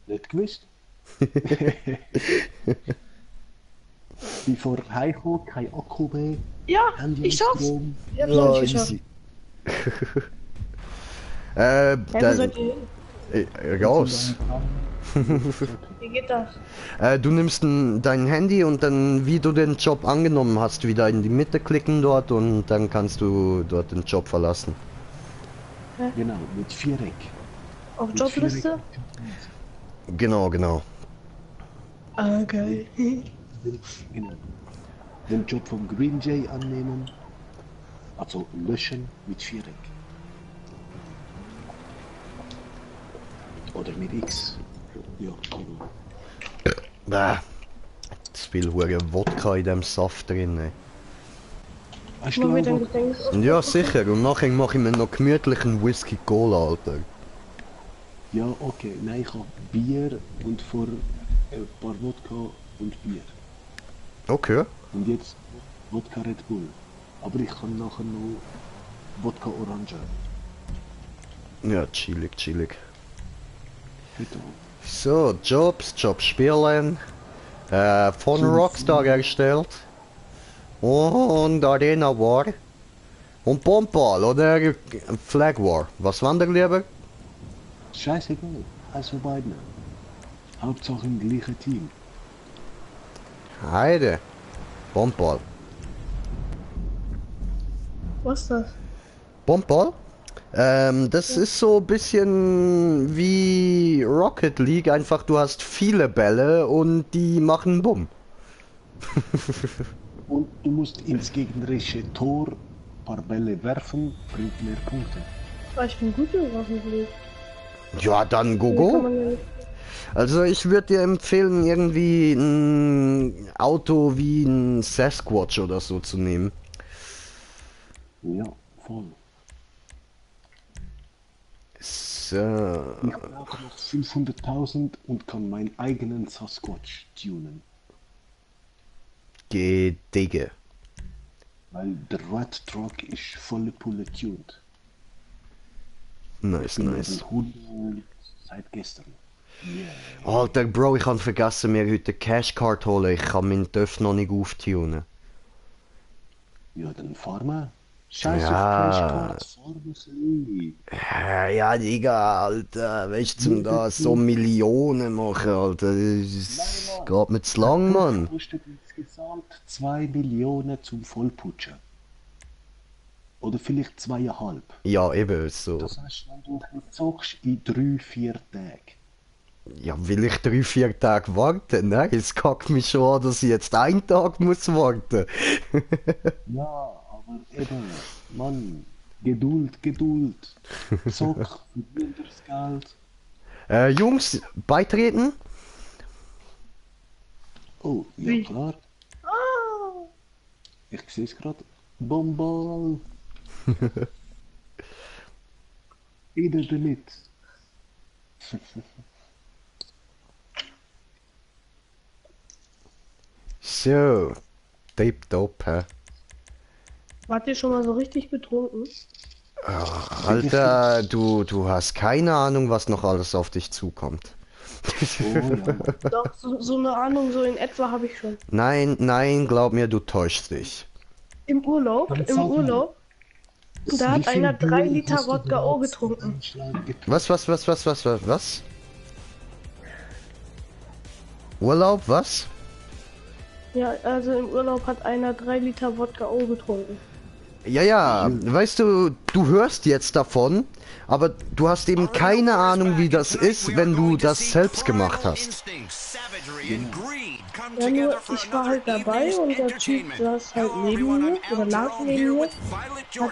Nicht gewusst. Bevor heimkomme, kein Akku mehr. Ja, Handy ich am schaff's. Strom. Ich hab's noch nicht geschafft. easy. Ja, wo dann, seid ihr hin? raus. Wie geht das? Du nimmst dein Handy und dann, wie du den Job angenommen hast, wieder in die Mitte klicken dort und dann kannst du dort den Job verlassen. Genau, mit Viereck. Auf Mit Jobliste? Genau, genau. Okay. Genau. Den Job vom Green Jay annehmen. Also löschen mit Viereck. Oder mit X. Ja, genau. Bah. Das Spiel hure Wodka in dem Saft drin. Hast du Machen wir dann auch Gefängnis? Ja, sicher. Und nachher mache ich mir noch gemütlichen Whisky Cola, Alter. Ja, okay. Nein, ich habe Bier und vor ein paar Wodka und Bier. Okay. Und jetzt Wodka Red Bull. Aber ich kann nachher noch Wodka Orange. Ja, chillig, chillig. Bitte. So, Jobs spielen. Von Rockstar erstellt. Und Arena War. Und Bomball oder Flag War. Was wollt ihr lieber? Scheißegal. Also beide. Hauptsache im gleichen Team. Heide. Bomball. Was ist das? Bomball? Das ist so ein bisschen wie Rocket League, einfach du hast viele Bälle und die machen Bumm. Und du musst ins gegnerische Tor ein paar Bälle werfen, bringt mehr Punkte. Ich bin gut in Waffen. Ja, dann Kann Gogo. man ja nicht. Also ich würde dir empfehlen, irgendwie ein Auto wie ein Sasquatch oder so zu nehmen. Ja, voll. So. Ich brauche noch 500.000 und kann meinen eigenen Sasquatch tunen. Gedige. Weil der Red Truck ist volle Pulle tuned. Nice, nice. 100 seit gestern. Yeah. Alter, Bro, ich habe vergessen, mir heute eine Cashcard holen. Ich kann meinen TÜV noch nicht auftunen. Ja, dann fahr mal. Scheiß Ja. auf Cashcard, fahr mich. Ja, Digga, Alter, weißt du, zum da so Millionen machen, Alter, das geht mir zu lang, Mann. Kostet insgesamt 2 Millionen zum Vollputschen. Oder vielleicht 2,5. Ja, eben so. Das heißt, wenn du den zockst in 3-4 Tagen. Ja, will ich 3-4 Tage warten, ne? Es kackt mich schon an, dass ich jetzt einen Tag muss warten. Ja, aber eben, Mann, Geduld, Geduld. Zock, verdien das Geld. Jungs, beitreten? Oh, ja Wie? klar. Ich sehe es gerade. Bombal. Jeder damit. So, tipptopp, hä? Wart ihr schon mal so richtig betrunken? Alter, du hast keine Ahnung, was noch alles auf dich zukommt. Oh ja. Doch, so eine Ahnung, so in etwa habe ich schon. Nein, glaub mir, du täuschst dich. Im Urlaub, da hat einer 3 Liter Wodka O getrunken. Was? Urlaub, was? Ja, also im Urlaub hat einer 3 Liter Wodka O getrunken. Ja, weißt du, du hörst jetzt davon, aber du hast eben keine Ahnung, wie das ist, wenn du das selbst gemacht hast. Ja, nur ich war halt dabei und der Typ saß halt neben mir oder lag neben mir, hat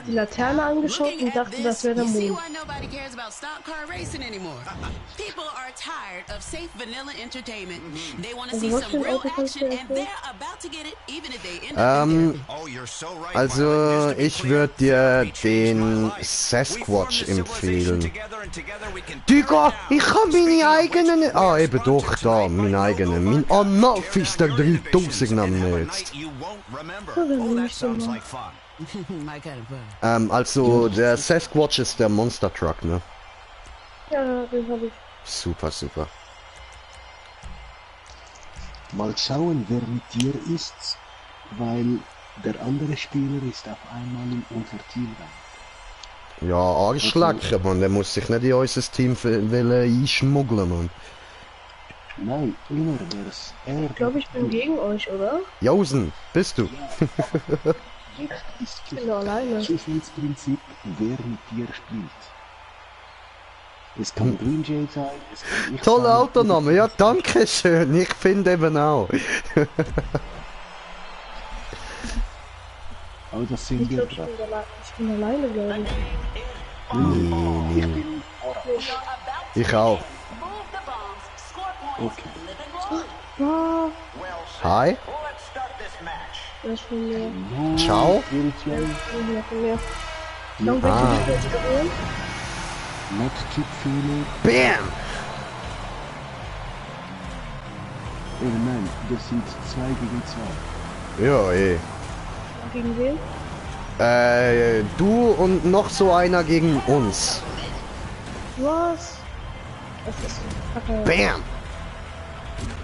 die Laterne angeschaut und dachte, das wäre der Mond. Also was für ein Auto kannst du erzählen? Also ich würde dir den Sasquatch empfehlen. Digga, ich habe meine eigenen... Ah, eben doch, da, meine eigenen. Mein Analfister 3000 am jetzt. Also der Sasquatch ist der Monster Truck, ne? Ja, den habe ich. Super. Mal schauen, wer mit dir ist, weil der andere Spieler ist auf einmal in unser Team rein. Ja, Arschlecker, Mann, der muss sich nicht in unser Team einschmuggeln, Mann. Nein, immer wär's er. Ich glaube, ich bin gegen euch, oder? Jausen, bist du? Ist Ich bin da alleine. Zufallsprinzip, wer mit dir spielt. Es kann Green Jay sein, es kann ich Toller sein. Autoname, ja, danke schön, ich finde eben auch. Aber das sind Ich wir glaube, ich dran. bin alleine, glaube ich. Nee. Ich auch. Okay. Ah, Hi. das ist von mir. Ciao. Spirituell. Ja, von mir. Irgendwelche Ah. Spirituellen? Not Chip-Feeling. Bam. Nein, das sind 2 gegen 2. Ja, ey. Gegen wen? Du und noch so einer gegen uns. Was? Das ist Kacke. Bam.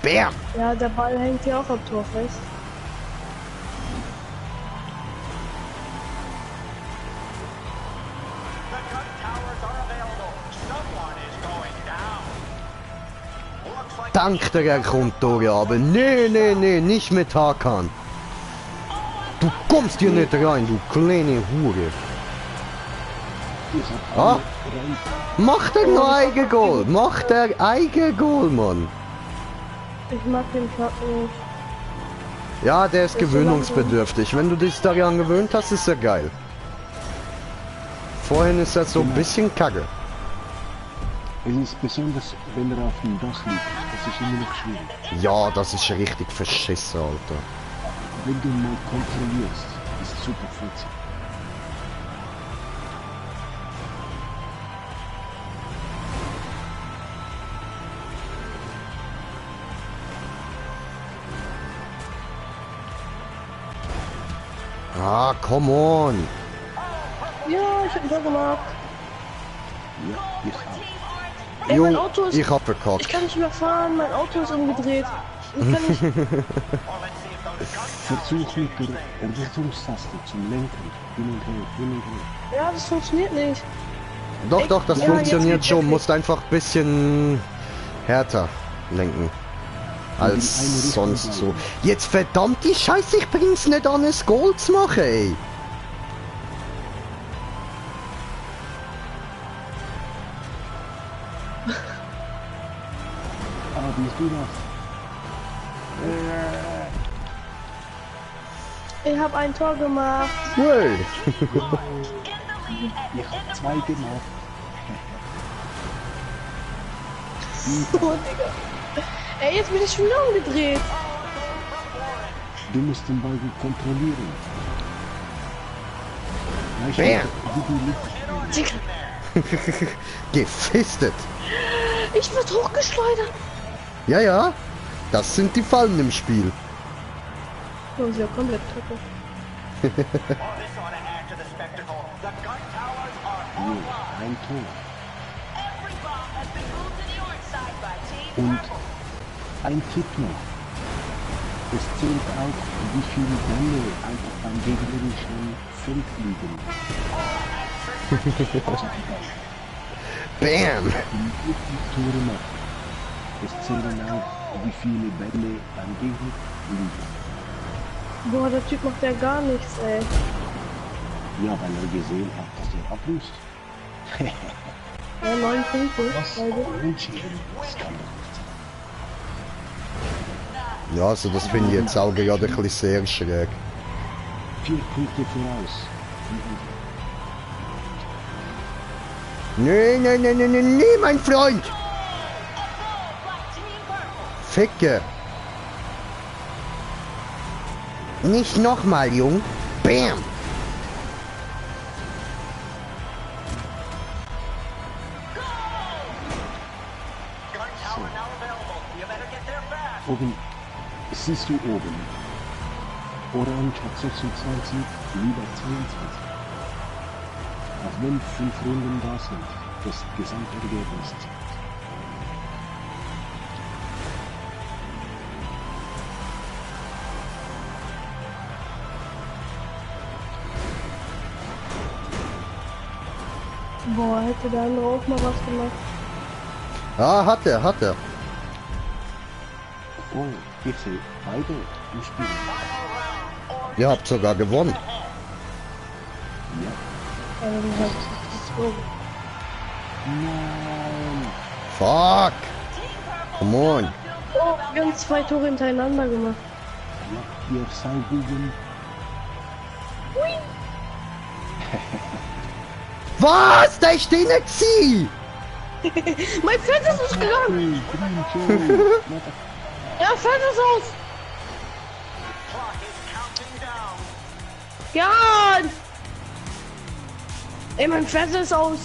Bam. Ja, der Ball hängt ja auch am Tor fest. Dank der kommt da, aber nee, nicht mit Hakan. Du kommst hier nicht rein, du kleine Hure. Ah, mach der noch eigen Goal, mach der eigen Goal, Mann. Ich mag den Platz nicht. Ja, der ist gewöhnungsbedürftig. Wenn du dich daran gewöhnt hast, ist er geil. Vorhin ist das so ein bisschen kacke. Es ist besonders, wenn er auf dem Dach liegt. Das ist immer noch schwierig. Ja, das ist richtig verschissen, Alter. Wenn du mal kontrollierst, ist super flüssig. Ah, come on. Ja, ich hab ein Tor gemacht. Ja, ich auch. Ey, mein Jo, Auto ist... ich hab verkackt. Ich kann nicht mehr fahren, mein Auto ist umgedreht. Ich kann nicht... Versuch mit der Errichtungstaste zum Lenken. Hin und her, hin und her. Ja, das funktioniert nicht. Doch, das Ja, funktioniert jetzt schon. wirklich. Musst einfach ein bisschen härter lenken. Als sonst so. Jetzt verdammt die Scheiße, ich bring's nicht an, es Goal zu machen, ey. Ah, bist du das? Ich habe ein Tor gemacht. Hey. Ich hab 2 gemacht. Oh, Digga. Ey, jetzt bin ich schon wieder umgedreht. Du musst den Ball gut kontrollieren. Weißt Bam. du, wie du liegst? Digga, Gefistet. ich werd hochgeschleudert. Ja, ja. Das sind die Fallen im Spiel. Oh, ist ja komplett kacke. Jo, ein Tor. Und ein Tipp noch. Es zählt auch, wie viele Bälle einfach beim gegnerischen Feld liegen. Bam. Die Tore macht. Es zählen auch, wie viele Bälle beim Gegner liegen. Boah, der Typ macht ja gar nichts, ey. Ja, weil er gesehen hat, dass er ablöst. Ja, 9 Punkte. Beide. Unentschieden. Das kann doch nicht sein. Ja, also das finde ich jetzt auch gerade ein bisschen sehr schräg. 4 Punkte voraus. Nee, mein Freund! Ficke! Nicht nochmal, Jung! Bam! Oben, siehst du oben. Orange hat 26, Lila 22. Auch wenn 5 Runden da sind, das Gesamtergebnis zählt. Boah, hätte der andere auch mal was gemacht. Ah, hat er. Oh, ich sehe beide im Spiel. Ihr habt sogar gewonnen. Ja. Also, das heißt, so. Nein. Fuck! Come on! Oh, wir haben 2 Tore hintereinander gemacht. Ja, ihr Saububen. Was? Da ist den nicht sie! Mein Pferd ist nicht gegangen. Hey, green Joe. Ja, fällt es aus! Ja! Ey, mein Fernseher ist aus!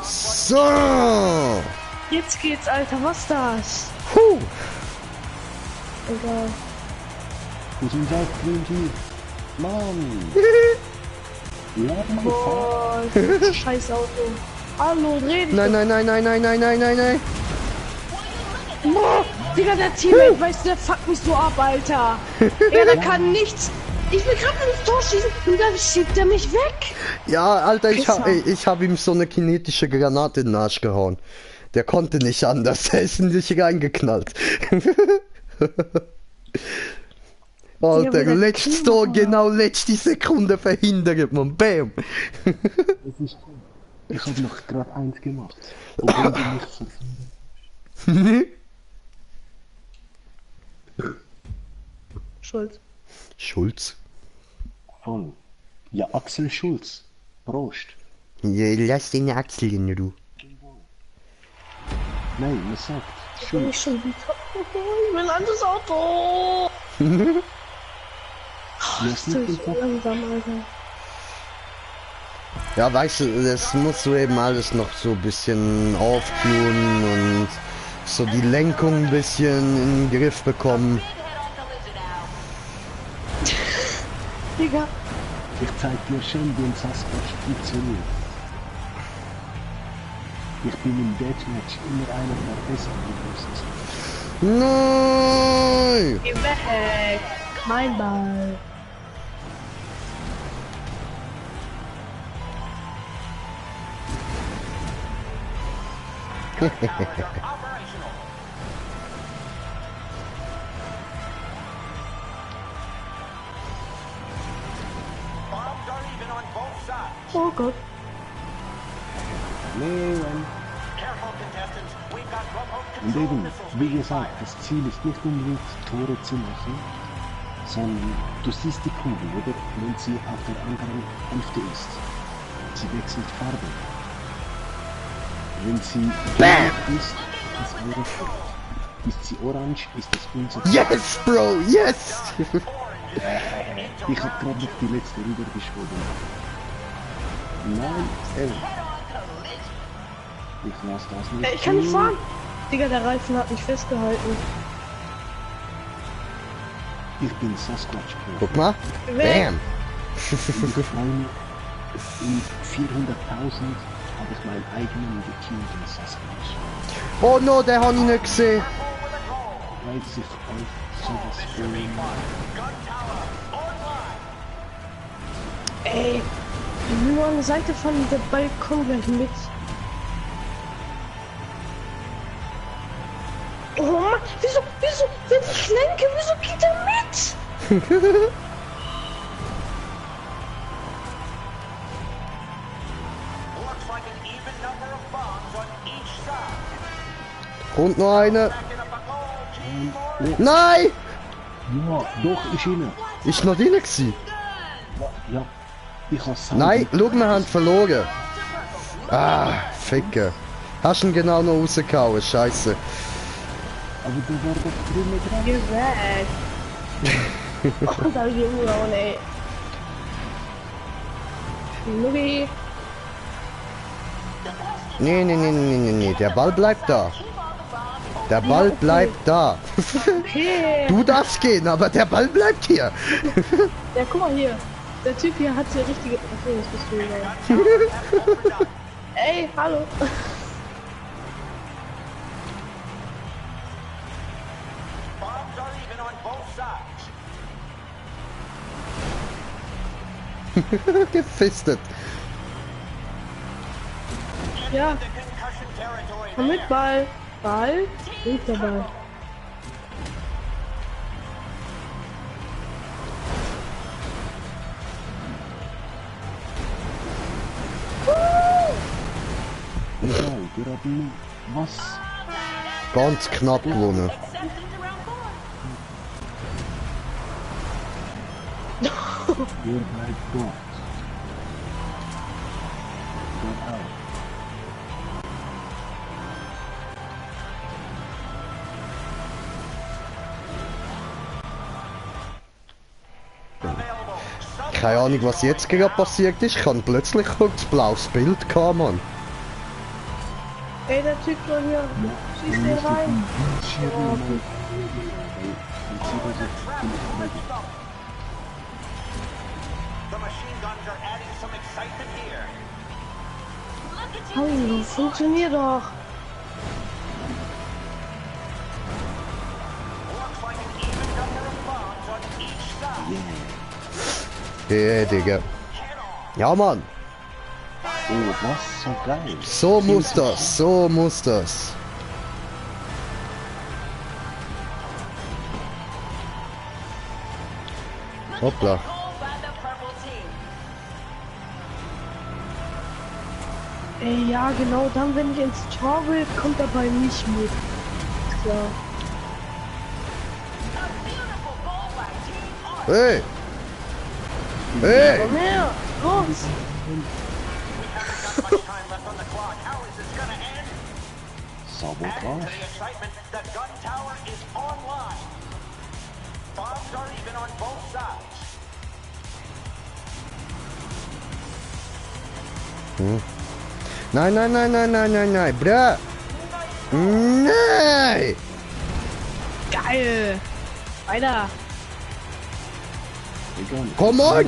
So! Jetzt geht's, Alter, was das? Puh! Egal. Wo sind das, Green? Mann! Lad mal Boah, scheiß Auto. Hallo, dreh dich. Nein, nein, nein, nein, nein, nein, nein, nein, nein. Boah, Digga, der Teammate, weißt du, der fuckt mich so ab, Alter. Ja, der kann nichts. Ich will gerade ins Tor schießen und dann schiebt er mich weg. Ja, Alter, ich Pisser. hab ihm so eine kinetische Granate in den Arsch gehauen. Der konnte nicht anders, der ist in dich reingeknallt. Alter, Ja, letztes Tor, genau letzte Sekunde verhindert man. Bam! Das ist cool. Ich hab noch gerade eins gemacht. Obwohl du nicht verfindest. Schuld. Schulz? Voll. Ja, Axel Schulz. Prost. Ja, lass den Axel in Ruhe. Nein, man sagt Ich will Schulz. nicht schon wieder. Ich will ein anderes Auto. Du hast Das nicht ist so gesagt, langsam, Alter. Ja, weißt du, das musst du eben alles noch so ein bisschen auftun und so die Lenkung ein bisschen in den Griff bekommen. Digga. ich zeig dir schön, wie ein Sasquatch funktioniert. Ich bin im Deathmatch immer einer der Besten. Nein! Geh weg. Mein Ball. Oh Gott. Leon. Und eben, wie gesagt, das Ziel ist nicht unbedingt Tore zu machen, sondern du siehst die Kugel, oder? Wenn sie auf der anderen Hälfte ist. Sie wechselt Farbe. Wenn sie gelb ist, ist es eure Schuld. Ist sie orange, ist es unser Ziel. Yes, Bro, yes! Ich hab gerade noch die letzte rübergeschoben. Nein, ich lass das nicht. Ich kann nicht tun. fahren. Digga, der Reifen hat mich festgehalten. Ich bin Sasquatch Pro. Guck mal. Weg. Bam! Ich freue mich, in 400.000 habe ich meinen eigenen getunten Sasquatch. Oh no, der hat ich nicht gesehen. Weil sich euch sowas freuen. Ey, nur an der Seite von der Ball kommt gleich mit. Oh Mann, wieso, wenn ich lenke, wieso geht er mit? Und noch eine. Nein! Ja, doch, ist inne. Ist noch drin gewesen. Ja, ich habe Nein, schau, wir haben verloren. Ah, Ficke. Hast du ihn genau noch rausgehauen, scheiße. Aber du war doch drinnen dran. Geh weg. Oh, da hab ich die Uhr, ey. Nubi. Nee, der Ball bleibt da. Der Ball bleibt da. Okay. Du darfst gehen, aber der Ball bleibt hier. Ja, guck mal hier. Der Typ hier hat hier richtige... Okay, das bist du wieder. Ey, hallo. Gefistet. Ja. Komm mit Ball. Ball? Liegt der Ball. Egal, wir haben was? Ganz knapp gewonnen. Ihr bleibt dort. Dort auch. keine Ahnung, was jetzt gerade passiert ist. Ich habe plötzlich kurz blaues Bild gehabt, Mann. Ey, der Typ von mir. Schieß den rein. The machine guns are adding some excitement here. Hallo, funktioniert doch. Looks like an even number of bombs on each side. Yeah, Digga. Ja, Mann. Oh, was? So geil. So muss das, so muss das. Hoppla. Ey, ja, genau, dann, wenn ich ins Tor will, kommt er bei mich mit. Ist klar. Hey! Hey! Komm her! Los! Sabotage. The excitement, the gun tower is online. Bombs are even on both sides. Nein, nein, nein, nein, nein, nein, nein, bra! Nein! Geil! Weiter! Egal. Komm on!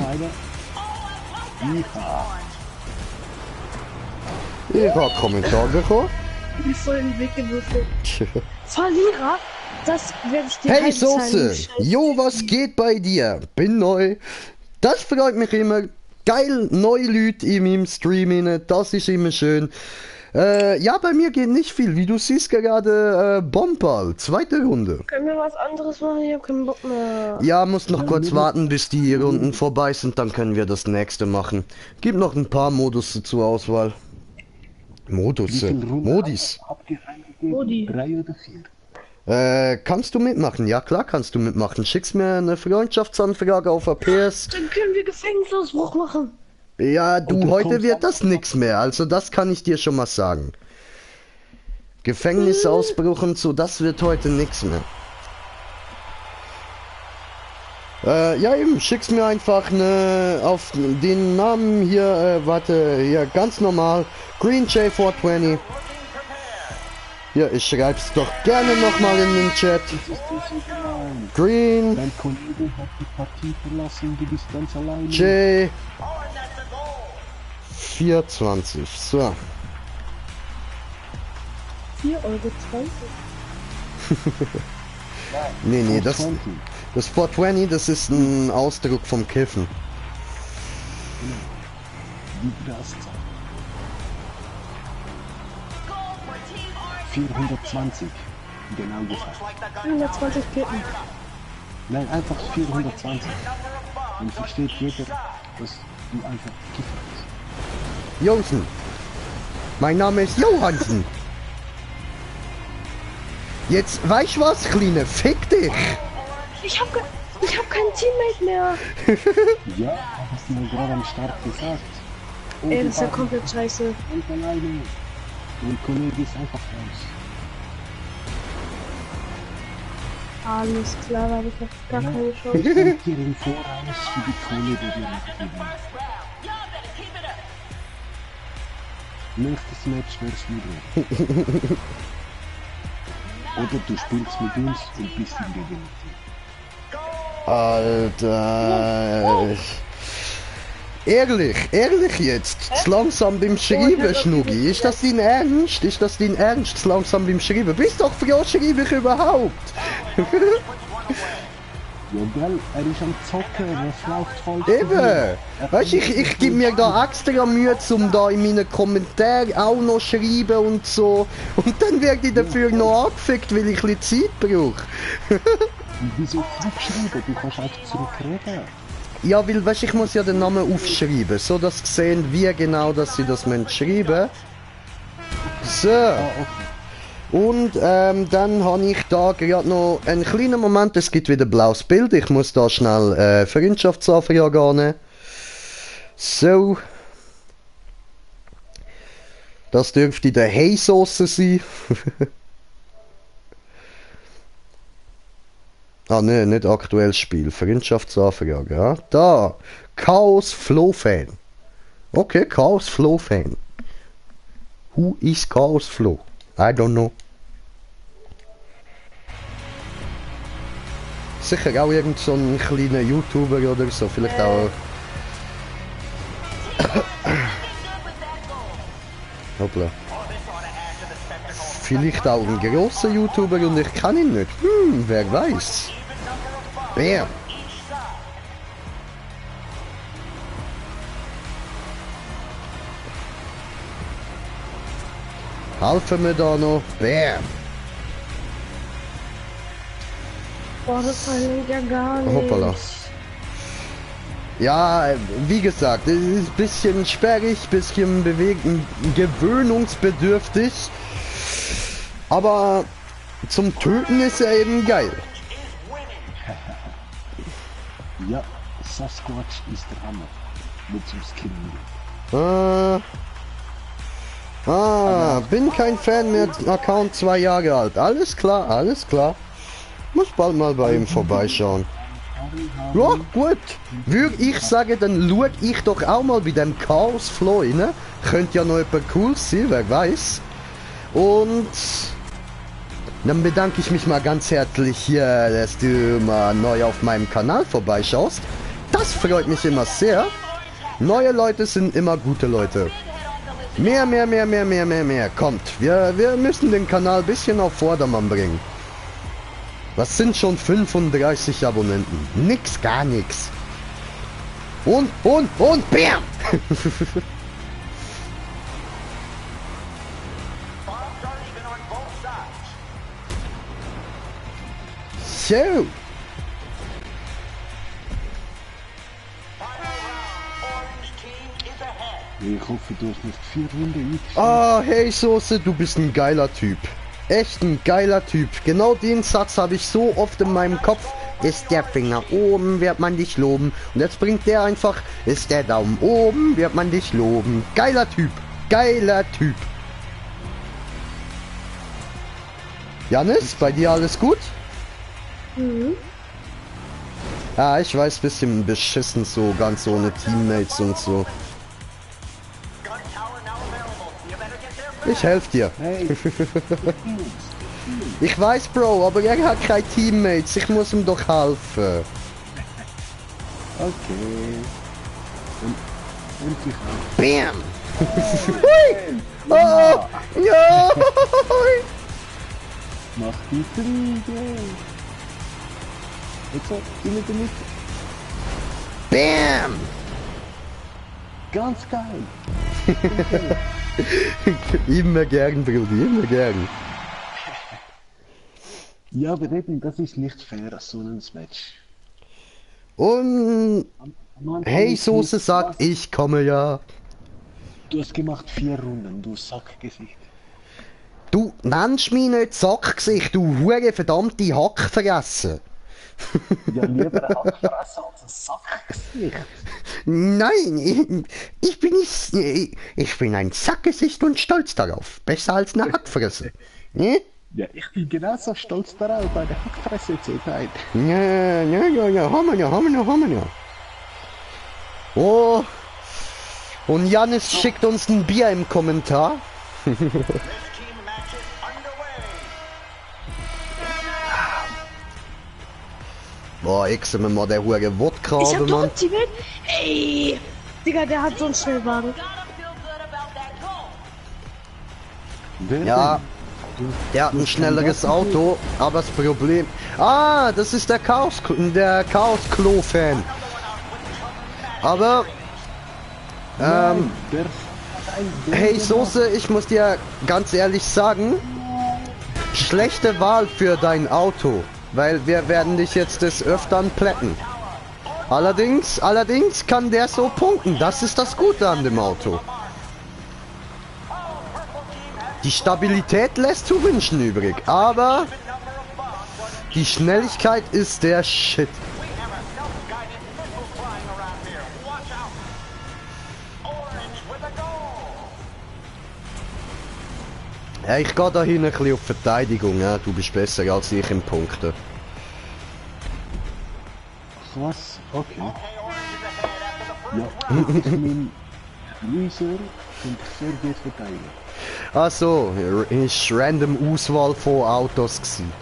Ich hab Kommentar bekommen. Die voll in den Weg gewürfelt. Verlierer? Das werde ich dir Hey heimzahlen, Soße! du Scheiß. Jo, was geht bei dir? Bin neu. Das freut mich immer. Geil, neue Leute in meinem Stream rein. Das ist immer schön. Ja, bei mir geht nicht viel. Wie du siehst gerade, Bomball. Zweite Runde. Können wir was anderes machen? Ich hab keinen Bock mehr. Ja, muss noch kurz warten, bis die Runden vorbei sind. Dann können wir das nächste machen. Gibt noch ein paar Modus zur Auswahl. Modusse. Modis. Habt ihr eingegeben? Modi. 3 oder 4? Kannst du mitmachen? Ja, klar kannst du mitmachen. Schickst mir eine Freundschaftsanfrage auf APS. Dann können wir Gefängnisausbruch machen. Ja, Und du, du heute kommst wird das nix mehr. Also das kann ich dir schon mal sagen. Gefängnisausbruch und so, das wird heute nix mehr. Ja eben, schick's mir einfach ne, auf den Namen hier, warte, hier ganz normal, Green J420. Ja, ich schreib's doch gerne nochmal in den Chat. Das ist dir so gemein. Green Dein Kollege hat die Partie verlassen, du bist ganz alleine. J420, so. 4,20 €. Nee, das 20. das 420, das ist ein Ausdruck vom Kiffen. Die Gaszeit. 420. Genau gesagt. 120 Kippen. Nein, einfach 420. Dann versteht jeder, dass du einfach Kiffer bist. Johnsen. Mein Name ist Johansen. Jetzt, weißt du was, Kleine? Fick dich! Ich hab keinen Teammate mehr. Ja, hast du mir gerade am Start gesagt. Und Ey, du das ist ja warst komplett scheiße. ganz alleine. Mein Kollege ist einfach raus. Alles klar, da habe ich noch gar keine Ich Chance. danke dir im Voraus für die Kohle, die wir mitgegeben haben. Nächstes Match wär's wieder. Oder du spielst mit uns und bist im Gewinnteam. Alter. Ehrlich jetzt. Zu langsam beim Schreiben, Schnugi. Ist das dein Ernst? Ist das dein Ernst? Zu langsam beim Schreiben? Bist doch froh, schreibe ich überhaupt? Ja, gell, er ist am Zocken, was läuft falsch? Eben. Weißt du, ich gebe mir da extra Mühe, um da in meinen Kommentaren auch noch schreiben und so. Und dann werde ich dafür noch angefickt, weil ich ein bisschen Zeit brauche. Wieso zurückschreiben? Du kannst einfach zurückreden. Ja, weil, weißt, ich muss ja den Namen aufschreiben, so dass sie sehen, wie genau, dass sie das schreiben. So. Ah, okay. Und dann habe ich da gerade noch einen kleinen Moment, es gibt wieder ein blaues Bild, ich muss da schnell Freundschaftsanfrage annehmen. So. Das dürfte der Hey-Sauce sein. Ah ne, nicht aktuelles Spiel. Freundschaftsanfrage, ja. Da. Chaos Flow Fan. Okay, Chaos Flow Fan. Who is Chaos Flow? I don't know. Sicher auch irgend so ein kleiner YouTuber oder so, vielleicht auch. Hoppla. Vielleicht auch ein grosser YouTuber und ich kann ihn nicht. Wer weiß. Wer? Helfen wir da noch? Wer? Boah, das verlinkt ja gar nicht. Hoppala. Ja, wie gesagt, es ist ein bisschen sperrig, ein bisschen gewöhnungsbedürftig. Aber zum Töten ist er eben geil. Ja, Sasquatch ist der Hammer. Mit zum Skin. Bin kein Fan mehr, Account 2 Jahre alt. Alles klar, alles klar. Muss bald mal bei ihm vorbeischauen. Ja, gut. Würde ich sagen, dann schau ich doch auch mal bei dem Chaos Flow rein. Könnte ja noch jemand cool sein, wer weiß. Und dann bedanke ich mich mal ganz herzlich hier, dass du mal neu auf meinem Kanal vorbeischaust. Das freut mich immer sehr. Neue Leute sind immer gute Leute. Mehr. Kommt, wir müssen den Kanal ein bisschen auf Vordermann bringen. Was sind schon 35 Abonnenten? Nix, gar nix. Und bam! So. Ich hoffe, du hast nicht 4 Runden Ah, hey Soße, du bist ein geiler Typ. Echt ein geiler Typ. Genau den Satz habe ich so oft in meinem Kopf. Ist der Finger oben, wird man dich loben. Und jetzt bringt der einfach, ist der Daumen oben, wird man dich loben. Geiler Typ. Geiler Typ. Janis, bei dir alles gut? Ja, ich weiß, bisschen beschissen so, ganz ohne Teammates und so. Ich helfe dir. Hey. Ich weiß, Bro, aber er hat keine Teammates. Ich muss ihm doch helfen. Okay. Und ich auch. Bam! Hui! Oh! Ja! Mach die Fliege. Jetzt so, geh mit dem Mitte. Bam! Ganz geil. Immer gern, Brudi, immer gern. Ja, aber eben, das ist nicht fair, so ein Match. Und hey, Soße sagt, ich komme ja. Du hast gemacht 4 Runden, du Sackgesicht. Du nennst mich nicht Sackgesicht, du hure verdammte Hackfresse. Ja, lieber ein Hackfresse als ein Sackgesicht. Nein, ich bin ein Sackgesicht und stolz darauf. Besser als eine Hackfresse. Ne? Ja, ich bin genauso stolz darauf, eine Hackfresse zu sein. Ja, haben wir ja. Oh, und Janis schickt uns ein Bier im Kommentar. Boah, ich mir mal der hure Wodka, Ich hab doch Mann. ein Teammate. Ey! Digga, der hat so einen Schnellwagen. Ja, der hat ein schnelleres Auto, aber das Problem... Ah, das ist der Chaos-Klo-Fan. Aber... hey Soße, ich muss dir ganz ehrlich sagen, schlechte Wahl für dein Auto, weil wir werden dich jetzt des Öfteren plätten. Allerdings kann der so punkten, das ist das Gute an dem Auto. Die Stabilität lässt zu wünschen übrig, aber die Schnelligkeit ist der Shit. Ja, ich gehe da hin ein bisschen auf Verteidigung, ja. Du bist besser als ich im Punkten. Was? Okay. Ja, ich mein Luisor und sehr gut verteidigen. Ach so, ist random Auswahl von Autos gewesen.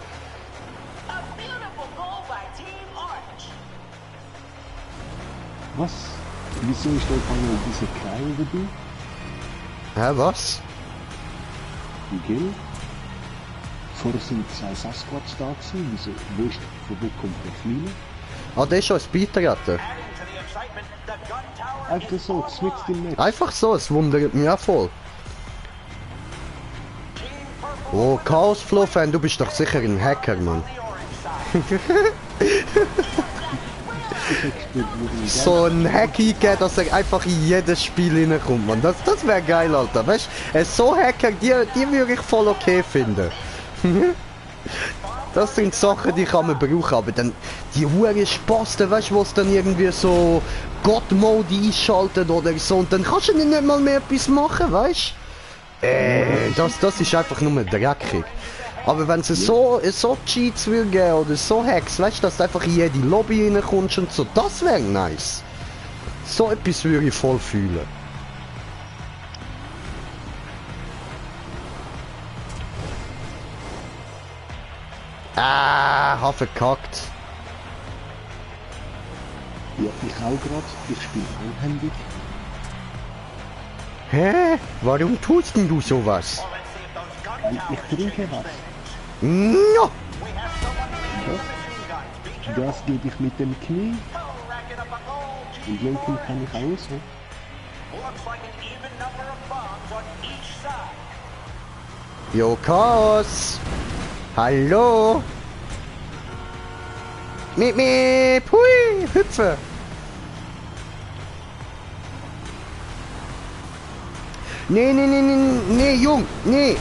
A beautiful goal by Team Orange. Was? Wieso ist da keine diese Kleine dabei? Hä, was? Gell? Vorher sind 2 Sasquatch da gewesen. Wieso? Von wo kommt der Kleine? Ah, der ist schon ein Beitreten. Adding to the excitement, the gun tower Einfach is so, zwickt im Netz. Einfach so, es wundert mich auch voll. Oh, Chaos Flow Fan, du bist doch sicher ein Hacker, Mann. So ein Hack eingeben, dass er einfach in jedes Spiel reinkommt, man. Das wäre geil, Alter. Weißt du, so Hacker, die würde ich voll okay finden. Das sind Sachen, die kann man brauchen, aber dann die hure Spasten, weißt du, wo es dann irgendwie so God-Mode einschaltet oder so, und dann kannst du nicht mal mehr etwas machen, weißt du? Das ist einfach nur dreckig. Aber wenn es so Cheats will geben oder so Hacks, weißt du, dass du einfach in jede Lobby reinkommst und so, das wäre nice. So etwas würde ich voll fühlen. Hab verkackt. Ja, ich auch gerade. Ich spiele einhändig. Hä? Warum tust denn du sowas? Ich trinke was. No! Das gebe ich mit dem Knie. Und lenken kann ich auch so. looks like an even number of bombs on each side. Jo, Chaos! Hallo! Miep, hui, hüpfe! Nee, Jung, nee!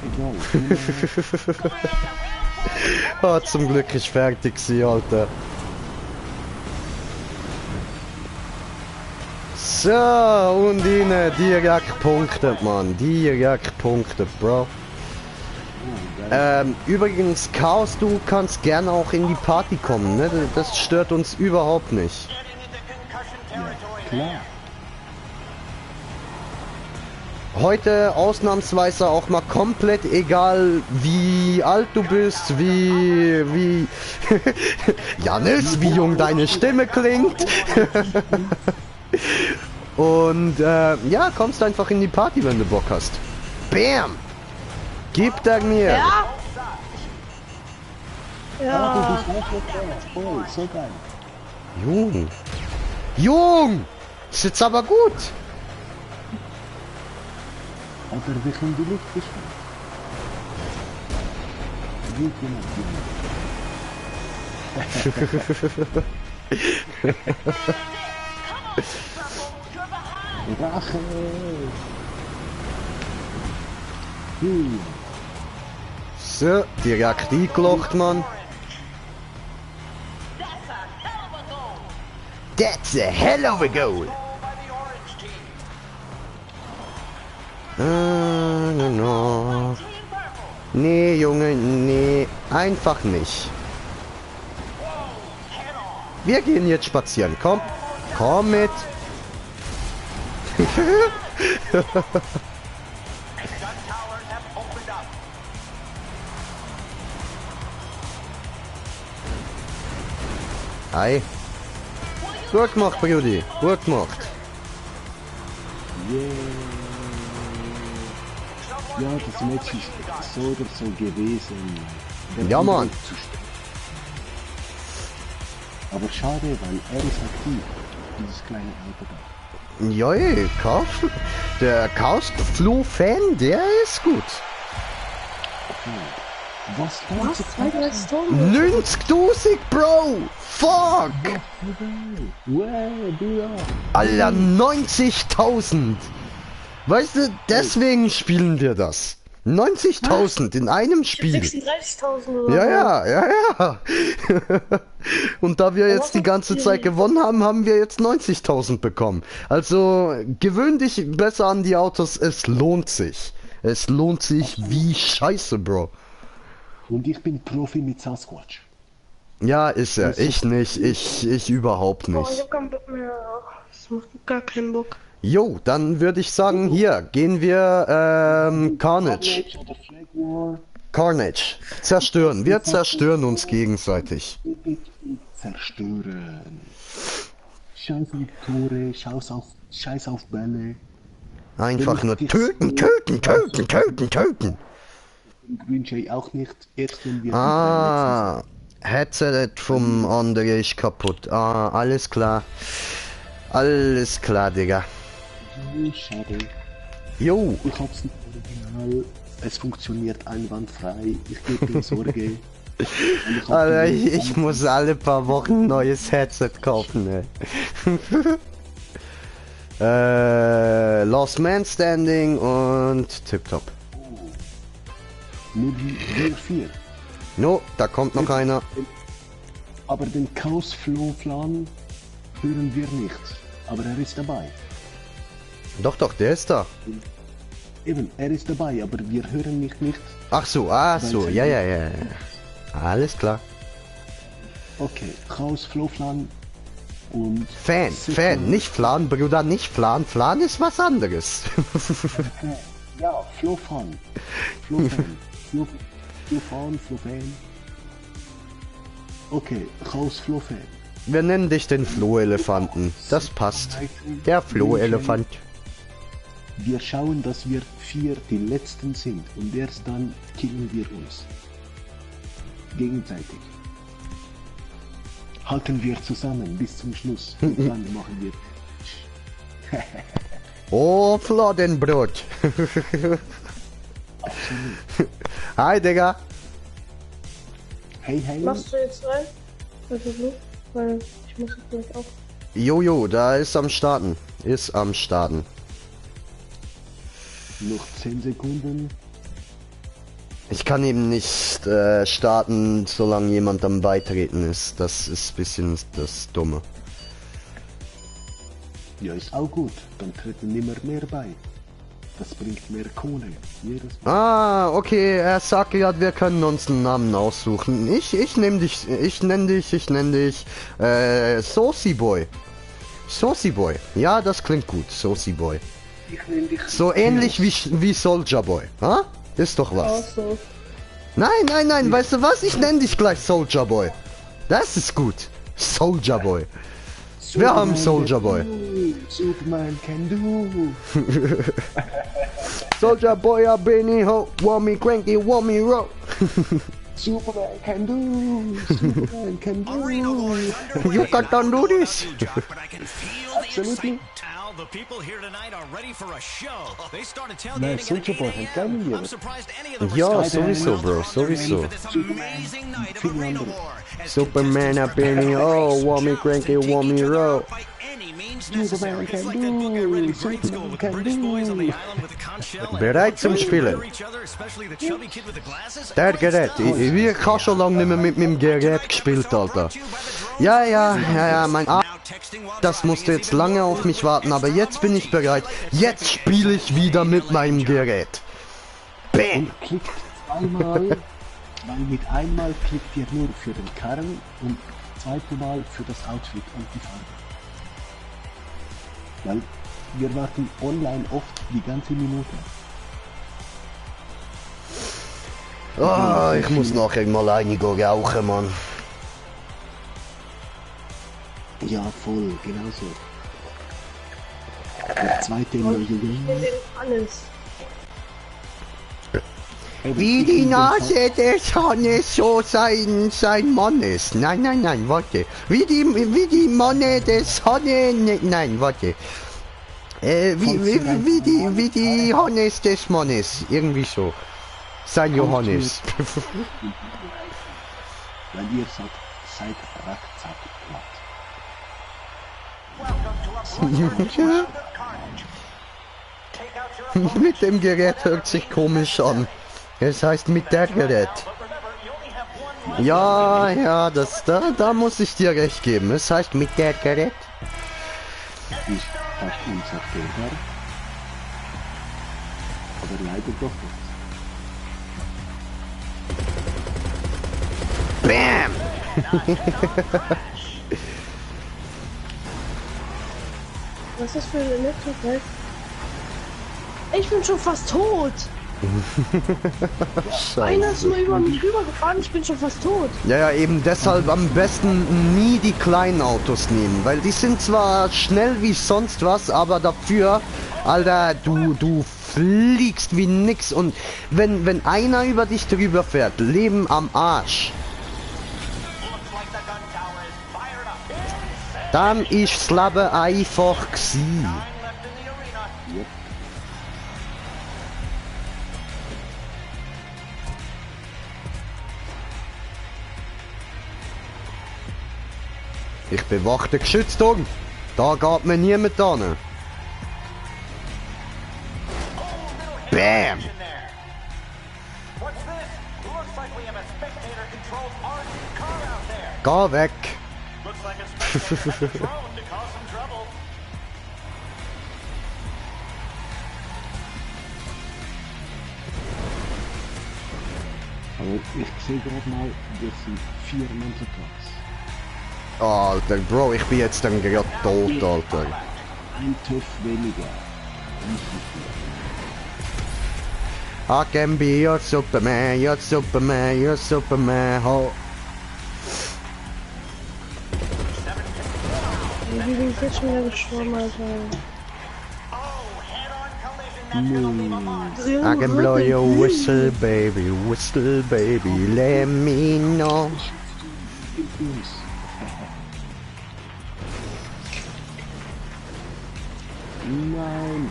Egal. Ah, zum Glück ist fertig gewesen, Alter. So, und innen direkt punktet, Mann. Direkt punktet, Bro. Übrigens, Chaos, du kannst gerne auch in die Party kommen, ne? Das stört uns überhaupt nicht. Getting into concussion territory Klar. Heute ausnahmsweise auch mal komplett egal, wie alt du bist, wie Janis, wie jung deine Stimme klingt. Und ja, kommst einfach in die Party, wenn du Bock hast. Bam! Gib er mir! Ja. Ah, Ja. du bist auch noch da. Voll, so geil. Jung! Ist jetzt aber gut! Aber wie kann die Luft bist du? Wie genau. Rache! So, direkt eingelocht, Mann. That's a hell of a goal. That's a hell of a goal! Goal by the Orange team. No. Team Purple. Nee, Junge, nee, einfach nicht. Wir gehen jetzt spazieren, komm. Komm mit. The gun towers have opened up. Ei. Gut gemacht, Brudi. Gut gemacht. Yeah. Ja, das Match ist so oder so gewesen. Ja, Mann. Aber schade, weil er ist aktiv. Dieses kleine Auto da. Ja, der Chaos-Flu-Fan, der ist gut. Was? Was? 2-3 90.000, Bro! Fuck! Wow, du ja. Alter, 90.000! Weißt du, deswegen spielen wir das. 90.000 in einem Spiel. 36.000 oder Ja. Und da wir jetzt die ganze Zeit gewonnen haben, haben wir jetzt 90.000 bekommen. Also gewöhn dich besser an die Autos, es lohnt sich. Es lohnt sich wie Scheiße, Bro. Und ich bin Profi mit Sasquatch. Ja, ist er. Ich nicht. Ich überhaupt Oh, ich nicht. hab keinen Bock mehr. Das macht gar keinen Bock. Jo, dann würde ich sagen, hier gehen wir Carnage. Oder Flag War. Carnage. Zerstören. Wir zerstören uns gegenseitig. Zerstören. Scheiß auf Tore, scheiß auf Bälle. Einfach nur töten, töten, töten, töten, töten. Und Green Jay auch nicht. Erst wenn wir Ah, Headset vom André ist kaputt. Ah, alles klar. Alles klar, Digga. Oh, schade. Jo. Ich hab's nicht original. Es funktioniert einwandfrei. Ich gebe dir Sorge. Alter, ich muss alle paar Wochen ein neues Headset kaufen, ey. Last Man Standing und Tip-Top. Nur wir 4. No, da kommt noch einer. Aber den Chaos-Flow-Plan hören wir nicht. Aber er ist dabei. Doch, doch, der ist da. Eben, er ist dabei, aber wir hören nicht. Ach so, ja, ja, ja. Alles klar. Okay, Chaos-Flow-Plan und... Fan, nicht Flan, Bruder, nicht Flan. Flan ist was anderes. Ja, Flow-Fan. Flow-Fan. Flow-Fan. Okay, Chaos-Flow-Fan. Wir nennen dich den Flohelefanten. Das passt. Der Flohelefant. Wir schauen, dass wir 4 die letzten sind und erst dann killen wir uns. Gegenseitig. Halten wir zusammen bis zum Schluss und dann machen wir... Oh, Floddenbrot. Absolut. Hi, Digga. Hey, hey. Machst du jetzt rein? Also so? Weil ich muss jetzt gleich auch. Jojo, da ist am Starten. Ist am Starten. Noch 10 Sekunden. Ich kann eben nicht starten, solange jemand am Beitreten ist. Das ist ein bisschen das Dumme. Ja, ist auch gut. Dann treten immer mehr bei. Das bringt mehr Kohle. Jedes Mal. Ah, okay, er sagt gerade, wir können uns einen Namen aussuchen. Ich nenne dich, Saucy Boy. Saucy Boy. Ja, das klingt gut, Saucy Boy. Ich nenn dich So ähnlich wie Soldier Boy, ha? Ist doch was. Auch so. Nein, weißt du was? Ich nenne dich gleich Soldier Boy. Das ist gut. Soldier Boy. Wir haben Soldier Boy. Superman can do. Soldier Boy, a Benny ho, want me cranky, want me roll. Superman can do. Superman can do. You can't do this. Absolutely. The people here tonight are ready for a show. They started Nein, tailgating Soldier Boy hat keine I'm Liebe. surprised any of the Ja, recipients sowieso, Bro, sowieso. for this amazing night of Arena War. As Superman, a Benny ho, want me cranky, want me roll. by any means Superman necessary. It's can like that book I read in do. grade school with the Superman British can boys on the do. island with the conch shell. and Bereit zum they Spielen. murder each other, especially the chubby kid with the glasses. Der Great Gerät. stuff. Ich habe schon lange nicht mehr mit meinem Gerät gespielt, Alter. Ja, mein Arm. Das musste jetzt lange auf mich warten, aber jetzt bin ich bereit. Jetzt spiele ich wieder mit meinem Gerät. Bam! Und klickt zweimal, weil mit einmal klickt ihr nur für den Karren und zweite Mal für das Outfit und die Farbe. Weil wir warten online oft die ganze Minute. Oh, ich muss nachher mal einige rauchen, Mann. Ja, voll, genau so. Der zweite neue Ich nenne den Hannes. Wie die Nase des Hannes so sein Mann ist. Nein, warte. Wie die Manne des Hannes. Nein, warte. Wie die Hannes des Mannes. Irgendwie so. Sein Johannes. Weil ihr seid rackzack platt. Mit dem Gerät hört sich komisch an. Es heißt mit der Gerät. Ja, da muss ich dir recht geben. Es heißt mit der Gerät. Ist fast unzerstörbar. Aber leider doch nicht. Bam! Was ist das für ein Elektrofeld? Ich bin schon fast tot. Einer ist nur über mich rübergefahren, ich bin schon fast tot. Ja, eben deshalb am besten nie die kleinen Autos nehmen, weil die sind zwar schnell wie sonst was, aber dafür, Alter, du fliegst wie nix und wenn einer über dich drüber fährt, Leben am Arsch. Dann ist das Leben einfach gsi. Ich bewache den Geschützturm. Da geht mir niemand an. Bam! Geh weg! Aber ich sehe gerade mal, das sind 4 Monstertrucks. Alter, Bro, ich bin jetzt dann gerade tot, Alter. Ein TÜV weniger. I can be your Superman, your Superman, your Superman, ho. Wie bin ich jetzt schon wieder gestorben, Alter? I can blow your whistle, baby, let me know. Nein!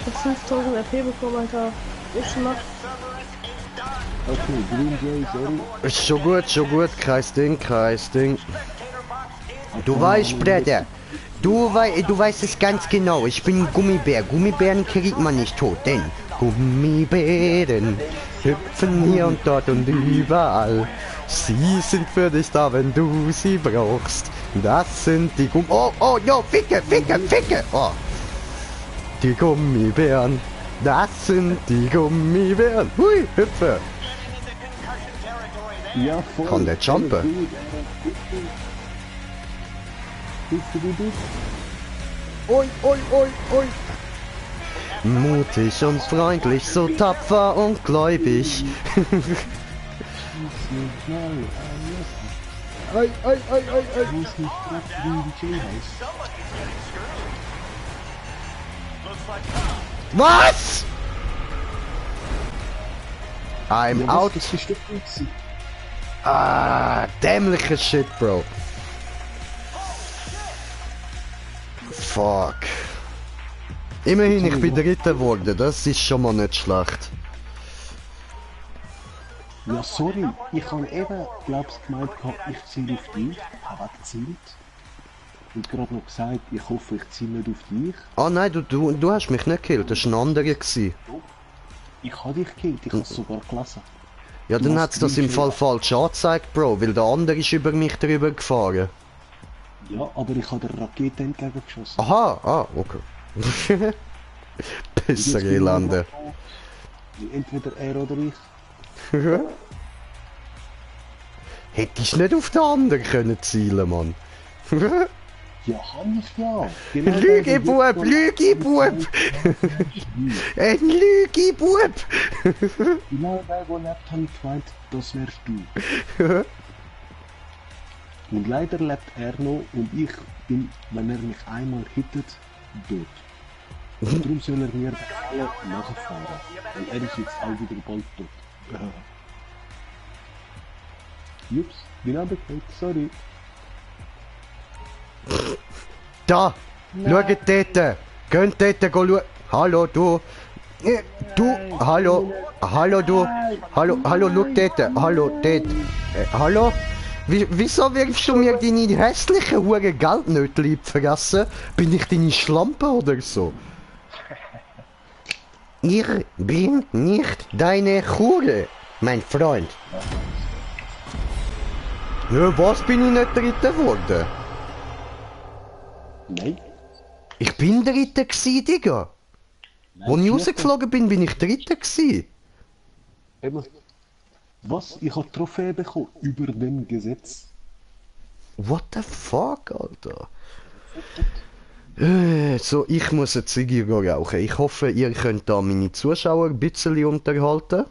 Ich hab 5000 RP bekommen, Alter. Ich mach. Okay, Green Jay, sorry. Schon gut, Kreisding. Du weißt, Bruder, du weißt es ganz genau, ich bin ein Gummibär. Gummibären kriegt man nicht tot, denn Gummibären hüpfen hier und dort und überall. Sie sind für dich da, wenn du sie brauchst. Das sind die Ficke! Oh. Die Gummibären, das sind die Gummibären. Hui, hüpfe! Ja, voll. Kann der jumpen? Oi. Mutig und freundlich, so tapfer und gläubig. Ei. Was? I'm out. Dämlicher Shit, Bro. Fuck. Immerhin, ich bin Dritter geworden, das ist schon mal nicht schlecht. Ja, sorry, ich habe eben, glaubst gemeint, ich ziele auf dich, habe gezielt. Und gerade noch gesagt, ich hoffe, ich ziele nicht auf dich. Ah nein, du hast mich nicht gekillt, das war ein anderer gewesen. Ich habe dich gekillt, ich habe es sogar gelesen. Ja, dann hat es das im Fall falsch angezeigt, Bro, weil der andere ist über mich drüber gefahren. Ja, aber ich habe der Rakete entgegengeschossen. Aha, okay. Besser Elende. Entweder er oder ich. Hättest du nicht auf den anderen können zielen, Mann. Ja, kann ich ja. Genau Lügebub! Ein Lügebub! Genau der, der lebt, habe ich gemeint, das wärst du. Und leider lebt er noch und ich bin, wenn er mich einmal hittet, tot. Und darum soll er mir alle nachfahren. Und er ist jetzt auch wieder bald tot. Jups, bin abgekriegt, sorry. Da! Schaut dort! Geht dort schauen! Hallo, du! Hallo, du! Hallo, schau dort! Hallo, dort! Hallo? Wieso wirfst du mir deine hässlichen Huren Geldnötchen in die Fresse? Bin ich deine Schlampe oder so? Ich bin nicht deine Hure, mein Freund. Ja, was bin ich nicht Dritter geworden? Nein. Ich bin Dritter gsi, Digga. Nein, Wo ich rausgeflogen bin, bin ich Dritter gsi. Immer. Was? Ich habe Trophäe bekommen über dem Gesetz. What the fuck, Alter? So, ich muss eine Zigarre rauchen. Ich hoffe, ihr könnt da meine Zuschauer ein bisschen unterhalten.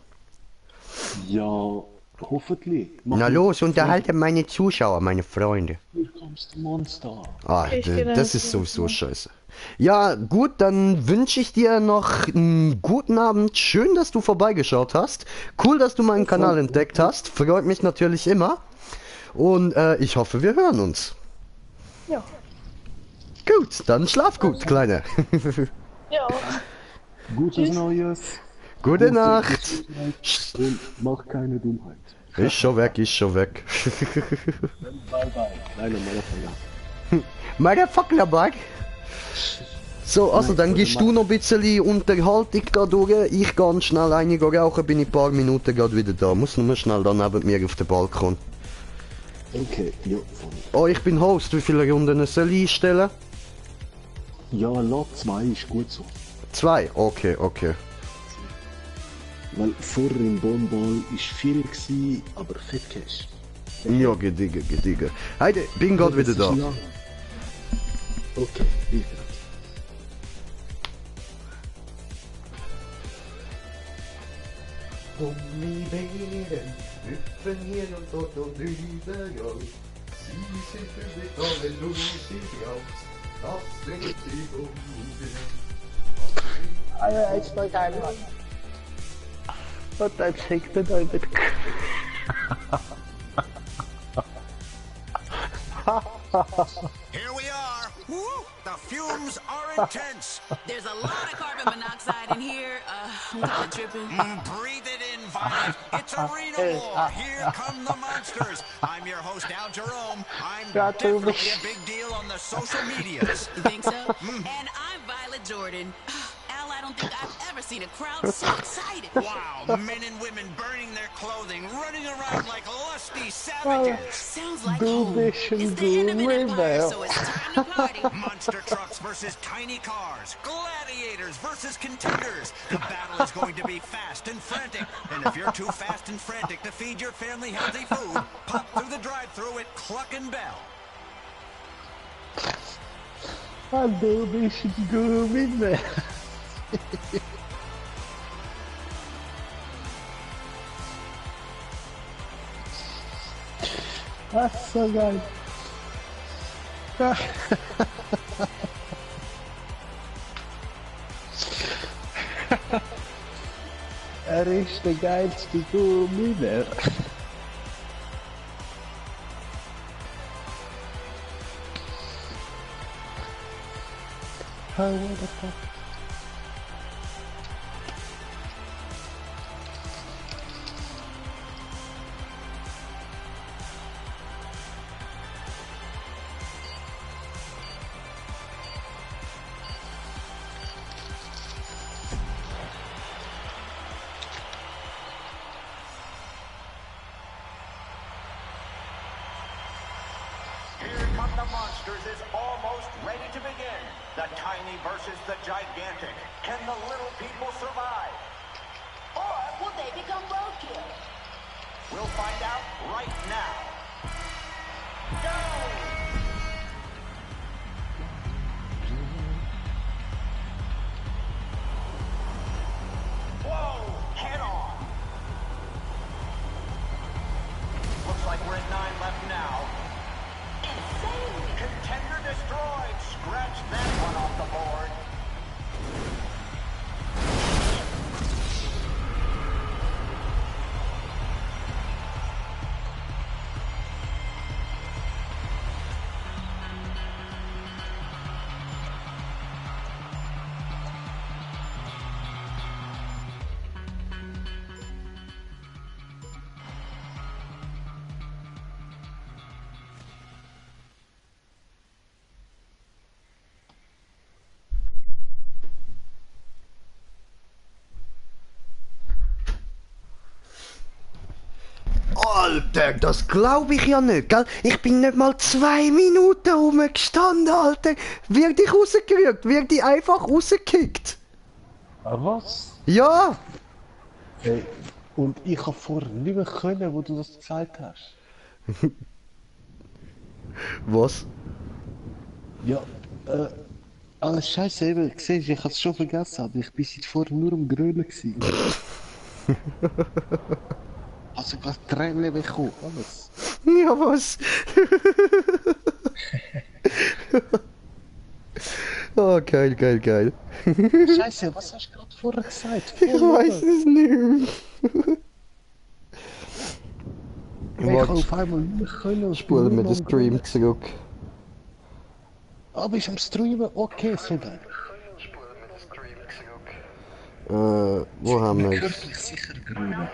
Ja, hoffentlich. Mach Na mir- los, unterhalten meine Zuschauer, meine Freunde. Hier kommst du Monster. Ah, Ich geh dann das ist zu- sowieso scheiße. Ja, gut, dann wünsche ich dir noch einen guten Abend. Schön, dass du vorbeigeschaut hast. Cool, dass du meinen Kanal entdeckt hast. Freut mich natürlich immer. Und ich hoffe, wir hören uns. Ja. Gut, dann schlaf gut, Kleine. Ja. Gutes Neues. Gute Gute Nacht. Gesundheit Und mach keine Dummheit. Ist schon weg, ist schon weg. Bye bye. Nein, Motherfucker. Motherfucker, Bug. So, also dann gehst du noch ein bisschen Unterhaltung da durch. Ich ganz schnell einige rauchen, bin in ein paar Minuten gerade wieder da. Muss nur schnell da neben mir auf den Balkon. Okay, ja, voll. Oh, ich bin Host. Wie viele Runden soll ich einstellen? Ja, Lot 2 ist gut so. 2? Okay, okay. Weil vorher im Bonball ist 4 gewesen, aber Fettcash. Ja, gediege, gediege. Heide, bin gerade wieder da. Okay, ich grad. Gummibären hüpfen hier und dort und überall. Sie sind für mich alle lustig raus. Das bringt sie um. What I take the David. Here we are. Woo! The fumes are intense. There's a lot of carbon monoxide in here. I'm kinda tripping. Breathe it in, Violet. It's Arena War. Here come the monsters. I'm your host, Al Jerome. I'm definitely a big deal on the social medias. You think so? And I'm Violet Jordan. Al, I don't think I've ever seen a crowd so excited. Wow, men and women burning their clothing, running around like lusty savages. Sounds like home. It's the end of an empire, so it's time to party. Monster trucks versus tiny cars. Gladiators versus contenders. The battle is going to be fast and frantic. And if you're too fast and frantic to feed your family healthy food, pop through the drive-thru at Cluck and Bell. Hallo, bisschen Gummi. Das ist so geil. Er ist der geilste Gummi der. How the fuck? Here come the monsters is almost ready to begin. The tiny versus the gigantic. Can the little people survive? Or will they become roadkill? We'll find out right now. Go! Whoa! Head on! Looks like we're at 9 left now. Insane! Contender destroyed. Scratch that one off the board. Alter, das glaube ich ja nicht, gell? Ich bin nicht mal 2 Minuten rumgestanden, Alter. Wird ich rausgerückt? Wird ich einfach rausgekickt? Was? Ja! Hey, Und ich habe vorher nicht mehr können, wo du das gesagt hast. Was? Ja, alles scheiße, eben, siehst du, ich habe es schon vergessen, aber ich bin seit vorher nur am Grölen gewesen. Also was Tränen bekommen, alles. Ja, was? Oh, geil, geil, geil. Scheiße, was hast du gerade vorher gesagt? Ich weiß es nicht. Ich habe auf einmal nicht mehr können. und Spule bin mir nur den am Stream Grölen. zurück. Aber ich am Streamen, okay, so geil. Wo haben wir es? Körperlich sicher grüne.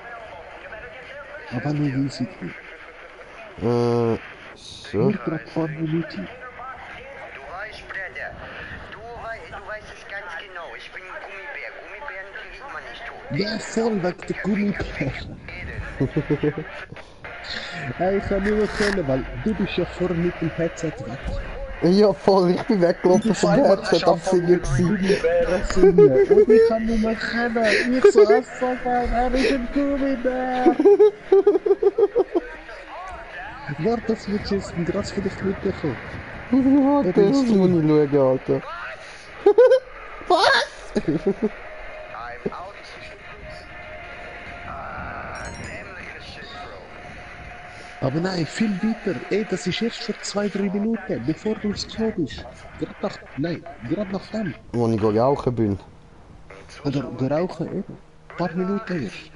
Aber nicht easy. So. Nur gerade ein paar Minuten. Du weißt, Bruder, du weißt es ganz genau. Ich bin ein Gummibär. Gummibären kriegt man nicht tot. Ja, voll weg der Gummibär. Hey, ich kann nicht mehr können, weil du bist ja vorher mit dem Headset weg. Ja, voll, ich bin weggelaufen vom Headset am Singen gewesen. Gummibären singen. Und ich kann nicht mehr können. Ich so, so geil, er ist ein Gummibär. Warte, das wird jetzt gerade vielleicht mitbekommen. Warte, das muss ich schauen, Alter. Was? I'm out. Dämliche Shit, Bro. Aber nein, viel weiter. Ey, das ist erst vor 2-3 Minuten, bevor du ins Klo bist. Gerade nach dem. Wo ich rauchen bin. Oder gerauchen, eben. Ein paar Minuten erst.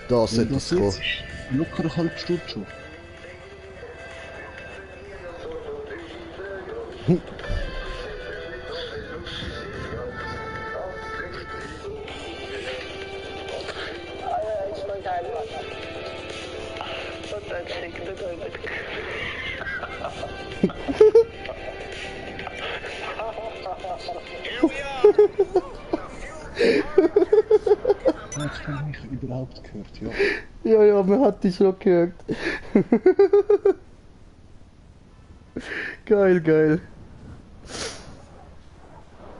Da sollte es kommen. Locker eine halbe Stunde schon. Hast du mich überhaupt gehört, ja? Ja, man hat dich schon gehört. Geil, geil.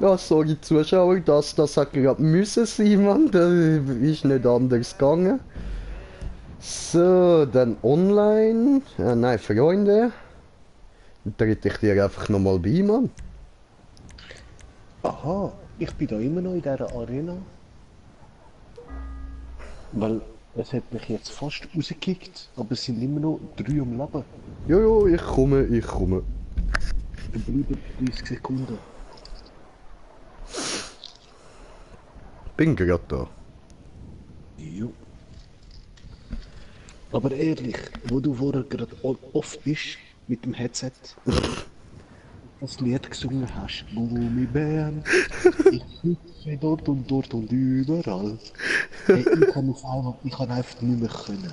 Ja, sorry Zuschauer, das hat gerade müssen sein, Mann. Das ist nicht anders gegangen. So, dann online. Nein, Freunde. Dann trete ich dir einfach nochmal bei, Mann. Aha, ich bin da immer noch in dieser Arena. Weil es hat mich jetzt fast rausgekickt, aber es sind immer noch 3 am Leben. Jojo, ich komme. Dann bleiben 30 Sekunden. Bin gerade da. Jo. Aber ehrlich, wo du vorher gerade off bist mit dem Headset, das Lied gesungen hast, Gummibären, ich hüpfe dort und überall. Hey, ich kann einfach nicht mehr können.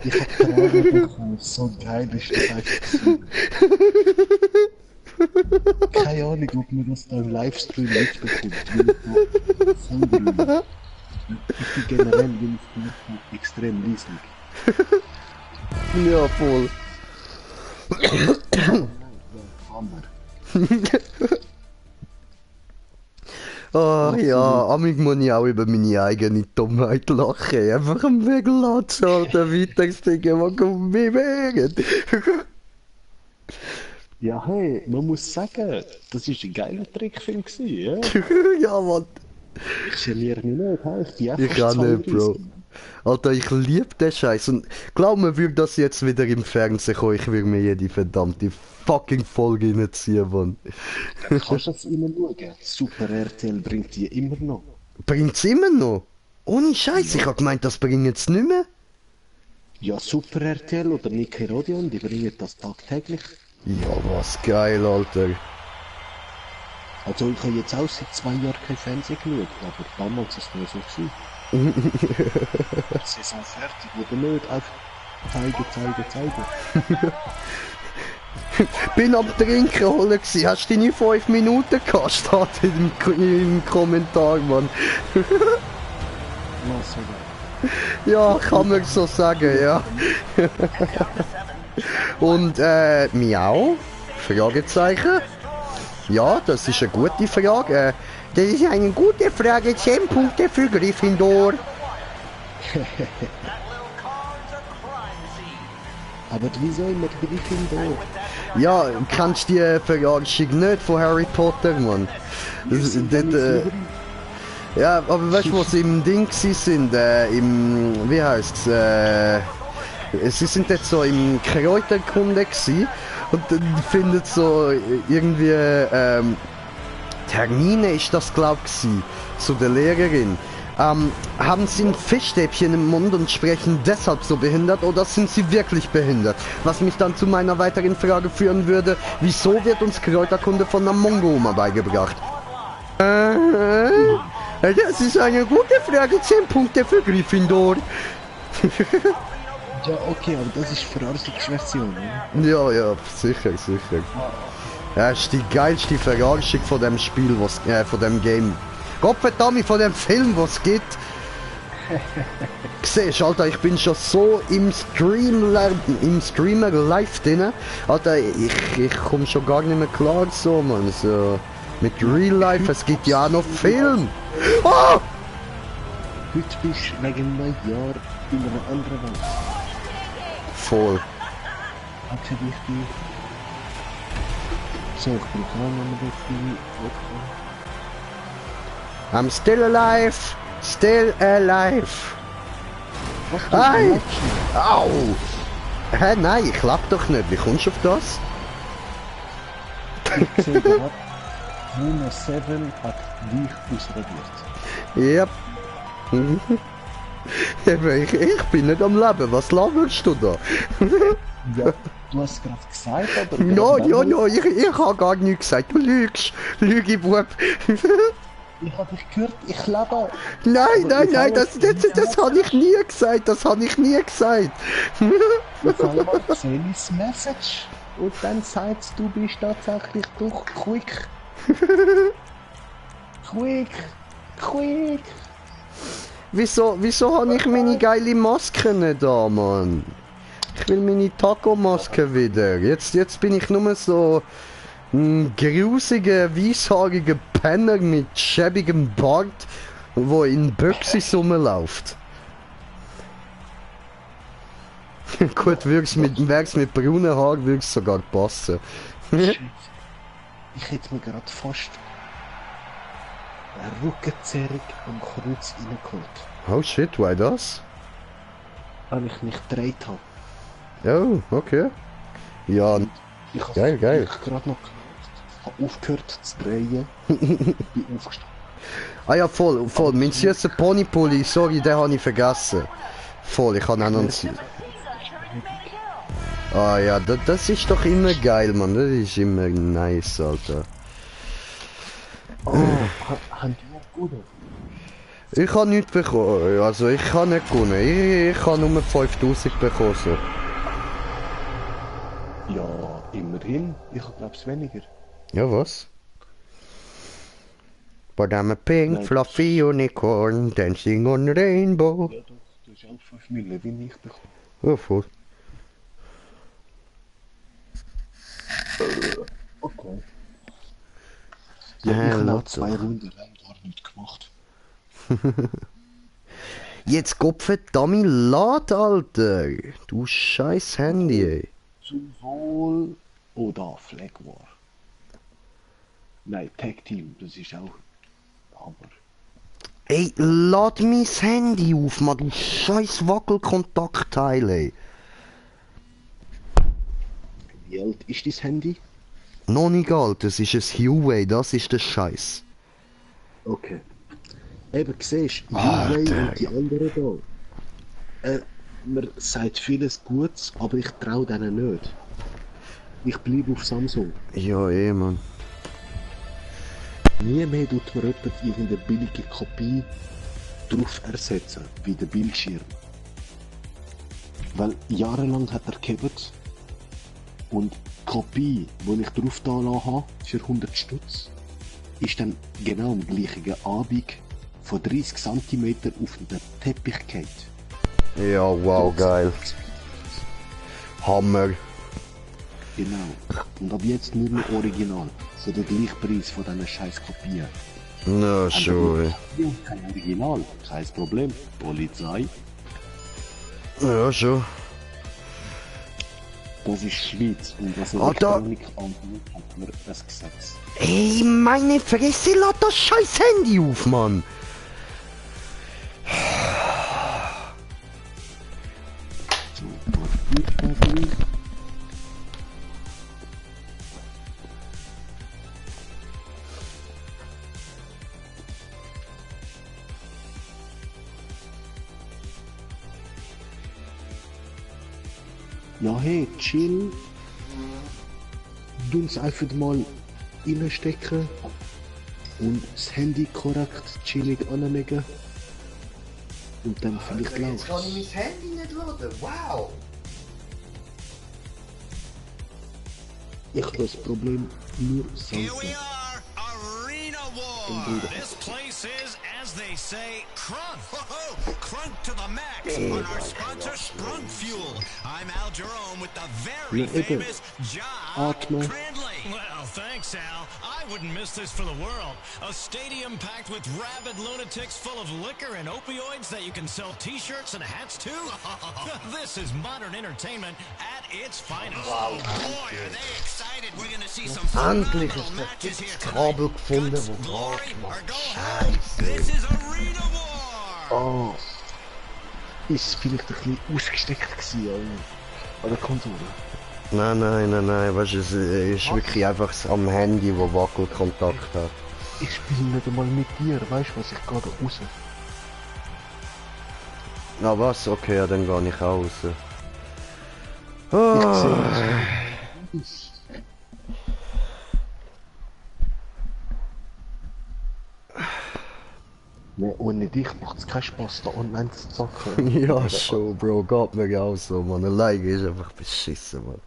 Ich hab Tränen bekommen, so geil ist das einfach gewesen. Keine Ahnung, ob man das da im Livestream mitbekommt, weil ich da voll grün. Ich bin generell, wenn ich extrem riesig. Ja, voll. Hammer. Ah ja, amig muss ich auch über meine eigene Dummheit lachen. Einfach am Weg latschen, Alter, weiterstigen, was kommt mir während. Ja, hey, man muss sagen, das war ein geiler Trickfilm gewesen, ja? Ja, Mann. Ich geniere mich nicht, hey? Ich bin Ich einfach kann nicht, Bro. Alter, ich liebe den Scheiß und glaub mir, würde das jetzt wieder im Fernsehen kommen, ich würde mir jede verdammte fucking Folge reinziehen, Mann. Dann kannst du das immer schauen. Super RTL bringt die immer noch. Bringt's immer noch? Ohne Scheiß, ich hab gemeint, das bringt's nicht mehr. Ja, Super RTL oder Nickelodeon, die bringen das tagtäglich. Ja, was geil, Alter. Also ich habe jetzt auch seit 2 Jahren kein Fernsehen geschaut, aber damals war es nur so gewesen. Saison fertig oder nicht, einfach zeigen. Bin am Trinken holen gsi. Hast du deine 5 Minuten gehabt? Steht im Kommentar, Mann. Was sogar. Ja, kann man so sagen, ja. Und, Miau? Fragezeichen? Ja, das ist eine gute Frage. Das ist eine gute Frage. 10 Punkte für Gryffindor. Aber wieso immer Gryffindor? Ja, kannst du die Verarschung nicht von Harry Potter, Mann? Ja, aber weißt du, was im Ding sie sind? Wie heißt's? Sie sind jetzt so im Kräuterkunde gsi und dann findet so irgendwie Termine ist das glaub gsi zu der Lehrerin. Haben sie ein Fischstäbchen im Mund und sprechen deshalb so behindert oder sind sie wirklich behindert? Was mich dann zu meiner weiteren Frage führen würde, wieso wird uns Kräuterkunde von der Mongo-Oma beigebracht? Das ist eine gute Frage, 10 Punkte für Gryffindor. Ja, okay, aber das ist Verarschungsversion, ne? Ja, sicher. Ja, ist die geilste Verarschung von dem Spiel, was, von dem Game. Gottverdammt, von dem Film, was geht. Siehst, Alter, ich bin schon so im Streamer live drin. Alter, ich komme schon gar nicht mehr klar so, man. So, mit Real Life, es gibt ja auch noch Film. Oh! Heute bist du wegen Neujahr in einer anderen Welt. Voll. Okay, wichtig. So, ich bin gerade noch ein bisschen. I'm still alive! Still alive! Hey! Au! Hä, nein, ich lab doch nicht. Wie kommst du auf das? Ich sehe gerade, Bruno 7 hat dich ausradiert. Yep. Ich bin nicht am Leben. Was laberst du da? Ja, du hast gerade gesagt, aber... No, ich habe gar nichts gesagt. Du lügst. Lügebub. Ich habe dich gehört, ich lebe. Nein, das habe ich nie gesagt. Das habe ich nie gesagt. Auf einmal sehe ich das Message. Und dann sagst du, bist tatsächlich doch quick. Quick. Wieso habe ich meine geile Maske nicht da, Mann? Ich will meine Taco-Maske wieder. Jetzt bin ich nur so ein grusiger, weißhaariger Penner mit schäbigem Bart, wo in Büchsis rumläuft. Gut, wär's mit braunen Haaren, würde es sogar passen. Ich hätte mir gerade fast eine Rückenzerrung am Kreuz reingeholt. Oh shit, why das? Weil ich mich gedreht habe. Oh, okay. Ja, geil. Ich habe gerade noch aufgehört zu drehen. Bin aufgestanden. Ah ja, voll. Mein süßer Ponypulli, sorry, den habe ich vergessen. Voll, ich habe auch noch einen... Ah ja, das ist doch immer geil, Mann. Das ist immer nice, Alter. Oh, haben die noch gewonnen? Ich habe nichts bekommen. Also ich habe nicht gewonnen. Ich habe nur 5000 bekommen. So. Ja, immerhin. Ich glaube es weniger. Ja, was? But I'm a pink fluffy unicorn dancing on a rainbow. Ja, doch, du hast auch 5 Mille wie ich bekommen. Ja, voll. Okay. Ja, ich habe auch 2 Runden lang gar nicht gemacht. Jetzt Gottverdammt lad, Alter. Du scheiß Handy, ey. Zum Wohl. Oh, da, Flag War. Nein, Tag Team, das ist auch... Aber... Ey, lad mein Handy auf, Mann, du scheiß Wackelkontaktteil, ey. Wie alt ist dein Handy? Noch nicht alt, das ist ein Huawei, das ist der Scheiß. Okay. Eben, siehst du, Huawei und die anderen da. Man sagt vieles Gutes, aber ich traue denen nicht. Ich bleibe auf Samsung. Ja, Mann. Nie mehr tut mir jemand irgendeine billige Kopie drauf ersetzen, wie der Bildschirm. Weil jahrelang hat er gehabt und die Kopie, die ich drauf da habe, für 100 Stutz, ist dann genau am gleichen Abend von 30 cm auf den Teppich gefallen. Ja, wow, geil. Hammer. Genau. Und ab jetzt nur noch original. So der gleiche Preis von diesen scheiß Kopien. Na schon. Ja, kein Original, kein Problem. Polizei, Ja schon. das ist Schweiz und was Ah, da- Elektronik angeht, hat man das Gesetz. Ey, meine Fresse, lad das scheiß Handy auf, Mann! So, Parkierungsbericht. Ja, hey, chill. Du uns einfach mal reinstecken und das Handy korrekt chillig anlegen. Und dann vielleicht Jetzt kann läuft's. ich mein Handy nicht laden, wow! Ich habe das Problem nur Here selten. we are, Arena War. This place is, as they say, crunk. Whoa, crunk to the max on our sponsor, Sprunk Fuel. I'm Al Jerome with the very Ja, eben. famous John Atmen. Cranley. Well, thanks, Al. I wouldn't miss this for the world. A stadium packed with rabid lunatics full of liquor and opioids that you can sell T-shirts and hats to. This is modern entertainment at its finest. Oh boy, are they excited! We're gonna see some Endlich phenomenal ist der matches here das tonight. Kabel gefunden, Guts, wo glory, Gras or macht. go home. This Scheiße. is Arena War. Ah, ist vielleicht ein bisschen ausgesteckt gewesen an der Konsole. Nein, weißt du, es ist wirklich einfach am Handy, wo Wackelkontakt hat. Ich spiele nicht einmal mit dir, weißt du was, ich gehe da raus. Na was? Okay, ja, dann gehe ich auch raus. Ich Ah. sehe es. Nee, ohne dich macht es keinen Spaß, da online zu zocken. Ja, schon, Bro, geht mir auch so, man. Alleine ist einfach beschissen, man.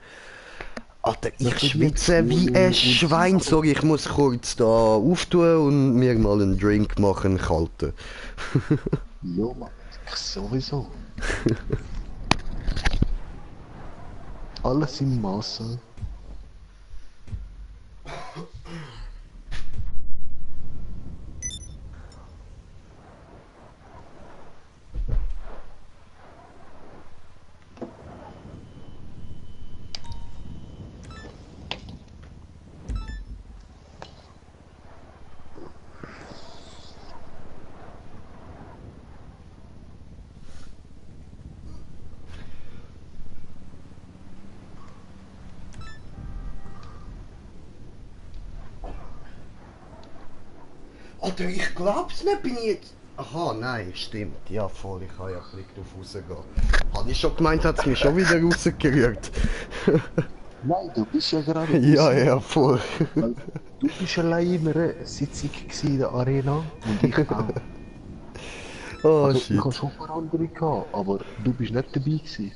Alter, ich schwitze wie ein Schwein. Sorry, ich muss kurz da auftun und mir mal einen Drink machen, kalten. Ja, Mann, ich sowieso. Alles im Maße. Alter, ich glaub's nicht, bin ich jetzt... Aha, nein, stimmt. Ja, voll, ich kann ja ein bisschen drauf rausgehen. Habe ich schon gemeint, hat's mich schon wieder rausgerührt. Nein, du bist ja gerade. Ja, voll. Weil du bist allein in einer Sitzung gewesen in der Arena und ich auch. Oh, Also, shit. ich habe schon ein paar andere gehabt, aber du bist nicht dabei gewesen.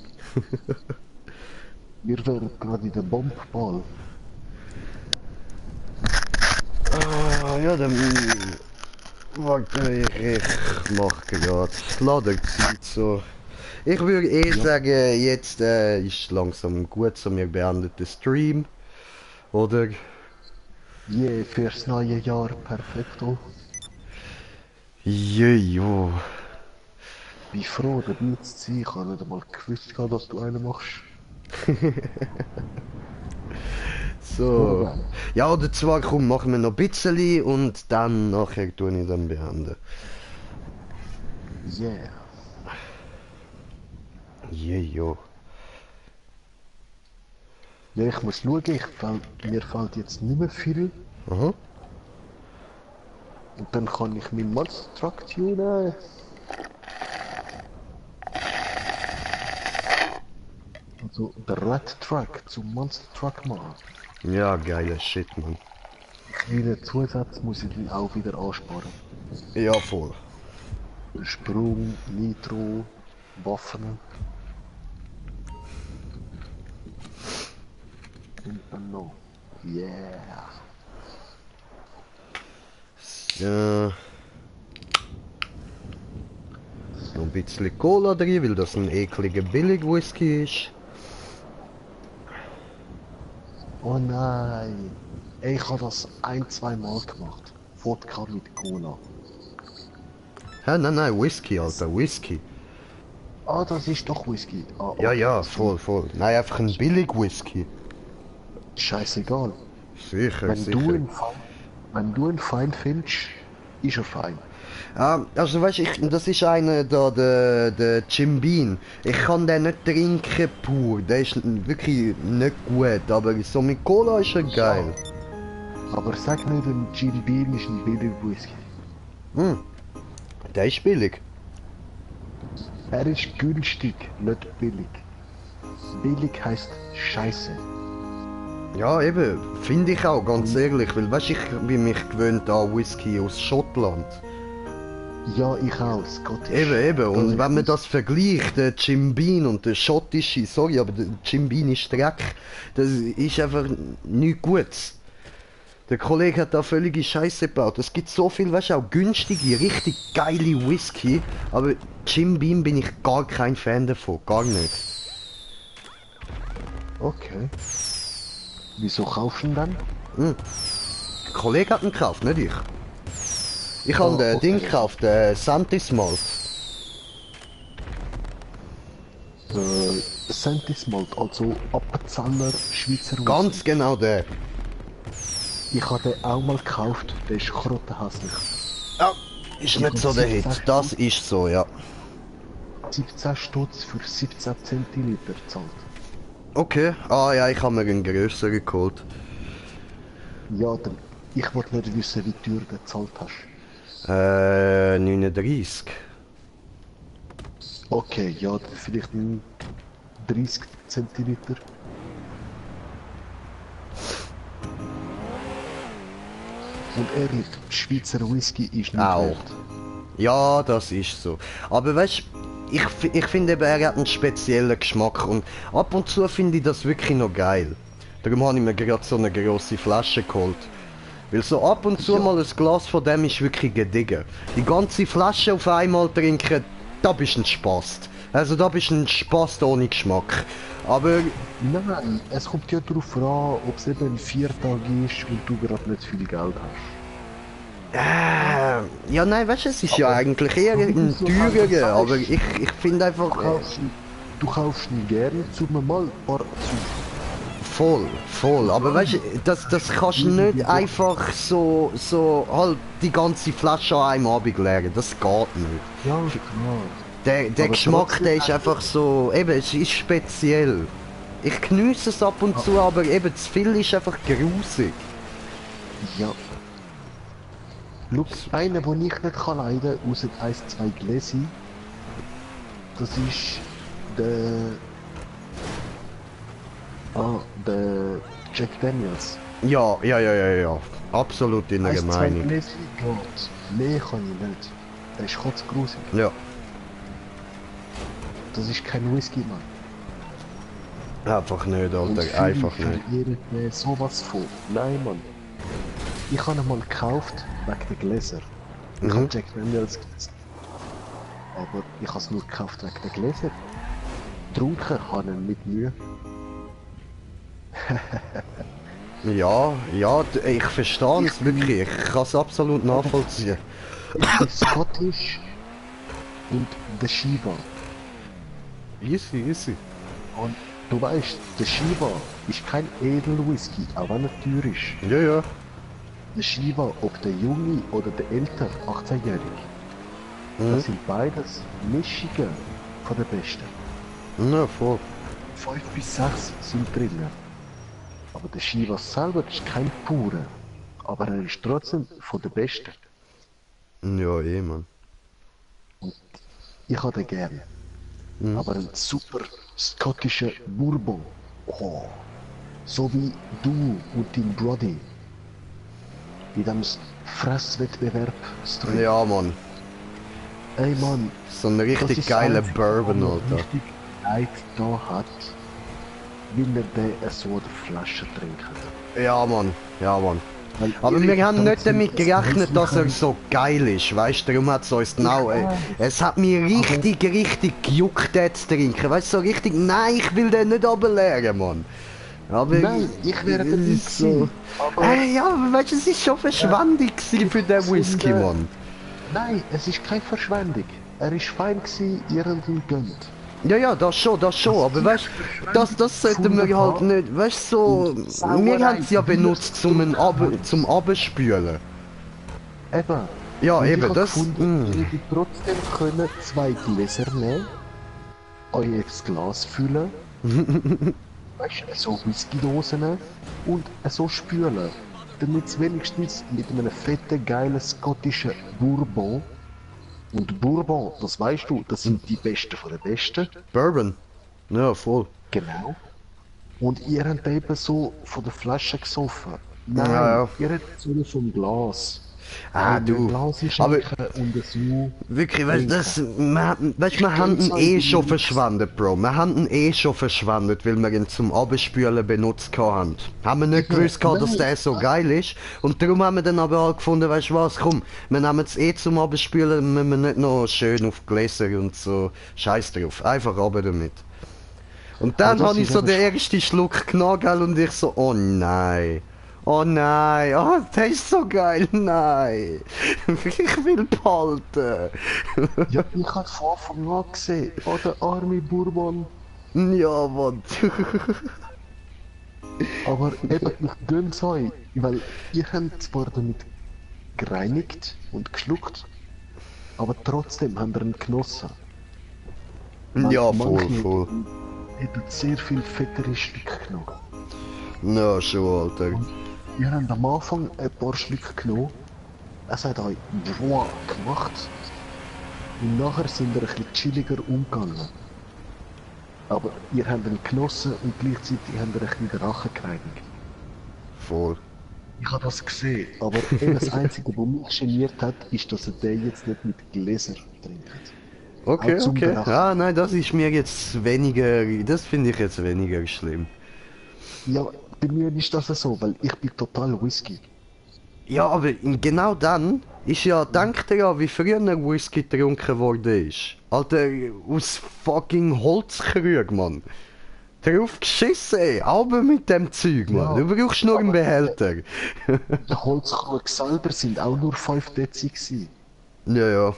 Wir wären gerade in der Bombball. Ah, ja, dann... Warte, ich mach gerade Ladezeit so. Ich würde eh sagen, jetzt ist langsam gut, so wir beenden den Stream. Oder? Je, fürs neue Jahr perfekto. Jojo. Bin froh, dabei zu sein. Ich habe nicht einmal gewusst, dass du einen machst. So. Ja, oder zwar, komm, machen wir noch ein bisschen und dann nachher tue ich dann beenden. Yeah. Jojo. Ja, ich muss schauen, mir fällt jetzt nicht mehr viel. Aha. Und dann kann ich meinen Monster Truck tunen. Also der Red Truck zum Monster Truck machen. Ja, geiler Shit, man. Kleine Zusatz muss ich dann auch wieder ansparen. Ja, voll. Sprung, Nitro, Waffen. Und dann noch. Yeah. Ja. Noch ein bisschen Cola drin, weil das ein ekliger Billig-Whisky ist. Oh nein. Ey, ich habe das 1-2 Mal gemacht. Wodka mit Cola. Hä, nein, Whisky, Alter, Whisky. Ah, das ist doch Whisky. Ah, Ja, okay. ja, voll. Nein, einfach ein billig Whisky. Scheißegal. Sicher, Wenn sicher. wenn du einen Feind findest, ist er fein. Also weißt du, das ist einer da, der Jim Beam. Ich kann den nicht trinken pur, der ist wirklich nicht gut, aber so mit Cola ist er geil. Aber sag nicht, ein Jim Beam ist ein billiger Whisky. Der ist billig. Er ist günstig, nicht billig. Billig heißt Scheiße. Ja, eben, finde ich auch, ganz ehrlich, weil weißt du, ich bin mich gewöhnt an Whisky aus Schottland. Ja, ich auch, Scottish. Eben, und wenn man das vergleicht, der Jim Beam und der schottische, sorry, aber der Jim Beam ist Dreck, das ist einfach nichts Gutes. Der Kollege hat da völlige Scheiße gebaut. Es gibt so viel, weißt du, auch günstige, richtig geile Whisky, aber Jim Beam bin ich gar kein Fan davon, gar nicht. Okay. Wieso kaufst du ihn dann? Der Kollege hat ihn gekauft, nicht ich. Ich habe den Ding gekauft, Santis Malt. Santis Malt, also Appenzeller Schweizer Whisky. Ganz genau der. Ich habe den auch mal gekauft, der ist grottenhässlich. Ja, ist nicht so der Hit. Das ist so, ja. 17 Stutz für 17 Zentiliter zahlt. Okay, ja, ich habe mir einen grösseren geholt. Ja, dann, ich wollte nicht wissen, wie teuer du gezahlt hast. 39. Okay, ja, dann vielleicht 30 Zentiliter. Und ehrlich, Schweizer Whisky ist nicht Auch. wert. Ja, das ist so. Aber weißt du, ich finde eben, er hat einen speziellen Geschmack und ab und zu finde ich das wirklich noch geil. Darum habe ich mir gerade so eine grosse Flasche geholt. Weil so ab und zu mal ein Glas von dem ist wirklich gediegen. Die ganze Flasche auf einmal trinken, da bist du ein Spast. Also da bist du ein Spast ohne Geschmack. Aber... Nein, es kommt ja darauf an, ob es eben ein Viertag ist und du gerade nicht viel Geld hast. Ja nein, weißt du, es ist ja eigentlich eher ein teurer, aber ich finde einfach... Du kaufst ihn gerne zu mal ein paar zu. Voll, aber weißt du, das kannst du nicht einfach so halt die ganze Flasche an einem Abend leeren, das geht nicht. Ja, klar. Der Geschmack, der ist einfach so, eben, es ist speziell. Ich geniesse es ab und zu, aber eben zu viel ist einfach grusig. Ja. Schau, einer, den ich nicht leiden kann, außer 1, 2 Gläser, das ist der Jack Daniels. Ja. Absolut in der 1, 2 Meinung. Gläser geht. Mehr kann ich nicht. Der ist kotzgrusig. Ja. Das ist kein Whisky, Mann. Einfach nicht, Und Alter, einfach nicht. verlieren mir sowas von. Nein, Mann. Ich habe ihn mal gekauft wegen den Gläsern. Ich habe Jack Daniels gegessen. Aber ich habe es nur gekauft wegen den Gläsern. Trunken habe ich ihn mit Mühe. Ja, ich verstehe es wirklich, ich kann es absolut nachvollziehen. Der Scottish und der Shiva. Easy. Und du weißt, der Shiva ist kein Edelwhisky, auch wenn er teuer ist. Ja. Der Shiva, ob der Junge oder der ältere 18-Jährige, das sind beides Mischungen von der Besten. Ja, voll. 5 bis 6 sind drin. Aber der Shiva selber ist kein purer, aber er ist trotzdem von der Besten. Ja, Mann. Und ich habe den gerne. Aber ein super skottischer Bourbon. Oh. So wie du und dein Brody. In dem Fresswettbewerb. Ja, Mann. Ey, Mann. So ein richtig geiler Bourbon, Alter. Richtig Leid da hat, will er den so eine Flasche trinken. Ja, Mann. Weil Aber wir haben nicht damit das gerechnet, dass er kann- so geil ist, weißt du, darum hat es uns genau... Es hat mich richtig gejuckt, den zu trinken, weißt du, so richtig, nein, ich will den nicht runterleeren, Mann. Aber Nein, ich wäre es dabei ist gewesen. Aber Ja, aber weißt du, es ist schon Verschwendung gewesen für den Whisky, Mann. nein, es ist keine Verschwendung. Er ist fein gewesen, irgendein gönnt. Ja, ja, das schon, aber weißt du, das sollten wir halt nicht, weißt du, so, wir haben es ja benutzt zum Abspülen. Eben. Ja, Und ich eben, hab das, gefunden, ich hätte trotzdem können 2 Gläser nehmen, euch ins Glas füllen, weißt du, so Whisky-Dosen und so spülen. Damit es wenigstens mit einem fetten, geilen schottischen Bourbon, und Bourbon, das weißt du, das sind die Besten von den Besten. Bourbon. Ja, voll. Genau. Und ihr habt eben so von der Flasche gesoffen. Nein, Ja. ihr habt so vom Glas. Du, Glas ist aber und so. wirklich, weißt du, wir haben ihn eh schon verschwendet, Bro. Wir haben ihn eh schon verschwendet, weil wir ihn zum Abspülen benutzt haben. Haben wir nicht gewusst, dass der so geil ist. Und darum haben wir dann aber auch gefunden, weißt du was, komm, wir nehmen es eh zum Abspülen, müssen wir nicht noch schön auf Gläser und so. Scheiß drauf, einfach runter damit. Und dann habe ich so den ersten Schluck genommen, gell, und ich so, oh nein. Oh nein, oh, der ist so geil, nein. Ich will behalten. Ja, ich habe von Anfang an gesehen, oh, der arme Bourbon. Ja, Mann. Aber eben, ich gönn's euch, weil ihr habt zwar damit gereinigt und geschluckt, aber trotzdem habt ihr ihn genossen. Ja, Manche voll. hätten sehr viel fettere Stücke genommen. Ja, schon, Alter. Wir haben am Anfang ein paar Schlücke genommen. Es hat euch Joie gemacht. Und nachher sind wir ein bisschen chilliger umgegangen. Aber ihr habt ihn genossen und gleichzeitig habt ihr ein bisschen den Rachen gereinigt. Voll. Ich habe das gesehen, aber eben das Einzige, was mich geniert hat, ist, dass er den jetzt nicht mit Gläser trinkt. Okay, Auch zum okay. Berachen. Ja, nein, das ist mir jetzt weniger, das finde ich jetzt weniger schlimm. Ja, bei mir ist das so, weil ich bin total Whisky. Ja, aber genau dann ist ja, denkt ihr ja, wie früher Whisky getrunken worden ist. Alter, aus fucking Holzkrug, Mann. Drauf geschissen, ey. Aber mit dem Zeug, Mann. Ja, Du brauchst nur einen Behälter. Die Holzkrug selber sind auch nur 5 Dezi gewesen. Ja, ja.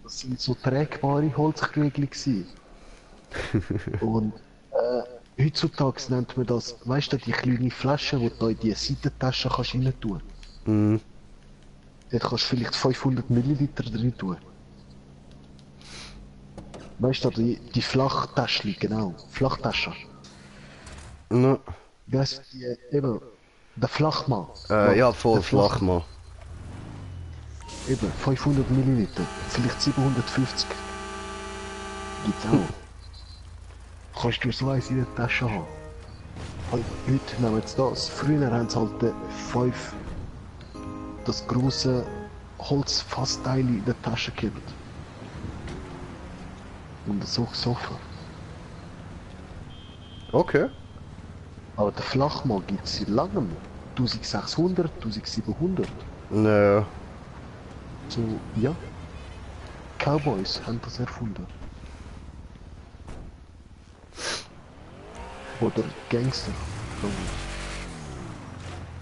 Das sind so tragbare Holzkrügel gewesen. Und heutzutage nennt man das, weißt du, die kleine Flasche, wo du in die Seitentasche kannst rein tun. Mhm. Dort kannst du vielleicht 500 Milliliter drin tun. Weißt du, die Flachtaschen, genau, Flachtasche. Ja, Weißt du, die, eben, der Flachmann. ja, voll Der flach, Mann. Eben, 500 Milliliter, vielleicht 750. Gibt's auch. Kannst du so eins in der Tasche haben. Und heute nehmen sie das. Früher haben sie halt 5 das große Holzfassteil in der Tasche gehabt. Und so gesoffen. Okay. Aber der Flachmann gibt es seit langem. 1600, 1700. Ja. So, ja. Cowboys haben das erfunden. Oder Gangster.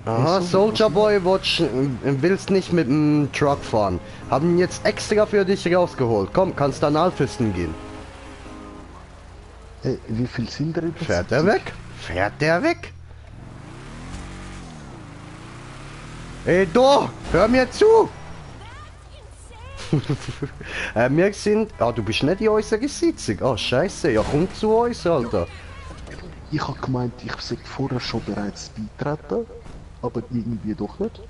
Aha, Ist so, Soldier Boy willst nicht mit dem Truck fahren. Haben ihn jetzt extra für dich rausgeholt. Komm, kannst an Alfisten gehen. Wie viel sind da über? Fährt er weg? Fährt der weg? Ey, du! Hör mir zu! Wir sind... Ah, du bist nicht in unserer Sitzung. Ah, scheiße. Ja, komm zu uns, Alter. Ich habe gemeint, ich sei vorher schon bereits beitreten, aber irgendwie doch nicht.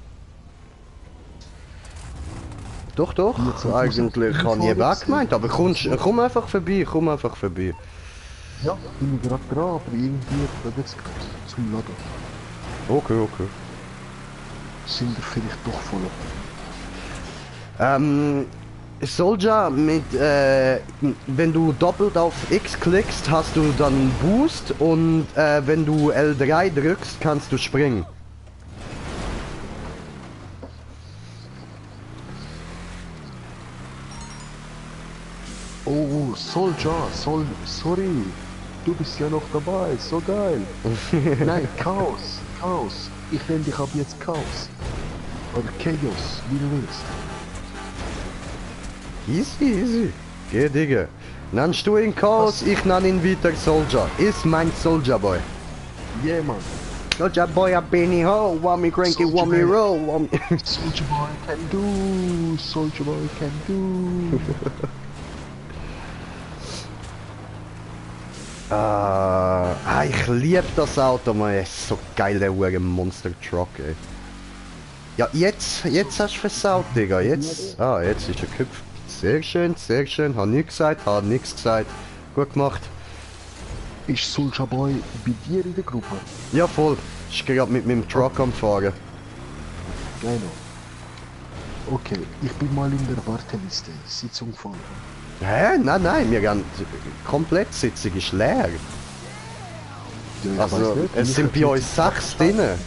Doch, doch. Eigentlich habe ich eben auch gemeint, aber komm einfach vorbei, Ja, bin ich gerade dran, aber irgendwie jetzt zum Laden. Okay. Sind wir vielleicht doch voll. Soldier, wenn du doppelt auf X klickst, hast du dann Boost und wenn du L3 drückst, kannst du springen. Oh, Soldier, sorry. du bist ja noch dabei, so geil. Nein, Chaos, Chaos. Ich nenne dich ab jetzt Chaos. Oder Chaos, wie du willst. Easy, easy. Geh, Digga. Nennst du ihn Chaos, ich nenne ihn wieder Soldier. Ist mein Soldier Boy. Yeah, Mann. Soldier Boy, I been here, ho. Want me cranky, want me roll, want me... Soldier Boy can do, Soldier Boy can do. Ich liebe das Auto, man. Es ist so geil, der Uhr Monster Truck, ey. Ja, jetzt hast du versaut, Digga. Jetzt ist er geküpft. Sehr schön, hab nichts gesagt, Gut gemacht. Ist Soldier Boy bei dir in der Gruppe? Ja, voll. Ich bin gerade mit meinem Truck am Fahren. Genau. Okay, ich bin mal in der Warteliste. Sitzung voll. Hä? Nein, wir haben komplett Sitzung ist leer. Ja, ich Also, weiß nicht, es sind bei uns 6 drinnen.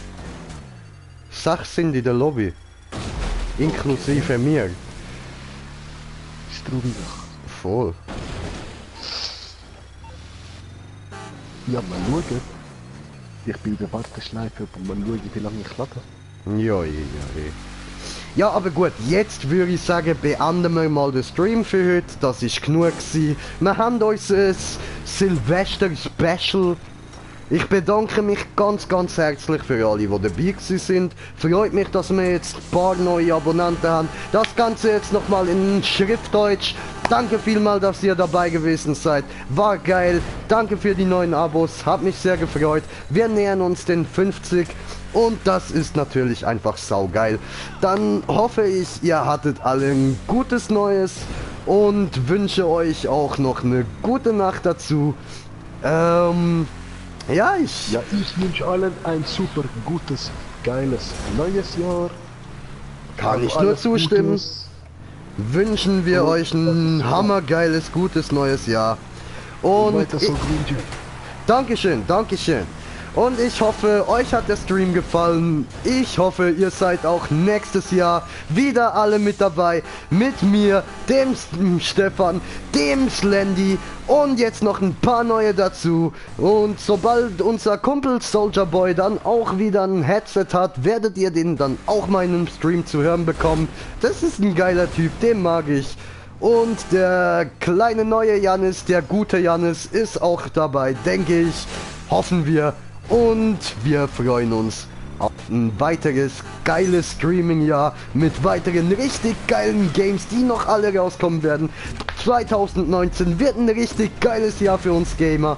6 sind in der Lobby. Inklusive mir. Strubig. Voll. Ja, mal schauen. Ich bin in der Warteschleife und mal schauen, wie lange ich lade. Ja. Ja, aber gut, jetzt würde ich sagen, beenden wir mal den Stream für heute. Das ist genug gewesen. Wir haben unser Silvester-Special. Ich bedanke mich ganz herzlich für alle, die dabei gewesen sind. Freut mich, dass wir jetzt ein paar neue Abonnenten haben. Das Ganze jetzt nochmal in Schriftdeutsch. Danke vielmals, dass ihr dabei gewesen seid. War geil. Danke für die neuen Abos. Hat mich sehr gefreut. Wir nähern uns den 50. Und das ist natürlich einfach saugeil. Dann hoffe ich, ihr hattet alle ein gutes Neues. Und wünsche euch auch noch eine gute Nacht dazu. Ja, ich wünsche allen ein super gutes, geiles neues Jahr. Kann ich nur zustimmen. Gutes. Wünschen wir euch ein hammergeiles, gutes neues Jahr. Und weiter so grün. Dankeschön. Und ich hoffe, euch hat der Stream gefallen. Ich hoffe, ihr seid auch nächstes Jahr wieder alle mit dabei. Mit mir, dem Stefan, dem Slendy und jetzt noch ein paar neue dazu. Und sobald unser Kumpel Soldier Boy dann auch wieder ein Headset hat, werdet ihr den dann auch mal in einem Stream zu hören bekommen. Das ist ein geiler Typ, den mag ich. Und der kleine neue Jannis, der gute Jannis, ist auch dabei, denke ich. Hoffen wir. Und wir freuen uns auf ein weiteres geiles Streaming-Jahr mit weiteren richtig geilen Games, die noch alle rauskommen werden. 2019 wird ein richtig geiles Jahr für uns Gamer.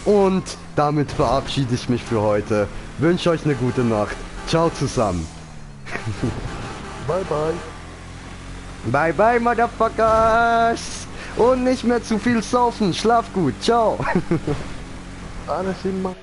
Und damit verabschiede ich mich für heute. Wünsche euch eine gute Nacht. Ciao zusammen. Bye bye. Bye bye, Motherfuckers. Und nicht mehr zu viel saufen. Schlaf gut. Ciao. Alles in Mann.